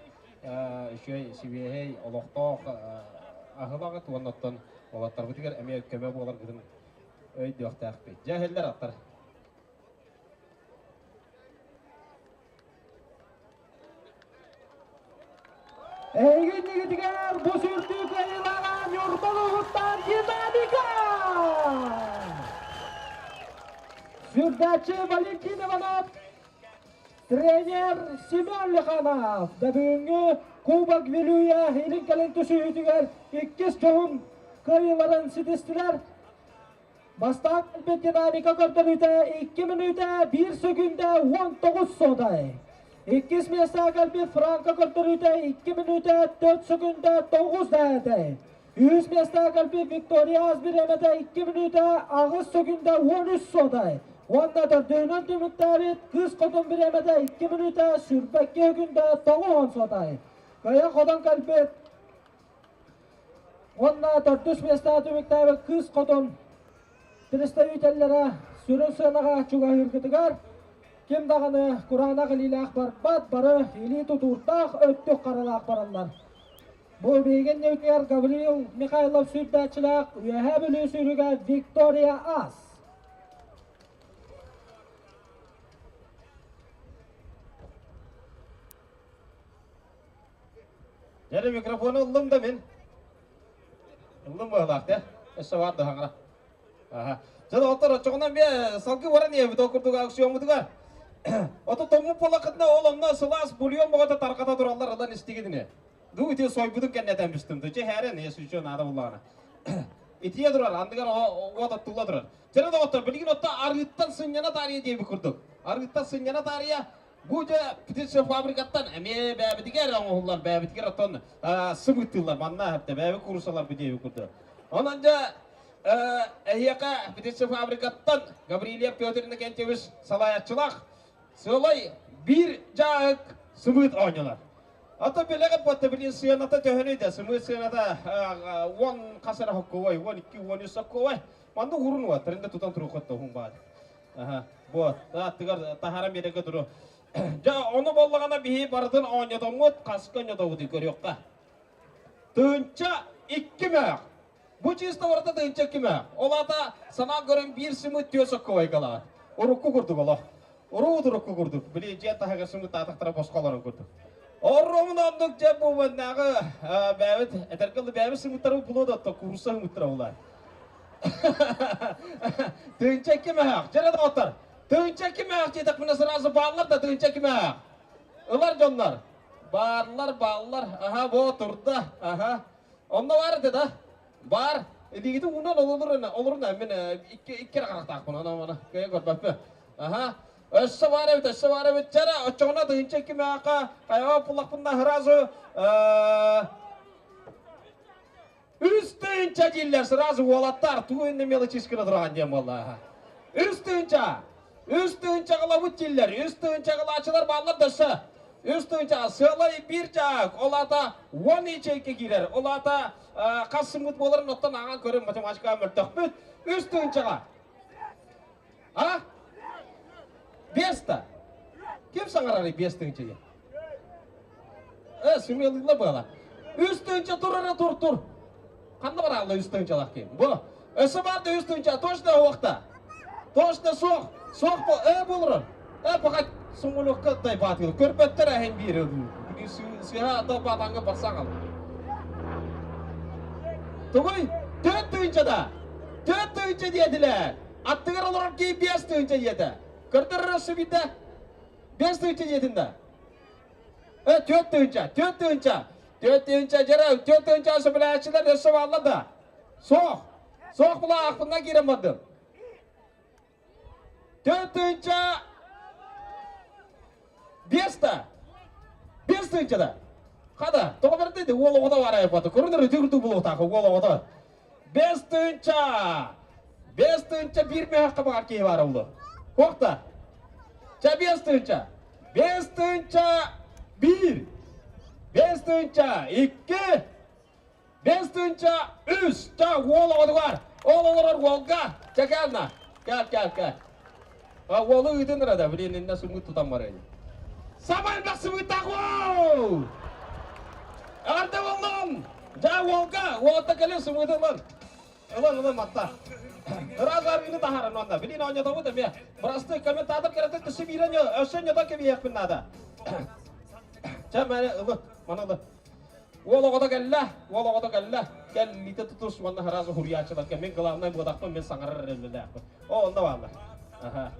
үчүгэй сибиэһэй олохтоох аһылаҕыт уонна оттон уолаттарбытыгар эмиэ көмө буоларгытын өйдүөхтээхпит. Дьэ иһиллэр аттар. Эһиги иннигитигэр бу сүрдүү кыайыылааҕа Ньурба улууһуттан Динамика! Сүрдээччи Валентин Иванов, тренер Семен Лиханов да бүгүҥҥү Кубок Вилюя илин-кэлин түсүһүүтүгэр иккис дьоһун кыайыыларын ситистилэр. Бастаан кэлбит динамика көрдөрүүтэ 2 мүнүүтэ 1 сөкүүндэ 19 содай. Иккис миэстэҕэ кэлбит Франко көрдөрүүтэ 2 мүнүүтэ 4 сөкүүндэ 9 дэһэтэй. Үһүс миэстэҕэ кэлбит Виктория Ас бириэмэтэ 2 мүнүүтэ 8 сөкүүндэ 13 содай. Уонна төрдүһүнэн түмүктээбит Кыыс Хотун бириэмэтэ 2 мүнүүтэ 22 сөкүүндэ 9 содай. Кыайан хотон кэлбит Уонна төрдүс миэстэҕэ түмүктээбит Кыыс Хотун представителлэрэ сүрүн сыанаҕа чугаһыыргытыгар ким даҕаны кураанах илиилээх барбат, бары илии тутуурдаах, өттүк харалаах бараллар. Бу биһигин ньүтүгэр Гаврил Михайлов сүүрдээччилээх Үөһээ Бүлүү сүүрүгэ Виктория Ас. Дьэ микрофону ыллым да мин. Ыллым быһалаах те. Өссө бар да хаҥара. Аха. Дьэ доҕоттор оччоҕунан бе салгыы баран иһэбит ол курдук аукциоммутугар. Ото тоҥмут буоллаххытына ол онно сылаас бульон боҕото тарҕата тураллар ылан истигитини. Дуу ити сойбутун кэннэтэн бүстүм. Чэ хээрэн если что наада буллаҕына. Итие турар, андыгар уот оттулла турар. Чэ доҕоттор, билигин отто арыыттан сынньана таарыйа диэбит курдук. Арыыттан сынньана таарыйа. Бу дьэ птицефабрикаттан эмиэ бэйэбитигэр оҥоһуллар, бэйэбитигэр оттон сымыттыыллар манна бэйэбит куурусалар диэбит курдук. Онон дьэ эһиэхэ птицефабрикаттан Гаврильев Петр Иннокентьевич салайааччылаах сыалай биир дьааһык сымыыт оонньонор. Ата билэҕит буотта билин сыаната төһөнүй да сымыыт сыаната уон хас эрэ хоккуой, 12, 13 соккуой. Манна уурун уа, тренде тутан туруоххут да баар. Бу аттыгар таһааран биэрэргэ туру. Дьэ, ону буоллаҕына биһи барытын оонньотоммут, хаска оонньотобутуй көрүөххэ. Тыынча икки мөөх. Бу чисто барыта тыынча икки мөөх. Ол аата санаа көрөн биир сымыт түө соккубайгалаат. Урукку курдук олох. Уруут урукку курдук. Били дьиэ таһыгар сымыт таатахтара босхо олорон курдук. Орромун оннук дьэ бу маннааҕы бэйэбит этэргэ дылы бэйэбит сымыттары булуо да куурусса сымыттара булар. Тыынча икки мөһөөх. Дьэрэ доҕоттор. Тыынча икки мөһөөх диэтэхпинэ сразу бааллар да тыынча икки мөһөөх. Ылар дьоннор. Бааллар, бааллар. Аха, бо турда. Аха. Онно бар этэ да. Бар. Илиигитин уунан олорун, олорун мин икки икки эрэ харахтаахпын, ана мана кыайа көрбөппүн. Аха. Өссө бар эбит, өссө бар эбит. Чара, оччоҕуна тыынча икки мөһөөххө хайаҕа буллахпына сразу Үс тыынча дииллэр сразу уолаттар тугу иннэ мелочишканы тураҕын диэн буолла. Үс тыынча! Үс тыынча кылабыт дииллэр. Үс тыынча кылааччылар бааллар да өссө. Үс тыынча сыалай биир чаак, ол аата уон ячейка киирэр. Ол аата хас сымыт буоларын оттон ааҕан көрөн математикаҕа мөлтөхпүт. Үс тыынчаҕа. А? Бес да? Ким саҥарарый бес тыынча диэн? Э, сымыалыылла буола. Үс тыынча тур эрэ тур тур. Ханна бараалла үс тыынчалаах киһи? Бу. Өссө бар да үс тыынча, точно уохта. Точно суох. Суох бу. Э булурун. Э пока суҥулукка дайбаатыл. Көрбөттөр эһин биир сыһа долбаатанга барсаң ал. Тугуй? Төрт тыынча да. Төрт тыынча диэтилэр. Аттыгар олорор киһи биэс тыынча диэтэ. Көрдөрөр өссө биирдэ. Биэс тыынча диэтин да. Э, түөрт тыынча, түөрт тыынча. Түөрт тыынча, дьэрэ, түөрт тыынча сөбүлээччилэр өссө бааллар да. Суох. Суох була аахпынна киирэн бардым. Түөрт тыынча биэс да. Биэс тыынча да. Хада, тоҕо бердиди уол оҕото бар айпаты. Көрүнөр үтүгүрдүк булуохтаах уол оҕото. Бэс тыынча! Бэс тыынча биир мөһөххө баҕар киһи баар олу. Куохта. Ча бэс тыынча. Бэс тыынча биир. Бэс тыынча икки. Бэс тыынча үс. Ча уол оҕотугар. Ол олорор уолга. Ча кэлна. Кэл, кэл, кэл. А уолу ыытын ырада, блин, иннэ сымыыт тутан барайын. Самай элбэх сымыыттаах уол! Эҕэрдэ буоллун! Дьэ уолга, уолатта кэлин сымыыты ылан. Ылан, ылан матта. Ыраас арыыны таһааран онно. Билин оонньотобут эмиэ. Бырастыы комментатор кэрэтин түсү биирэн өссө ньото кэбиһиэхпин наада. Чэ, мэне ылы, маны ылы. Уол оҕото кэллэ, уол оҕото кэллэ. Кэллиитэ тутус уонна сразу хуруйааччыларга мин главнай буодахпын мин саҥарар эрэллээхпин. О, онно бааллар. Аха.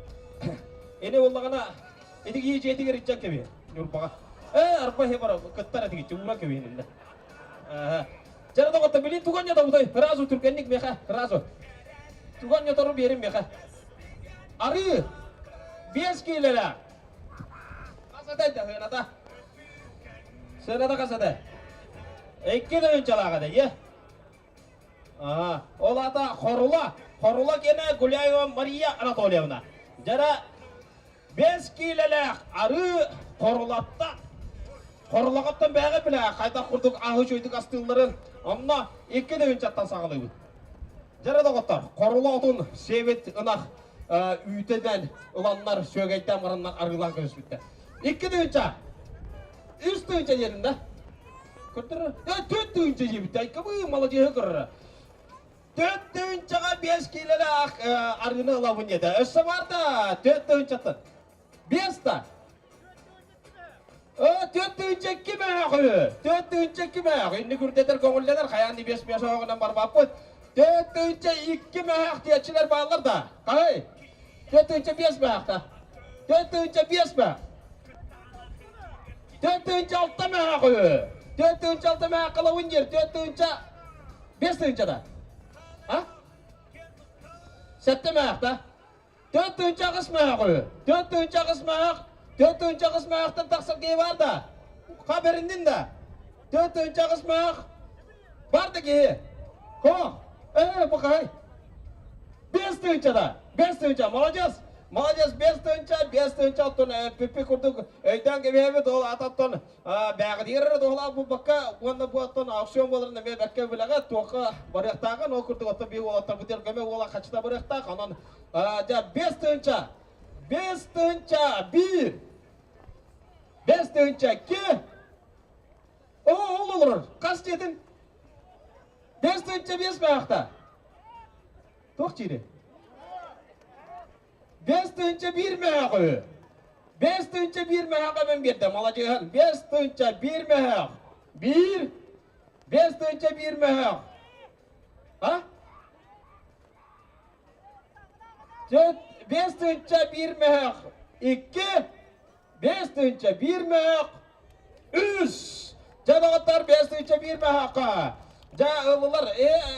Ини буоллаҕына ити киһи дьиэтигэр илдьэн кэбиһин Ньурбаҕа. Ээ, арба иһи бара кыттар этигит уура кэбиһин иннэ. Аха. Дьэ, доҕоттор, билин туган ньотобутай? Сразу түргэнник миэхэ, сразу. Туган ньотору биэрин миэхэ. Арыы! Биэс киилэлээх. Хас этэй да сыаната? Сыаната хас этэй? Икки тыһыынчалаах этэ, ийэ. Аа, ол аата Хорула. Хорула киэнэ Гуляева Мария Анатольевна. Дьара бэс киилэлээх арыы Хорулаттан Хорулаҕыттан бэйэҕит билэҕит хайдах курдук аһы үчүгэйдик астыылларын онно икки тыһыынчаттан саҕалыыбыт. Дьара доҕоттор, Хорула отун сиэбит ынах үүтэнэн ыланнар сүөгэйдээн бараннар арыылаан кэбиспиттэр. Икки тыһыынча! Үс тыһыынча диэтим да. Көрдөрөр. Төрт тыһыынча диэбит. Айкабыы маладьыаһы көрөрө. Төрт тыһыынчаҕа биэс киилэлээх арыыны ылабын диэтэ. Өссө бар да төрт тыһыынчаттан. Биэс да. Төрт тыһыынча икки мөһөөх үһү. Төрт тыһыынча икки мөһөөх. Инник үрдэтэр көҥүллэнэр хайаан биэс биэс оһоҕунан барбаппыт. Төрт тыһыынча икки мөһөөх диэччилэр бааллар да. Хай. Төрт тыһыынча биэс мөһөөх да. Төрт тыһыынча биэс мөһөөх. Төрт тыһыынча алта мөһөөх үһү. Төрт тыһыынча алта мөһөөх кылабын диир. Төрт тыһыынча биэс тыһыынча да. А? Сэттэ мөһөөх да. Төрт тыһыынча аҕыс мөһөөх үһү. Төрт тыһыынча аҕыс мөһөөх. 4 тыһыынча мөһөөхтөн тахсар киһи бар да? Ха бериндин да? 4 тыһыынча мөһөөх бар да киһи? Хо, бу хай. 5 тыһыынча да, 5 тыһыынча, молодец. Молодец, 5 тыһыынча, 5 тыһыынча оттон пиппи курдук өйдөөн кэбиһэбит, ол ататтан бэҕдиир туһалаах булбакка, уонна бу оттон аукцион буоларын эмиэ бэркэ билэҕэ, туохха барыахтааҕын, ол курдук оттон биир уолаттар бутер көмө уола хачыта барыахтаах, онон дьэ 5 тыһыынча, 5 тыһыынча 1, 5 тыһыынча 2, о, ол олорор, хас диэтин? 5 тыһыынча 5 баахта. Туох диири? 5 тыһыынча 1 мөһөөҕү. 5 тыһыынча 1 мөһөөҕү мен биэрдэ. Маладьыаһын. 5 тыһыынча 1 мөһөөх. 1. 5 тыһыынча 1 мөһөөх. А? 5 тыһыынча 1 мөһөөх. 2. 5 тыһыынча 1 мөһөөх. 3. Дьэ, доҕоттор, 5 тыһыынча 1 мөһөөххө. Дьэ, ыллылар.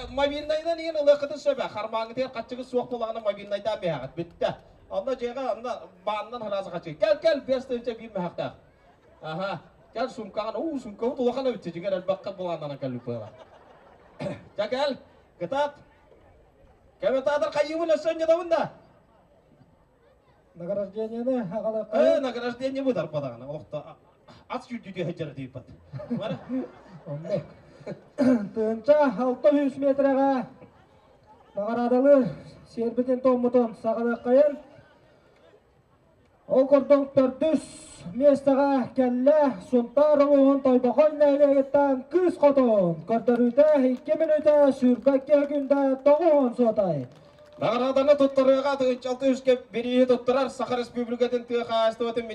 Мобильнайынан иһин ылыаххытын сөбө. Хармааҥҥытыгар хаччыгы суох буолаҕына мобильнайдаан биһэҕит. Бүттэ. Онно дьиэҕэ, онно баанынан харааса хаччы. Кэл, кэл, 5 тыһыынча 1 мөһөөхтөөх. Аха. Кэл сумкаҕын. Уу, сумкабыт улахан эбит. Дьиҥэр элбэххэ былааннанан кэлбит буола. Дьэ, кэл. Кытаат. Кэбэтаатар хайыыбын өссө анньытабын да. Награждениены аҕалыахха. Награждение бу дарбадаҕына олохто ат сүүрдүүтү сылдьар дииппат. Бара. Оннук. 1600 метрэҕэ наҕараадалы сиэрбитин туоммутун саҕалыаххайын. Ол курдук төрдүс миэстэҕэ кэллэ Сунтаар улууһун Тойбохой нэһилиэгиттэн Кыыс Хотун. Көрдөрүүтэ 2 мүнүүтэ 22 күндэ 90 суотай. Наҕарааданы туттарыаҕа 1600 бирииһи туттарар Саха Республикатын тыа хаһаайыстыбатын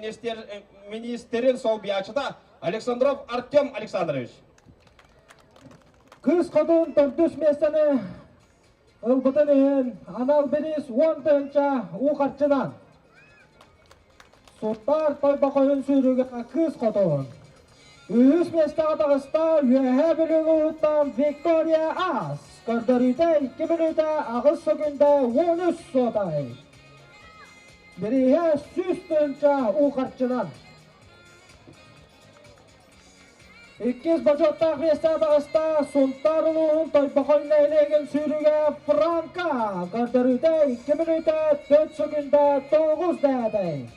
министерин солбуйааччыта Александров Артем Александрович. Кыыс Хотун төрдүс миэстэни ылбытын иһин анал бириис 10 тыһыынча уу харчынан. Сунтаар Тойбохойун сүүрүгэ Кыыс Хотун. Үһүс миэстэҕэ таҕыста Үөһээ Бүлүү улууһуттан Виктория Ас. Көрдөрүүтэ 2 мүнүүтэ 8 сөкүндэ 13 суотай. Бирииһэ 100 тыһыынча уу харчынан. Иккис бочуоттаах миэстэ таҕыста Сунтаар улууһун Тойбохой нэһилиэгин сүүрүгэ Франка. Көрдөрүүтэ 2 мүнүүтэ 4 сөкүндэ 9 дээдэй.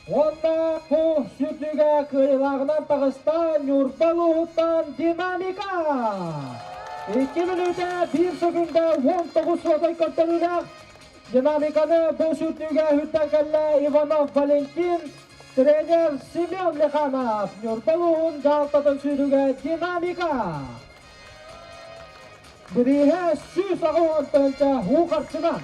Уонна бу сүүрдүүгэ кыайыылааҕынан таҕыста Ньурба улууһуттан Динамика. 2 мүнүүтэ 1 сөкүндэ 19 суотай көрдөрүүлээх Динамиканы бу сүүрдүүгэ үрдэн кэллэ Иванов Валентин, тренер Семен Лиханов. Ньурба улууһун дьаһалтатын сүүрүгэ Динамика. Бирииһэ 180 тыһыынча уу харчынан.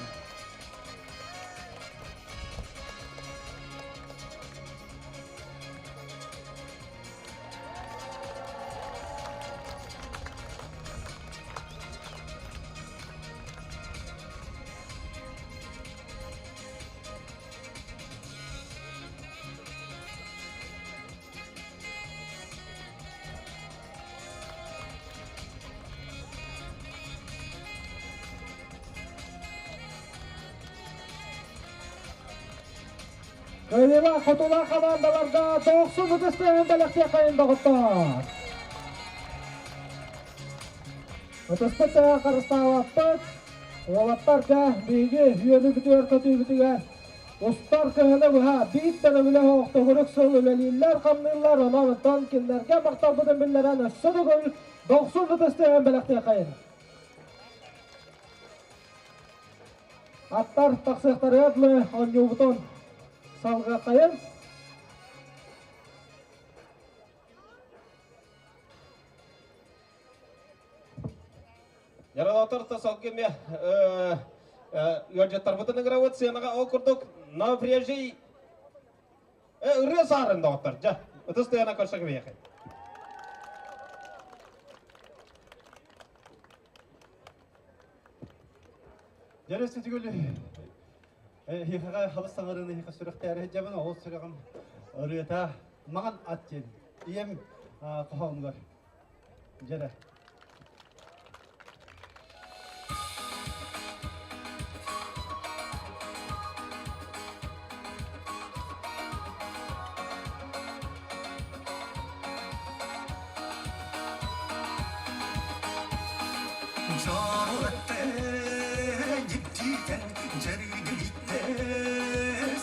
Кыайыылаах хотулаах хамаандаларга дохсун ытыс тыаһын бэлэхтиэххэйин доҕоттоор. Ытыспыт харыстаабаппыт. Уолаттарга биһиги үөрүүбүтүгэр көтүүбүтүгэр устар кыһыны быһа биир да үлэ оһохтогурук сыл үлэлииллэр-хамныыллар, онон оттон кинилэргэ махталбытын биллэрэн өссө төгүл дохсун ытыс тыаһын бэлэхтиэххэйин. Аттар тахсыахтарыгар дылы оонньуубутун салҕыаххайын. Яралатар та салгыме ыалдьыттарбытын ыҥырабыт сыанаҕа ол курдук Наврежий ырыа саарын доҕоттор дьэ ытыс тыана көрсө кэбиһиэхэй. Дьэрэ сүтүгүл хихаға халыс саҥарыны хиха сүрэхтээри дьабын ол сүрэҕим ырыата маҥан ат диэн ийэм хоһоонугар дьэрэ. Дьоруэттэ дьиктитэн дьэргиттэ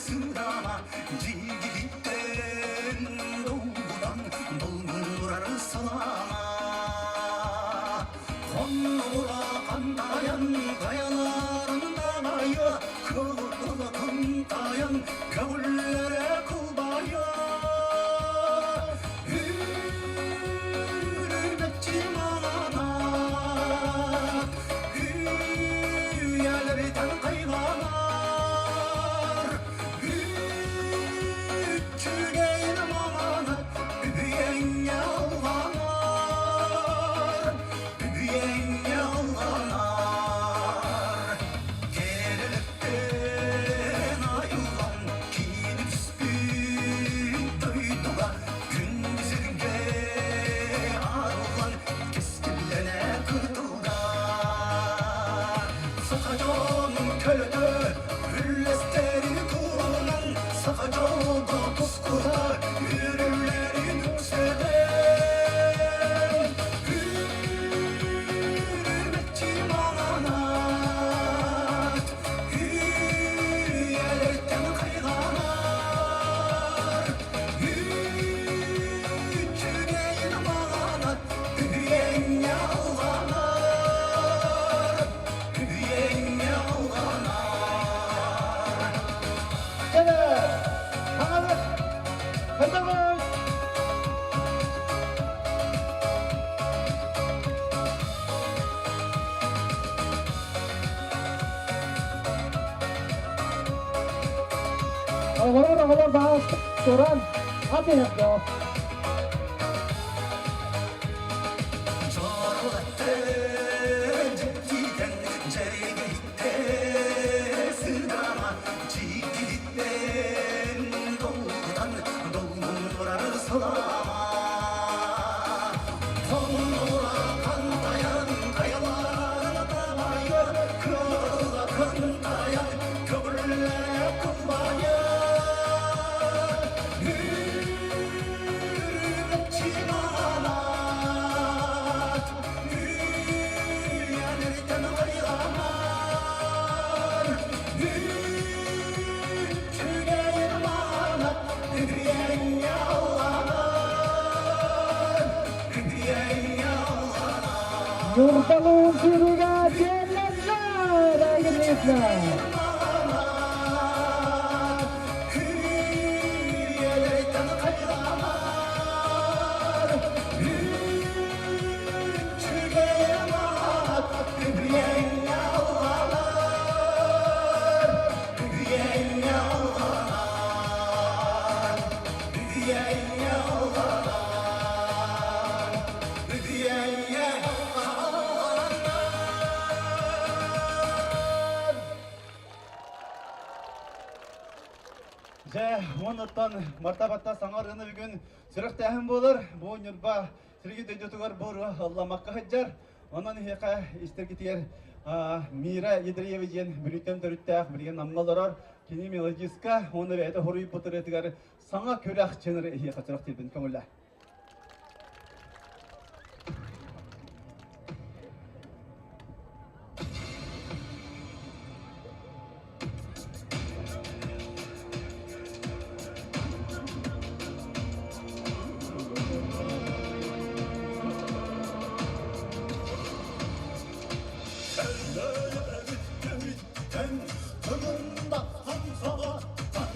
сыдама дьигиттэн долгутан долгурар салама Хоннура хантайан хайаларын дамайа кылыла кынтайан көңүллэрэ кылбайа Hürmetçi manat Hüyelerinden kaynanar Үчүгэй манат Үүйэҥҥэ алҕанар Үүйэҥҥэ алҕанар Кэрэлэттэн айыллан киинэ түспүт дойдуга күн сиргэ арыллан кэскиллэнэ кытылга Саха дьонун көлөтө үллэстэрин туһунан саха дьолго тускута үөрүүлэрин үксэтэн Үрүмэччи маҥанат үйэлэртэн хайҕанар Үчүгэйин маҥанат үһүйэҥҥэ алҕанар Үһүйэҥҥэ алҕанар Кэлэ! Хаҥалас! Хайдабыт! Оҕолор, оҕолор баас туран ат иһэрдэ. Дьоруоттан дьиктитэн дьэргэһиттэ сыдама дьиктиттэн долгутан долгуннурар салама Тоҥнура хантайан хайаларын атамайа кыла кынтайан көбүллэ кылбайа Үрүмэччи маанат үйэлэртэн хайҕанар Үчүгэй маанат үһүйэҥҥэ алланар Үһүйэҥҥэ алланар Ньурбалуун сүүрүүгэ Челленджер Айгынлыевна. Маанат үйэлэртэн хайҕанар Үчүгэй маанат үһүйэҥҥэ алланар Үһүйэҥҥэ алланар Үһүйэҥҥэ алланар Үһүйэҥҥэ алланар Дьэ, уонуттан мартабатта саҥа ырыаны бүгүн сүрэхтээһин буолар. Бу Ньурба сирги дойдутугар бур ылламакка сылдьар. Онон иһиэхэ истэргитигэр Мира Ядреева диэн Бүлүүттэн төрүттээх билигин Намҥа олорор. Кини мелодистка уонна бэйэтэ хоруйбут ырыатыгар саҥа күрэх чыныры иһиэхэ сүрэхтиирбин көҥүллээ. Тылындаттан саҕаттан,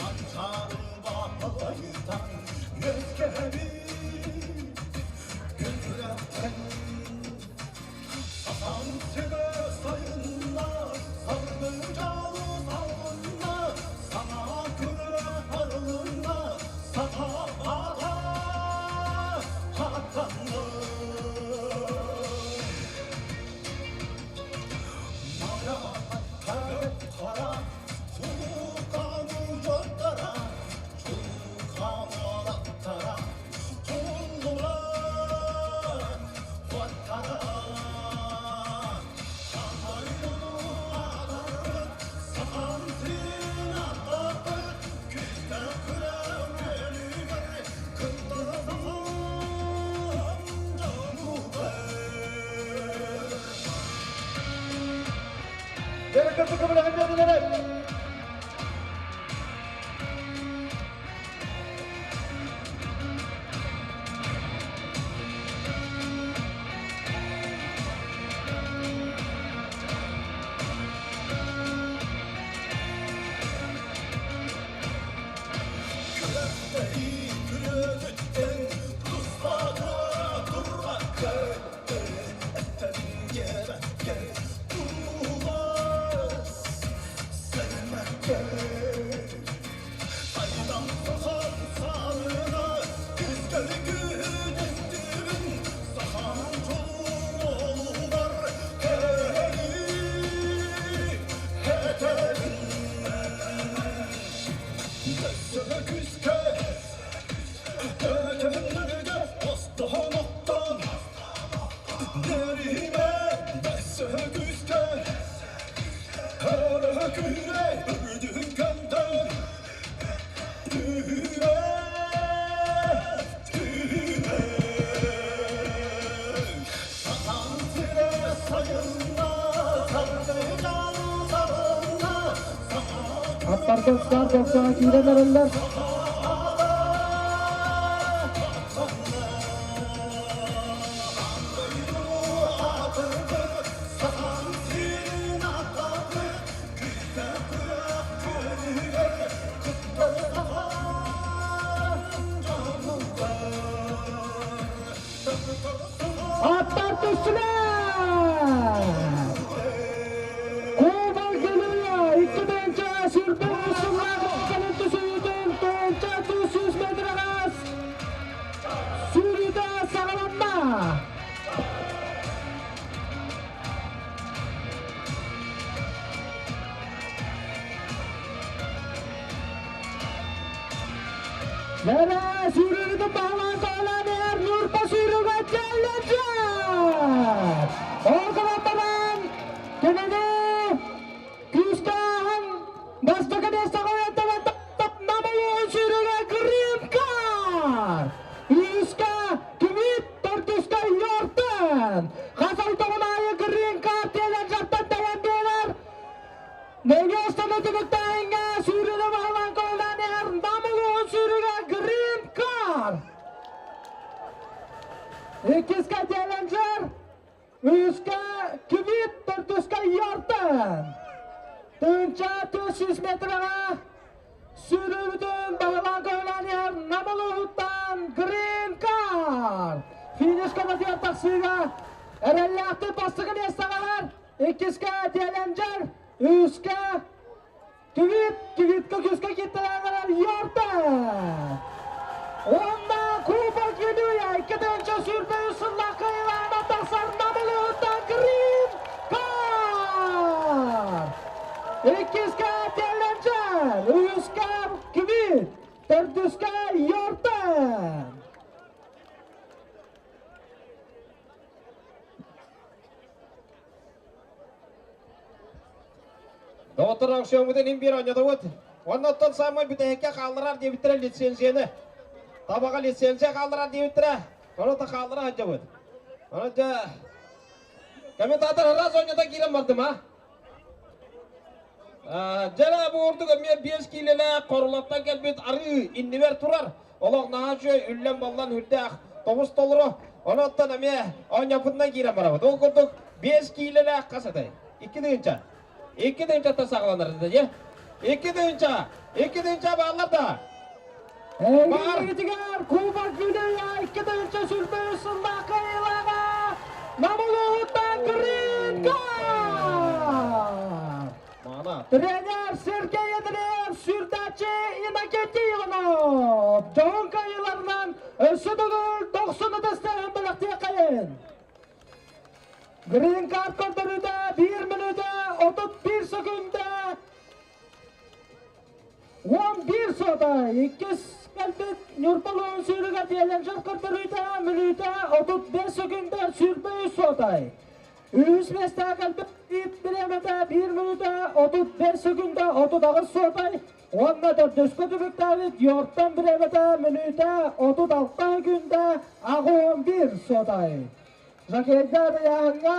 манчаарыга балайытан, үөскэһэн кырдык көмөлөһөн биэрдилэр. Аттарга старт боксаҕа киирэн эрэллэр. Аттар түстүлэр! Кубок Гелия 2-нче сыллаах кэлин түсүүтүн тыынча 400 метрагас сүүрүүтэ саҕаланна. Лера сүүрүүтүн баһылаан көһөлөөн иһэр Ньурба сүүрүүгэ Челленджер! Ол гынан кинини күүстээһин бастакы миэстэҕэ Намылуон сүүрүүгэ Гринкар! Үһүскэ Кимит, төрдүскэ Йортен! Хас ойдоҕун аайы Гринкар Челленджертэн тэйэн биэрэр. Нөҥүө түмүктээһиҥҥэ сүүрүүнү баһылаан көһүлээн иһэр Нам улууһун сүүрүгэ Green Car. Иккискэ Челленджер, үһүскэ Квит, төрдүскэ Йортен. Тыынча 400 метрэҕэ сүүрүүбүтүн баһылаан көһүлээн иһэр Нам улууһуттан Green Car. Финиш көмөтүгэр тахсыыга эрэллээхтик бастакы миэстэҕэ Иккискэ Челленджер, үһүскэ Квит, Квитка күскэ киттэлээн Йорта. Уонна Кубок Вилюя 2-нче сыллаах кыайыылаана тахсар Намылыһыттан Грин Кар. Иккискэ Челленджер, үһүскэ Квит, төрдүскэ Йорта. Доҕоттор аукциоммутун иһин биир оонньотобут. Уонна оттон саамай бүтэһиккэ хаалларар диэбиттэрэ лицензияны. Табаҕа лицензия хаалларар диэбиттэрэ. Ону та хааллара сылдьабыт. Онон дьэ комментатор раз оонньото киирэн бардым а. Дьэ бу ордук эмиэ 5 киилэлээх Хорулаттан кэлбит арыы иннибэр турар. Олох наһаа үчүгэй үллэн-баллан үрдээх тоҕус толору. Онон эмиэ оонньоппутунан киирэн барабыт. Ол курдук 5 киилэлээх хас этэй? 2 тыһыынча. 2 тыһыынчаттан саҕаланар дии. 2 тыһыынча. 2 тыһыынча бааллар да. Баар. Кубок Вилюя 2 тыһыынча сыллаах кыайыылааҕа Намылуһуттан Гринка! Тренер Сергей Андреев, сүүрдээччи Иннокентий Иванов. Дьоһун кыайыыларынан өссө төгүл 90 ытыстарын бэлэхтиэххэйин. Грин карт көрдөрүүтэ 1 мүнүүтэ 31 секунда 11 сота. Иккис кэлбит Ньурба улууһун сүүрүгэр Челленджер көрдөрүүтэ мүнүүтэ 35 секунда 23 сотай. Үһүс миэстэҕэ кэлбит бириэмэтэ 1 мүнүүтэ 35 секунда 38 суотай уонна төрдүскэ түмүктээбит Йортан бириэмэтэ мүнүүтэ 36 секунда 81 суотай. Жакейдар ыйааһыҥҥа.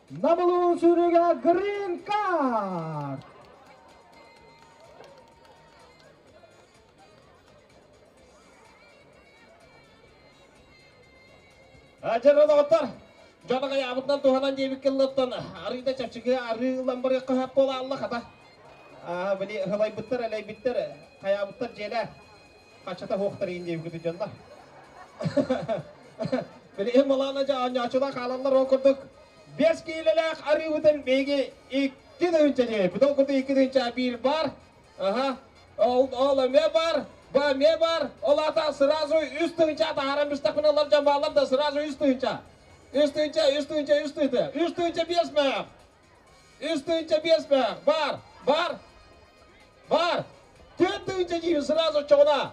Нам улууһун сүүрүүгэ Green Card! Дьэ, доҕоттор, дьон аҕыйаабытынан туһанан диэбиккэ ыллыттан арыыда чэпчэки арыы ылан барыахха сөп буолаалла хата. Били ылайбыттар, элэйбиттэр, хайаабыттар дьиэлэ хаччата суохтар иин диэбиккит дьоннор. Били малаана дьэ оонньоочулар хаалаллар ол курдук 5 киилэлээх арыыбытын биһиги 2 тыһыынча диэбиппит. Ол курдук 2 тыһыынча 1 бар. Аха. Ол, ол эмиэ бар, бу эмиэ бар. Ол аата сразу 3 тыһыынча таһааран бистахпына олар дьон бааллар да сразу 3 тыһыынча. 3 тыһыынча, 3 тыһыынча, 3 тыһыынча. 3 тыһыынча 5 мээх. 3 тыһыынча 5 мээх. Бар, бар, бар. 4 тыһыынча диибин сразу чоҕуна.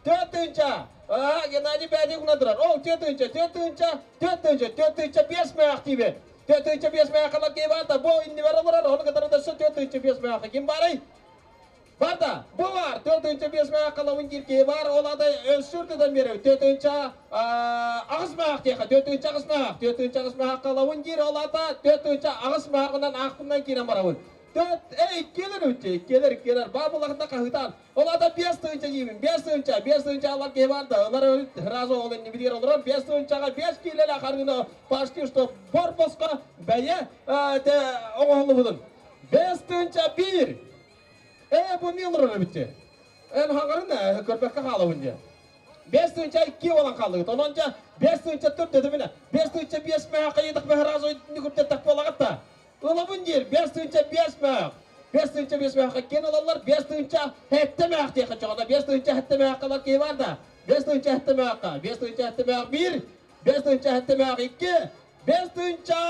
4 тыһыынча. Аа, Геннадий бэйэтин кунадырар. Ол 4 тыһыынча, 4 тыһыынча, 4 тыһыынча, 4 тыһыынча 5 мээх диибин. 4 тыһыынча 5 мээх калар киһи бар да, бу иннибэр олорор, ону кытары дөссө 4 тыһыынча 5 мээх. Ким барый? Бар да, бу бар, 4 тыһыынча 5 мээх калабын диир киһи бар, ол ата өссүр тытан биэрэбит. 4 тыһыынча 8 мээх диэхэ, 4 тыһыынча 8 мээх, 4 тыһыынча 8 мээх калабын диир, ол ата 4 тыһыынча 8 мээҕинэн аахпынан киирэн барабын. Төрт, эй, иккиэлэр үтчэ, иккиэлэр, иккиэлэр, баа булахында хаһыытаан. Ол ата 5 тыһыынча диибин, 5 тыһыынча, 5 тыһыынча алар киһи бар да, ылар сразу ол иннибитигэр олорор, 5 тыһыынчаҕа 5 киилэлээх арыыны почти что бор босхо бэйэ оҥоһуллубутун. 5 тыһыынча 1. Ээ, бу эмиэ олорор эбитти. Эн хаҥарын ээ, көрбөккө хаалабын диye. 5 тыһыынча 2 болан хааллыгыт. Онон дьэ 5 тыһыынча 4 дедим 5 тыһыынча 5 мээх хайыдах сразу нүкүрдеттах буолагат да. Ылабын диир 5 тыһыынча 5 мээх. 5 тыһыынча 5 мээх кен ылаллар 5 тыһыынча 7 мээх диэхэ чоҕона 5 тыһыынча 7 мээх калар киһи бар да. 5 тыһыынча 7 мээх 5 тыһыынча 7 мээх 1 5 тыһыынча 7 мээх 2 5 тыһыынча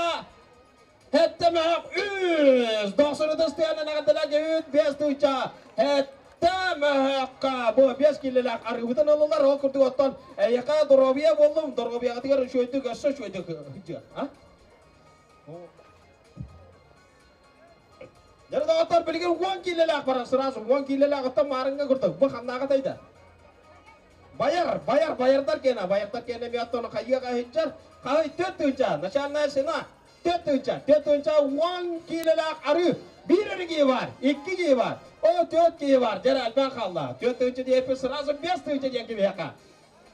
7 мээх 3 90 тыстыянан аҕадала 5 тыһыынча 7 мэхка бу 5 килэлээх арыыбытын ылылар ол курдук оттон эйэхэ доруобуйа буоллум доруобуйаҕытыгар үчүгэйдик өссө үчүгэйдик а Дьэ, доҕоттор, билигин 10 киилэлээх барар сразу 10 киилэлээх оттон маарыҥҥа курдук бу ханнааҕы тайда Баяр, баяр, баярдар кена, баярдар кена ми оттон хайыаға хиджар, хай 4 тыһыынча, начальная цена 4 тыһыынча, 4 тыһыынча 10 киилэлээх ары, бир эрэ киһи бар, икки киһи бар, о төрт киһи бар, дьэ элбэх хаалла, 4 тыһыынча диэппит сразу 5 тыһыынча диэн кибиэхэ.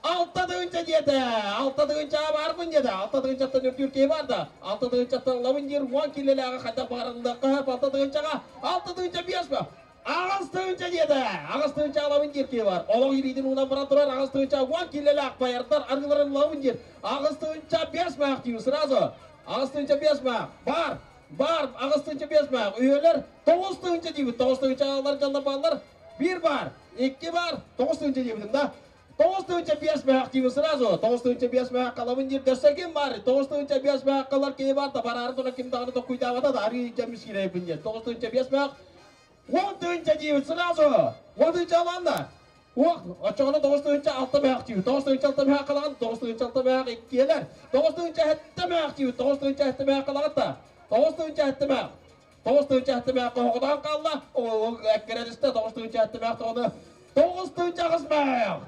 6 тыһыынча диэтэ, 6 тыһыынча барбын диэтэ, 6 тыһыынчаттан үрдүүр киһи бар да, 6 тыһыынчаттан ылабын диир 10 киилэлээҕи хайдах баҕарыллыахха 6 тыһыынчаҕа, 6 тыһыынча 5 ба. 8 тыһыынча диэтэ, 8 тыһыынча алабын диир киһи бар. Олох илиитин уунан баран турар 8 тыһыынча 10 киилэлээх баярдар арыыларын ылабын диир. 8 тыһыынча 5 мээх диир сразу. 8 тыһыынча 5 мээх. Бар, бар, 8 тыһыынча 5 мээх. Үйөлөр 9 тыһыынча диибит. 9 тыһыынча алар дьоннор бааллар. Бир бар, икки бар, 9 тыһыынча диэбитим да. 9 тыһыынча 5 мээх диибит сразу. 9 тыһыынча 5 мээх калабын диир дөссө ким бар? 9 тыһыынча 5 мээх калар киһи бар да бараары тура ким даҕаны токкуйдаабата да арыы дьэммис киирэйбин диэн. 9 тыһыынча 5 мээх 10 тыһыынча диибит сразу. 10 тыһыынча алаанна. Уох, оччоҕуна 9 тыһыынча 6 мээх диибит. 9 тыһыынча 6 мээх калаҕын, 9 тыһыынча 6 мээх иккиэлэр. 9 тыһыынча 7 мээх диибит. 9 тыһыынча 7 мээх калаҕыт да. 9 тыһыынча 7 мээх. 9 тыһыынча 7 мээх хоһоҕутаан хаалла. Эккирэлистэ 9 тыһыынча 7 мээх тоҕону. 9 тыһыынча 8 мээх.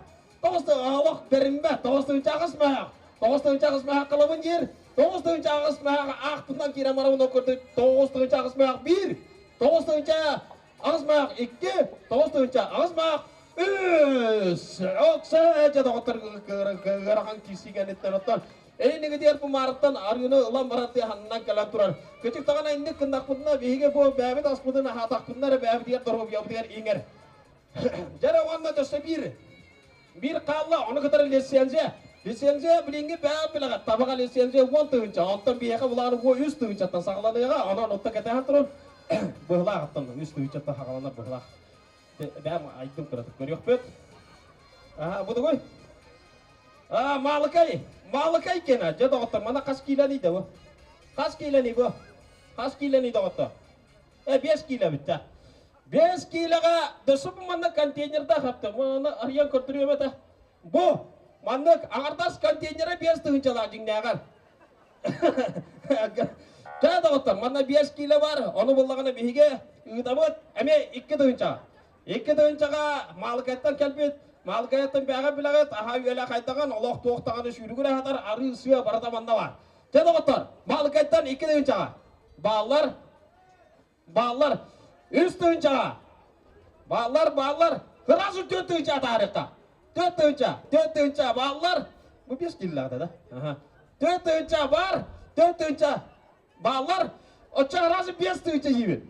Тоҕус олох бэриммэт. 9 тыһыынча 8 мээх. 9 тыһыынча 8 мээх калабын диир. 9 тыһыынча 8 мээх аахпытынан киирэн барабын ол курдук 9 тыһыынча 8 мээх 1. 9 тыһыынча 8 мээх 2. 9 тыһыынча 8 мээх 3. Окса дьэ доҕоттор ыарахан киирсии кэнниттэн оттон Эйниги диэр бу маарыттан арыыны ылан баран ханнан кэлэн турар. Кычык таҕана инник кыннахпытына биһиги бу бэбит аспытын аһаатахпытына эрэ бэбитигэр доруобуйабытыгар иҥэр. Дьэрэ уонна дөссө биир биир хаалла, ону кытары лицензия. Лицензия билиҥҥи бэйэ билэҕэ табаҕа лицензия 10 тыһыынча, оттон биһиэхэ булаары бу 3 тыһыынчаттан саҕаланыаҕа, онон отто кэтэһэн турун быһылаах оттон 3 тыһыынчаттан саҕаланар быһылаах. Бэйэм айдым кыратык көрүөхпүт. Аа, бу тугуй? Аа, Маалыкай, Маалыкай кена, дьэ доҕоттор, мана хас киилэний да бу? Хас киилэний бу? Хас киилэний доҕоттор? Э, 5 киилэ бүттэ. 5 киилэҕэ дөссө бу манна контейнерда хапты. Маны арыйан көрдөрүөм этэ. Бу маннык аҥардас контейнера 5 тыһыынчалаах дьиҥнээҕэр. Чэ доҕоттор, манна 5 киилэ бар. Ону буллаҕына биһиги ыытабыт эмиэ 2 тыһыынчаҕа. 2 тыһыынчаҕа Маалыкайттан кэлбит. Маалыкайттан бэҕэ билэҕит, аһа үөлэ хайдаҕын, олох туох даҕаны сүүрүгүр аһатар, арыы сыа барыта манна бар. Чэ доҕоттор, Маалыкайттан 2 тыһыынчаҕа. Бааллар. Бааллар. Үс тыһыынчаҕа. Бааллар, бааллар. Сразу 4 тыһыынча атаарыахха. 4 тыһыынча, 4 тыһыынча бааллар. Бу 5 киилэлээх да? Аха. 4 тыһыынча бар. 4 тыһыынча бааллар. Оччо сразу 5 тыһыынча диибит.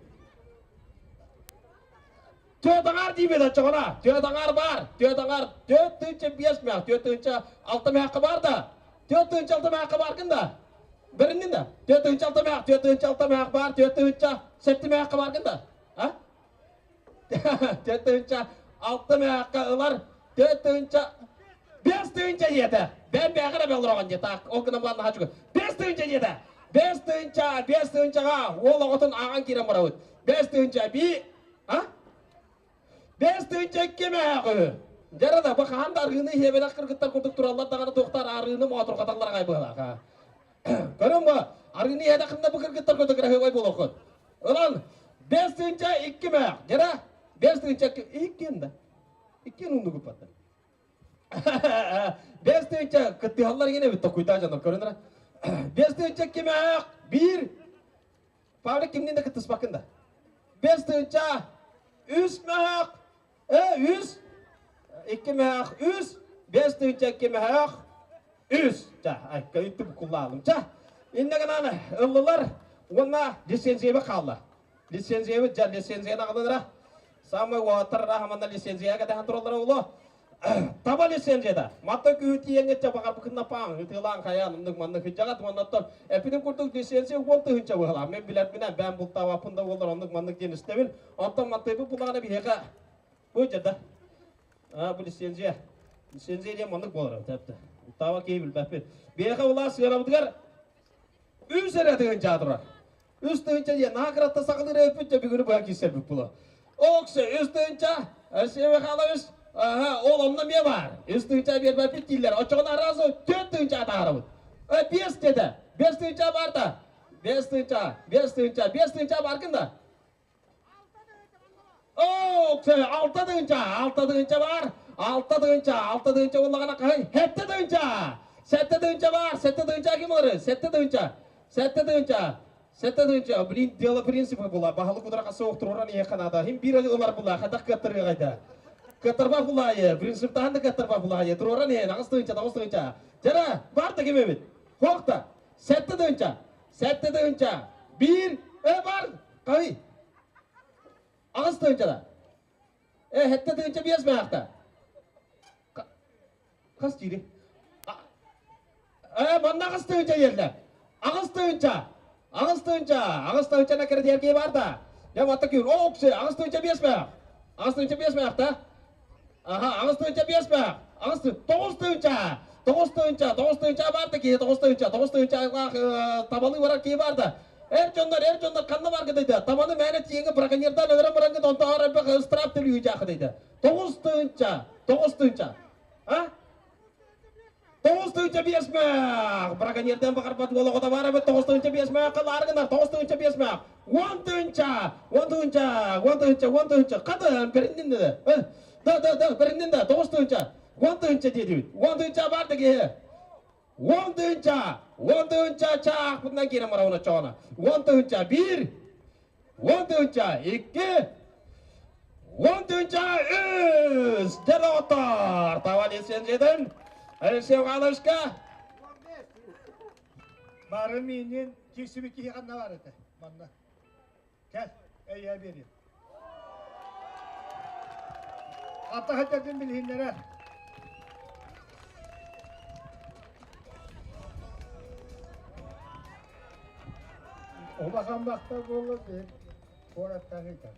Түөрт аҥаар диибит оччоҕуна. Түөрт аҥаар бар. Түөрт аҥаар. 4 тыһыынча 5 мэх. 4 тыһыынча 6 мэххэ бар да. 4 тыһыынча 6 мэххэ баргын да. Бериннин да. 4 тыһыынча 6 мэх. 4 тыһыынча 6 мэх бар. 4 тыһыынча 7 мэххэ баргын да. А? 4 тыһыынча 6 мэххэ ылар. 4 тыһыынча 5 тыһыынча диэтэ. Бэн бэҕэр эбэ олороҕун диэтэ. Ол гынан буолан наһаа чугас. 5 тыһыынча диэтэ. 5 тыһыынча, 5 тыһыынчаҕа уол оҕотун ааҕан киирэн барабыт. 5 тыһыынча би... А? 5 тыһыынча 2 мэһээх үһү. Дьэ да, бу хаһан да арыыны иһиэбэлэх кыргыттар курдук тураллар даҕаны туохтар арыыны моотурҕаталлар аҕай быһалаах. Көрөн бу, арыыны иһэдэххинэ бу кыргыттар курдук кыраһыабай буолуоххут. Ылан, 5 тыһыынча 2 мэһээх. Дьэ 5 тыһыынча иккиэн да. Иккиэн уннугуппаттар. 5 тыһыынча кыттыһаллар иҥин эбит токуйдаа дьоннор көрөн эрэ. 5 тыһыынча 2 мэһээх биир Павлик кимниин да кыттыспаккын да. 5 тыһыынча 3 мэһээх үс 2 мэһээх үс 5 тыһыынча 2 мэһээх үс. Ча, айка үттү букуллаалым. Ча, инне гынан ыллылар уонна лицензияба хаалла. Лицензиябыт дьа лицензияны аҕалынара. Самый уотар рахаманна лицензияга кэтэһэн тураллара уло. Таба лицензията. Матта күүһү тиийэҥҥэ баҕарбыкынна паан, ытыылаан хайаан, оннук маннык хыдьаҕат, уоннаттан эппитим курдук лицензия 10 тыһыынча быһалаах. Мен билэрбинэн бэйэм бултаабаппын да буоллар оннук маннык диэн истэбин. Онтон мантыйбыт булаҕына биһиэхэ бу дьада. А, бу лицензия. Лицензия диэн маннык буолар тэпти. Бултааба киһи билбэппит. Биһиэхэ улаас сыанабытыгар 3 эрэ тыһыынча турар. 3 тыһыынча диэн наһаа кыратта саҕалыыр эбиппит дьэ бүгүнү быһа киирсэрбит була. Оксе 3 тыһыынча, Алексей Михайлович, аха, ол онно эмиэ баар. 3 тыһыынча биэрбэппит дииллэр. Оччоҕуна аразы 4 тыһыынча атаарабыт. 5 деді. 5 тыһыынча бар да. 5 тыһыынча, 5 тыһыынча, 5 тыһыынча баргын да. Оксе 6 тыһыынча, 6 тыһыынча бар. 6 тыһыынча, 6 тыһыынча буоллаҕына хаһый? 7 тыһыынча. 7 тыһыынча бар. 7 тыһыынча ким ылары? 7 тыһыынча. 7 тыһыынча. 7 тыһыынча, блин, дело принципа була. Баһылык удара соох туран иһэ канада. Хим бир ылар була, хадах кыаттырыгайда. Кыаттарба булайы, принциптаһан да кыаттарба булайы. Туран иһэ, 8 тыһыынча, 9 тыһыынча. Жара, бар да ким эбит? Хоқта. 7 тыһыынча. 7 тыһыынча. Бир, э бар. Кай. 8 тыһыынча да. Э, 7 тыһыынча 5 маяқта. Хас дири? Э, манна 8 тыһыынча ерлер. 8 тыһыынча. 8 тыһыынча. 8 тыһыынча кредитке бар да. Я ватта күр. О, оксе, 8 тыһыынча 5 маяқ. 8 тыһыынча 5 маяқ да. Аха, 8 тыһыынча 5 маяқ. Аҕыс 9 тыһыынча. 9 тыһыынча. 9 тыһыынча бар да ки, 9 тыһыынча. 9 тыһыынча табалы барар ки бар да. Эр дьоннор, эр дьоннор ханна бар дейді. Табаны мәне тиеңі браконьердан өлөрөн барангы онто ар элбэх ыстыраап төлүү жаахы дейді. 9 тыһыынча. 9 тыһыынча. А? 9 тыһыынча 5 мээх. Браконьерден баҕарбат уолоҕо бар эбит 9 тыһыынча 5 мээх кылааргынар 9 тыһыынча 5 мээх. 10 тыһыынча. 10 тыһыынча. 10 тыһыынча. 10 тыһыынча. Қады бериндин да. Да, да, да, бериндин да. 9 тыһыынча. 10 тыһыынча диэдибит. 10 тыһыынча бар деге. 10 тыһыынча. 10 тыһыынча чаах бутунан киирэн барабын оччоҕуна. 10 тыһыынча 1. 10 тыһыынча 2. 10 тыһыынча 3. Дьэ, Таба лицензиятын Алексей Михайловичка. Бары минин кирсиби киһи ханна бар этэ манна. Кэл, эйэ берин. Ата хататын билһиннэрэ. Улахан бахта буолла бир куораттан ыытар.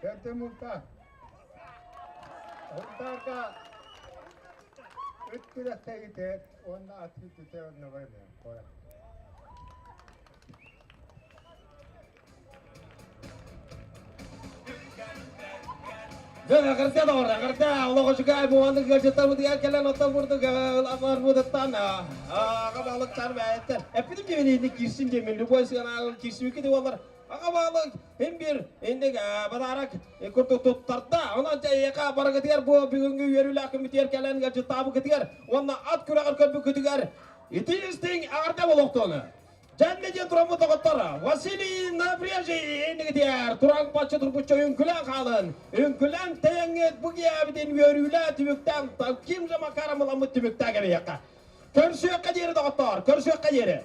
Төрдө мулта. Мултаарга ыт күрэхтэһиитигэр уонна ат сүүрдүүтэ онно барымыам куорат. Дьэ, эҕэрдэ доҕор, эҕэрдэ! Олох үчүгэй буолан ыалдьыттарбытыгар кэлэн оттон бурдук барбытыттан аҕа баһылыктар бэйэттэр. Эппитим дьиэбин инник киирсин диэмин, любой сыанаҕын киирсибикки де буоллар, аҕа баһылык һин бир инник бадаарак курдук туттарда. Онон дьэ эйиэхэ барыгытыгар бу бүгүҥҥү үөрүүлээх күммүтүгэр кэлэн ыалдьыттаабыкытыгар уонна ат күрэҕэр көрбүккүтүгэр ити истиҥ эҕэрдэ буолуохтуону. Дьэннэ диэн тураммыт доҕоттор, Василий Наврежий иннигитигэр туран бачча турбучча үҥкүлээн хаалын. Үҥкүлээн тэйэҥҥит бу киэбитин үөрүүлээ түмүктээн ким же макаром ыламмыт түмүктээх эбиэххэ. Көрсүөххэ диэри доҕоттоор, көрсүөххэ диэри.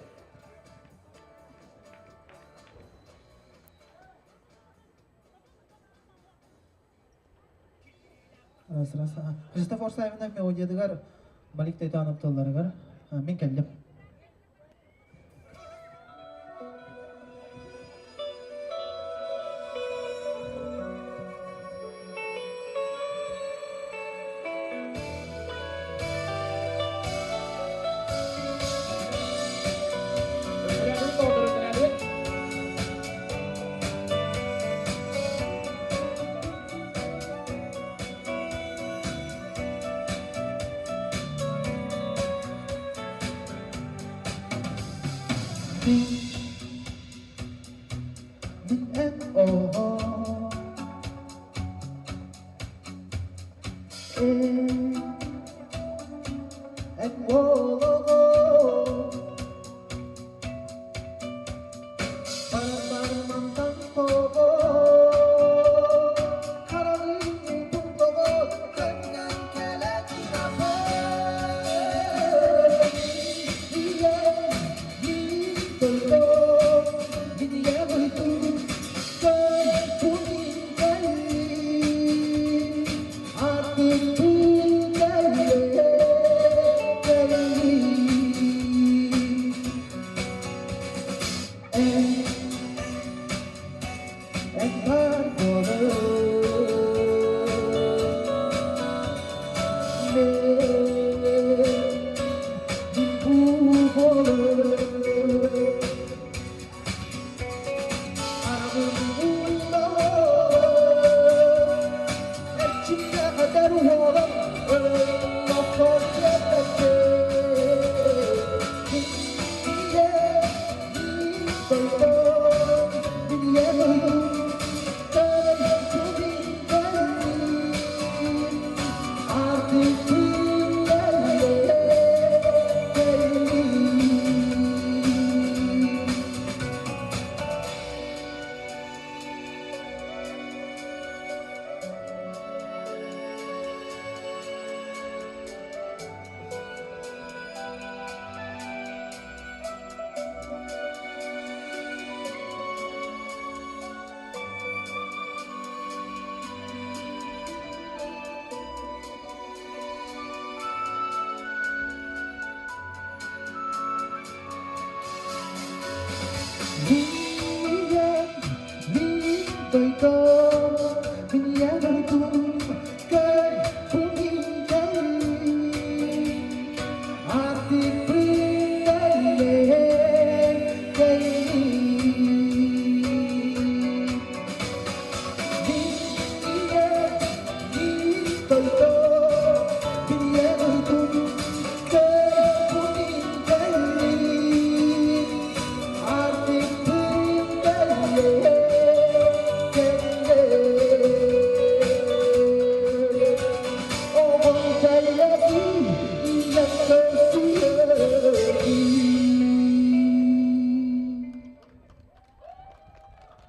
Христофор Савинов мелодиятыгар Малик Тайтанов тылларыгар мин кэллим. Мин эн оҕо эн уолоҕо Бармантан тоҕо хараҕын тоҕо көннөн кэлэн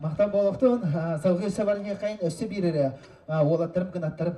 Махтан буолуохтун, салгыы сабарыҥыахайын өссө биир эрэ уолаттарым кынаттарым.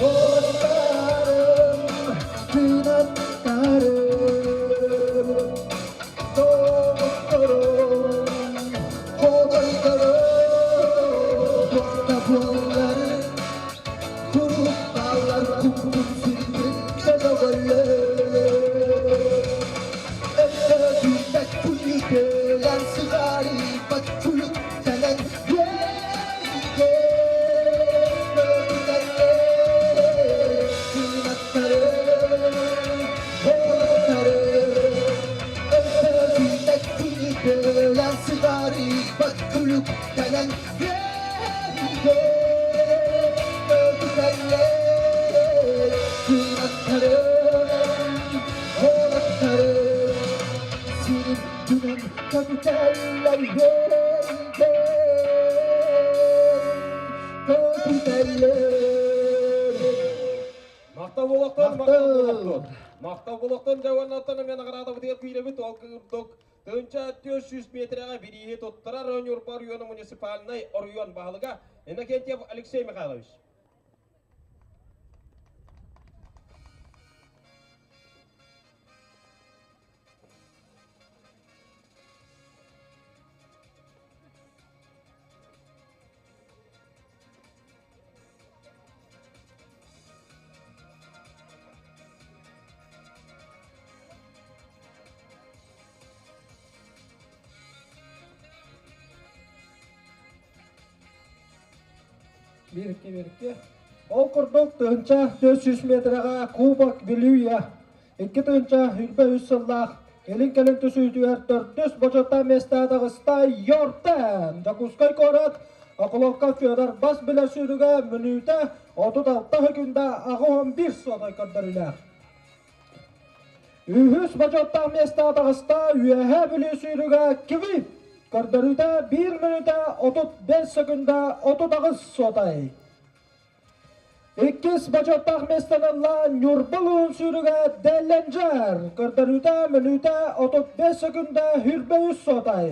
Оттарым, кынаттарым, доҕотторум, хотойдорум, туохта буолларын, куруппалар куппут сүрбүт көтөҕөллөр. Өйдөбүлбэт күлүкөлөр сыҕарыйбат күлүктэнэн Махтал буолуохтун, махтал буолуохтун. Махтал буолуохтун дьэ уоннаттан эмиэ наҕараадабытыгар киирэбит. Ол курдук 1400 метрэҕэ бирииһи туттарар Ньурба оройуона муниципальнай оройуон баһылыга Иннокентьев Алексей Михайлович. Биирикки биирикки. Ол курдук 1400 метрэҕэ Кубок Вилюя 2023 сыллаах илин-кэлин түсүүтүгэр төрдүс бочуоттаах миэстэҕэ таҕыста Йортен Дьокуускай куорат Околовка Федор бас билэр сүүрүгэ мүнүүтэ 36 секунда 81 суотай көрдөрүүлээх. Үһүс бочуоттаах миэстэҕэ таҕыста Үөһээ Бүлүү сүүрүгэ Квип көрдөрүүтэ 1 мүнүүтэ 35 секунда 38 суотай. Иккис бочуоттаах миэстэни ылла Ньурба улууһун сүүрүгэ Делленджер. Көрдөрүүтэ мүнүүтэ 35 секунда 23 суотай.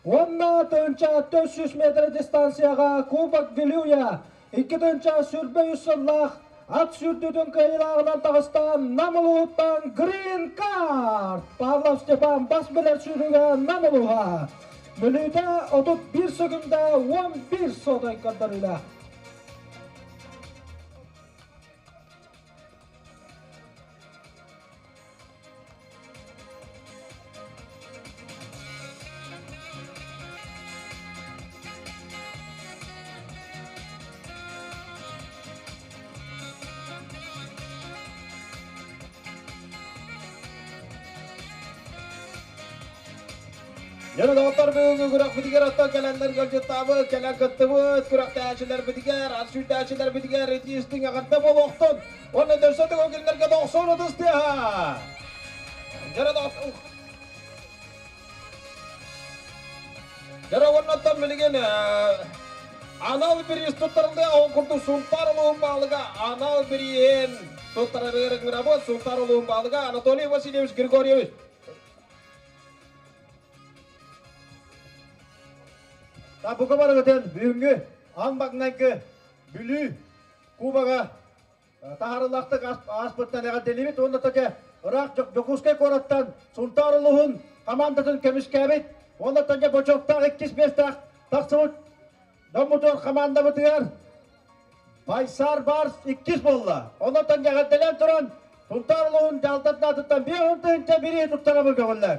Уонна 1400 метр дистанцияҕа Кубок Вилюя 2023 сыллаах ат сүүрдүүтүн кыайыылааҕынан таҕыста Нам улууһуттан Грин Карт Павлов Степан бас билэр сүүрүүгэ Нам улууһа. Мүнүүтэ 31 секунда 11 суотай көрдөрүүлээх. Дьоно доҕоттор бүгүҥҥү күрэхпитигэр оттон кэлэннэр ыалдьыттаабыт, кэлэн кыттыбыт күрэхтэһээччилэрбитигэр, ас сүүрдээччилэрбитигэр итии-истиҥ эҕэрдэ буолуохтун! Уонна дөссө төгүл кинилэргэ дохсун ытыс тыаһа! Дьоно доҕоттор Дьоно уонна оттон билигин анал бириис туттарыллыа ол курдук Сунтаар улууһун баһылыга анал бирииһин туттарарыгар ыҥырабыт Сунтаар улууһун баһылыга Анатолий Васильевич Григорьевич. Бука барыгытын бүгүҥҥү аан маҥнайгы Бүлүү Кубога таһаарыылаахтык ааспыттан эҕэрдэлиибит уонна дьэ ыраах Дьокуускай куораттан Сунтаар улууһун хамаандатын көмүскээбит уонна дьэ бочуоттаах иккис миэстээх тахсыбыт дьоммутугар хамаандабытыгар Байсаар Барс иккис буолла. Онон эҕэрдэлээн туран Сунтаар улууһун дьаһалтатын аатыттан 50 тыһыынча бирииһи туттарабын көҕүллэр.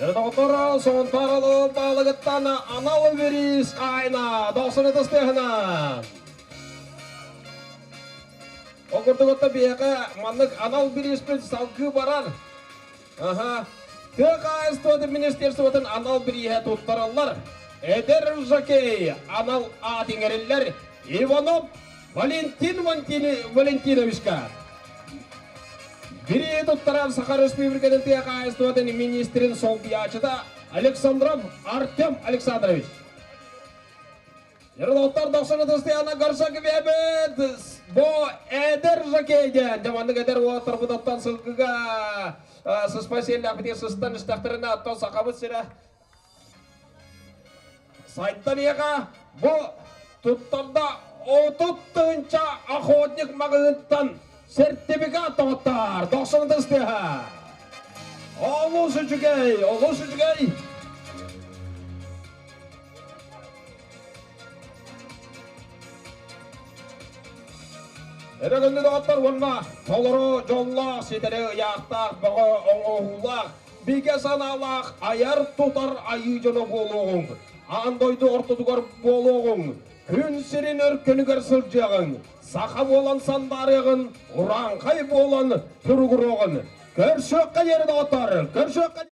Доҕотторо Сунтаар улууһун баһылыгыттан анал бириис хаайына дохсун ытыстыһынан. Ол курдук биһиэхэ маннык анал бирииспит салгыы барар. Аха. Тыа хаһаайыстыбатын министерствотын анал бирииһэ туттараллар. Эдэр жокей анал аат иҥэриллэр Иванов Валентин Валентиновичка. Бирииһи туттарар Саха Республикатын тыа хаһаайыстыбатын министрин солбуйааччыта Александров Артем Александрович. Ердоттар дохсун ытыстыяна көрсө кибиэбит бу эдэр жокей диэн дьаманнык эдэр уолаттарбытыттан сылгыга сыспай сиэллээхпитигэр сыстан истэхтэринэ оттон сахабыт сирэ. Сайдан иэҕэ бу туттарда 30 тыһыынча охотник маҕаһыынтан сертификат тоҕоттоор. 90 тыстыха. Олус үчүгэй, олус үчүгэй. Өрөгөннү доҕоттор уонна толору дьоллоох, ситэри ыйаахтаах, бөҕө оҥоһуулаах, бигэ санаалаах айар тутар айыы дьоно буолуоҕуҥ. Аан дойду ортотугар буолуоҕуҥ. Күн сирин өркөнүгэр сылдьыаҕыҥ. Саха буолан сандаарыаҕын, урааҥхай буолан туругуруоҕун. Көрсүөххэ диэри доҕоттор, көрсүөххэ.